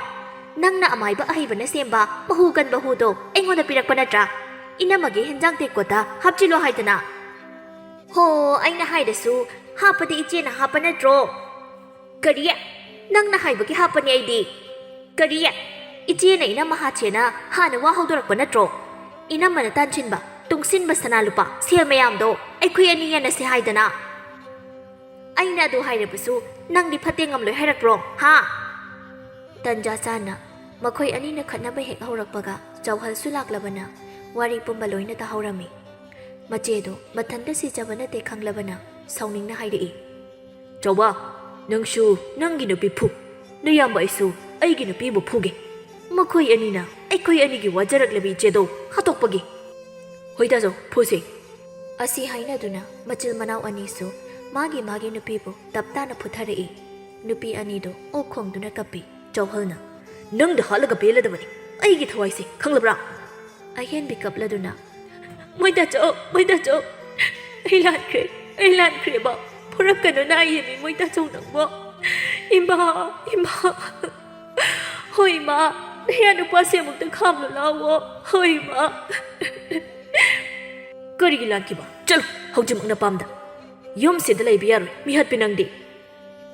ꯅꯪꯅ ꯑꯃꯥꯏꯕ ꯑꯍꯩꯕꯅ ꯁꯦꯝꯕ ꯃꯍꯨ ꯀꯟꯕ ꯍꯨꯗꯣ ꯑꯩꯉꯣꯟꯗ ꯄꯤꯔꯛꯄ ꯅꯠꯇ꯭ꯔꯥ? ꯏꯅꯝꯃꯒꯤ ꯍꯦꯟꯖꯥꯡ ꯇꯦꯛꯄꯗ ꯍꯥꯞꯆꯤꯜꯂꯣ ꯍꯥꯏꯗꯅ꯫" "ꯍꯣ, ꯑꯩꯅ ꯍꯥꯏꯔꯁꯨ ꯍꯥꯞꯄꯗꯤ ꯏꯆꯦꯅ ꯍꯥꯞꯄ ꯅꯠꯇ꯭ꯔꯣ?" "ꯀꯔꯤ? ꯅꯪꯅ ꯍꯥꯏꯕꯒꯤ ꯍꯥꯞꯄꯅꯤ ꯑꯩꯗꯤ?" "ꯀꯔꯤ? ꯏꯆꯦꯅ ꯏꯅꯝꯃ ꯍꯥꯠꯁꯦꯅ ꯍꯥꯟꯅ ꯋꯥ ꯍꯧꯗꯣꯔꯛꯄ ꯅꯠꯇ꯭ꯔꯣ? ꯏꯅꯝꯃꯅ ꯇꯥꯟꯁꯤꯟꯕ, ꯇꯨꯡꯁꯤꯟꯕ ꯁꯅꯥ ꯂꯨꯄꯥ, ꯁꯦꯜ ꯃꯌꯥꯝꯗꯣ ꯑꯩꯈꯣꯏ ꯑꯅꯤ ꯌꯦꯟꯅꯁꯦ ꯍꯥꯏꯗꯅ꯫ ꯑꯩꯅ ꯑꯗꯨ ꯍꯥꯏꯔꯕꯁꯨ ꯅꯪꯗꯤ ꯐꯠꯇꯦ ꯉꯝꯂꯣꯏ ꯍꯥꯏꯔꯛꯄ꯭ꯔꯣ, ꯍꯥ?" ꯇꯟꯖꯥ ꯆꯥꯅ ꯃꯈꯣꯏ ꯑꯅꯤꯅ ꯈꯠꯅꯕ ꯍꯦꯛ ꯍꯧꯔꯛꯄꯒ ꯆꯧꯍꯜꯁꯨ ꯂꯥꯛꯂꯕꯅ ꯋꯥꯔꯤ ꯄꯨꯝꯕ ꯂꯣꯏꯅ ꯇꯥꯍꯧꯔꯝꯃꯤ꯫ ꯃꯆꯦꯗꯣ ꯃꯊꯟꯇ ꯁꯤꯖꯕ ꯅꯠꯇꯦ ꯈꯪꯂꯕꯅ ꯁꯥꯎꯅꯤꯡꯅ ꯍꯥꯏꯔꯛꯏ, "ꯆꯥꯎꯕ, ꯅꯪꯁꯨ ꯅꯪꯒꯤ ꯅꯨꯄꯤ ꯐꯨ꯫ ꯅꯌꯥꯝꯕ ꯑꯩꯁꯨ ꯑꯩꯒꯤ ꯅꯨꯄꯤꯕꯨ ꯐꯨꯒꯦ꯫ ꯃꯈꯣꯏ ꯑꯅꯤꯅ ꯑꯩꯈꯣꯏ ꯑꯅꯤꯒꯤ ꯋꯥꯖꯔꯛꯂꯕ ꯏꯆꯦꯗꯣ ꯍꯥꯠꯇꯣꯛꯄꯒꯤ꯫ ꯍꯣꯏ ꯇꯥꯖꯧ, ꯐꯨꯁꯦ꯫" ꯑꯁꯤ ꯍꯥꯏꯅꯗꯨꯅ ꯃꯆꯤꯜ ꯃꯅꯥꯎ ꯑꯅꯤꯁꯨ ꯃꯥꯒꯤ ꯃꯥꯒꯤ ꯅꯨꯄꯤꯕꯨ ꯇꯞ ꯇꯥꯅ ꯐꯨꯊꯔꯛꯏ꯫ ꯅꯨꯄꯤ ꯑꯅꯤꯗꯨ ꯑꯣꯛ ꯈꯣꯡꯗꯨꯅ ꯀꯞꯄꯤ꯫ ꯆꯧꯍꯜꯅ, "ꯅꯪꯗ ꯍꯥꯠꯂꯒ ꯄꯦꯜꯂꯗꯕꯅꯤ ꯑꯩꯒꯤ ꯊꯋꯥꯏꯁꯦ, ꯈꯪꯂꯕ꯭ꯔꯥ?" ꯑꯍꯦꯟꯕꯤ ꯀꯞꯂꯗꯨꯅ, "ꯃꯣꯏ ꯇꯥꯆꯧ, ꯃꯣꯏ ꯇꯥꯆꯧ, ꯑꯩ ꯂꯥꯟꯈ꯭ꯔꯦ, ꯑꯩ ꯂꯥꯟꯈ꯭ꯔꯦꯕ꯫ ꯐꯨꯔꯛꯀꯅꯨ ꯅꯥꯏꯌꯦꯃꯤ ꯃꯣꯏ ꯇꯥꯆꯧ ꯅꯪꯕꯣ꯫ ꯏꯃꯥ, ꯏꯃꯥ, ꯍꯣꯏ ꯏꯃꯥ, ꯅꯌꯥ ꯅꯨꯄꯥꯁꯦ ꯑꯃꯨꯛꯇ ꯈꯥꯝꯂꯨ ꯂꯥꯛꯑꯣ, ꯍꯣꯏ ꯏꯃꯥ꯫" "ꯀꯔꯤꯒꯤ ꯂꯥꯟꯈꯤꯕ? ꯆꯠꯂꯣ ꯍꯧꯖꯤꯛꯃꯛ ꯅꯄꯥꯝꯗ꯫ ꯌꯨꯝꯁꯤꯗ ꯂꯩꯕ ꯌꯥꯔꯣꯏ ꯃꯤꯍꯠꯄꯤ ꯅꯪꯗꯤ꯫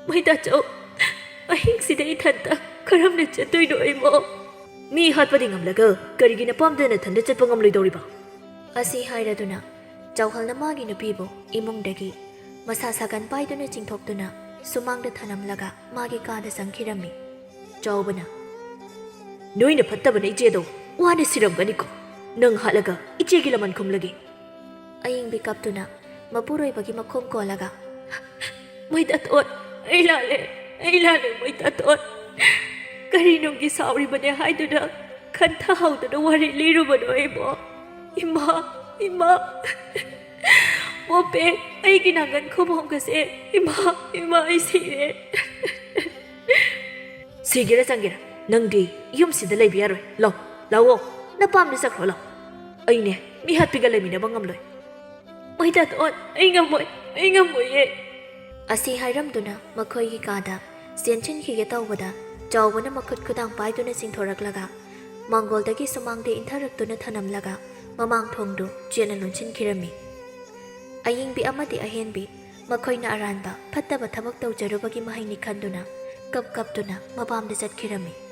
ꯃꯣꯏ ꯇꯥꯆꯧ, ꯑꯍꯤꯡꯁꯤꯗ ꯏꯊꯟꯇ ꯀꯔꯝꯅ ꯆꯠꯇꯣꯏꯅꯣ ꯑꯩꯕꯣ?" "ꯃꯤ ꯍꯥꯠꯄꯗꯤ ꯉꯝꯂꯒ ꯀꯔꯤꯒꯤ ꯅꯄꯥꯝꯗ ꯅꯊꯟꯇ ꯆꯠꯄ ꯉꯝꯂꯣꯏꯗꯧꯔꯤꯕ?" ꯑꯁꯤ ꯍꯥꯏꯔꯗꯨꯅ ꯆꯧꯍꯜꯅ ꯃꯥꯒꯤ ꯅꯨꯄꯤꯕꯨ ꯏꯃꯨꯡꯗꯒꯤ ꯃꯁꯥ ꯁꯥꯒꯟ ꯄꯥꯏꯗꯨꯅ ꯆꯤꯡꯊꯣꯛꯇꯨꯅ ꯁꯨꯃꯥꯡꯗ ꯊꯅꯝꯂꯒ ꯃꯥꯒꯤ ꯀꯥꯗ ꯆꯪꯈꯤꯔꯝꯃꯤ꯫ ꯆꯥꯎꯕꯅ, "ꯅꯣꯏꯅ ꯐꯠꯇꯕꯅ ꯏꯆꯦꯗꯣ ꯋꯥꯅ ꯁꯤꯔꯝꯒꯅꯤꯀꯣ꯫ ꯅꯪ ꯍꯥꯠꯂꯒ ꯏꯆꯦꯒꯤ ꯂꯃꯟ ꯈꯨꯝꯂꯒꯦ?" ꯑꯌꯤꯡꯕꯤ ꯀꯞꯇꯨꯅ ꯃꯄꯨꯔꯣꯏꯕꯒꯤ ꯃꯈꯣꯡ ꯀꯣꯜꯂꯒ, "ꯃꯣꯏꯗꯥꯇꯣꯟ, ꯑꯩ ꯂꯥꯜꯂꯦ, ꯑꯩ ꯂꯥꯜꯂꯦ, ꯃꯣꯏꯗꯥꯇꯣꯟ꯫ ꯀꯔꯤꯅꯨꯡꯒꯤ ꯁꯥꯎꯔꯤꯕꯅꯦ ꯍꯥꯏꯗꯨꯅ ꯈꯟꯊꯍꯧꯗꯅ ꯋꯥꯔꯤ ꯂꯤꯔꯨꯕꯅꯣ ꯑꯩꯕꯣ? ꯏꯃꯥ, ꯏꯃꯥ, ꯃꯣꯄꯦ, ꯑꯩꯒꯤ ꯅꯥꯒꯟ ꯈꯨꯕꯣꯝꯒꯁꯦ, ꯏꯃꯥ, ꯏꯃꯥ, ꯑꯩ ꯁꯤꯔꯦ꯫" "ꯁꯤꯒꯦꯔꯥ ꯆꯪꯒꯦꯔꯥ, ꯅꯪꯗꯤ ꯌꯨꯝꯁꯤꯗ ꯂꯩꯕ ꯌꯥꯔꯣꯏ꯫ ꯂꯥꯎ, ꯂꯥꯛꯑꯣ, ꯅꯄꯥꯝꯗ ꯆꯠꯈ꯭ꯔꯣ, ꯂꯥꯎ꯫ ꯑꯩꯅꯦ ꯃꯤꯍꯥꯠꯄꯤꯒ ꯂꯩꯃꯤꯟꯅꯕ ꯉꯝꯂꯣꯏ꯫" "ꯃꯣꯏꯗꯥꯇꯣꯟ, ꯑꯩ ꯉꯝꯃꯣꯏ, ꯑꯩ ꯉꯝꯃꯣꯏꯌꯦ꯫" ꯑꯁꯤ ꯍꯥꯏꯔꯝꯗꯨꯅ ꯃꯈꯣꯏꯒꯤ ꯀꯥꯗ ꯆꯦꯟꯁꯤꯟꯈꯤꯒꯦ ꯇꯧꯕꯗ, ꯆꯥꯎꯕꯅ ꯃꯈꯨꯠ ꯈꯨꯗꯥꯡ ꯄꯥꯏꯗꯨꯅ ꯆꯤꯡꯊꯣꯔꯛꯂꯒ ꯃꯥꯡꯒꯣꯜꯗꯒꯤ ꯁꯨꯃꯥꯡꯗ ꯏꯟꯊꯔꯛꯇꯨꯅ ꯊꯅꯝꯂꯒ ꯃꯃꯥꯡ ꯊꯣꯡꯗꯨ ꯆꯦꯠꯅ ꯂꯣꯟꯁꯤꯟꯈꯤꯔꯝꯃꯤ꯫ ꯑꯌꯤꯡꯕꯤ ꯑꯃꯗꯤ ꯑꯍꯦꯟꯕꯤ ꯃꯈꯣꯏꯅ ꯑꯔꯥꯟꯕ ꯐꯠꯇꯕ ꯊꯕꯛ ꯇꯧꯖꯔꯨꯕꯒꯤ ꯃꯍꯩꯅꯤ ꯈꯟꯗꯨꯅ ꯀꯞ ꯀꯞꯇꯨꯅ ꯃꯄꯥꯝꯗ ꯆꯠꯈꯤꯔꯝꯃꯤ꯫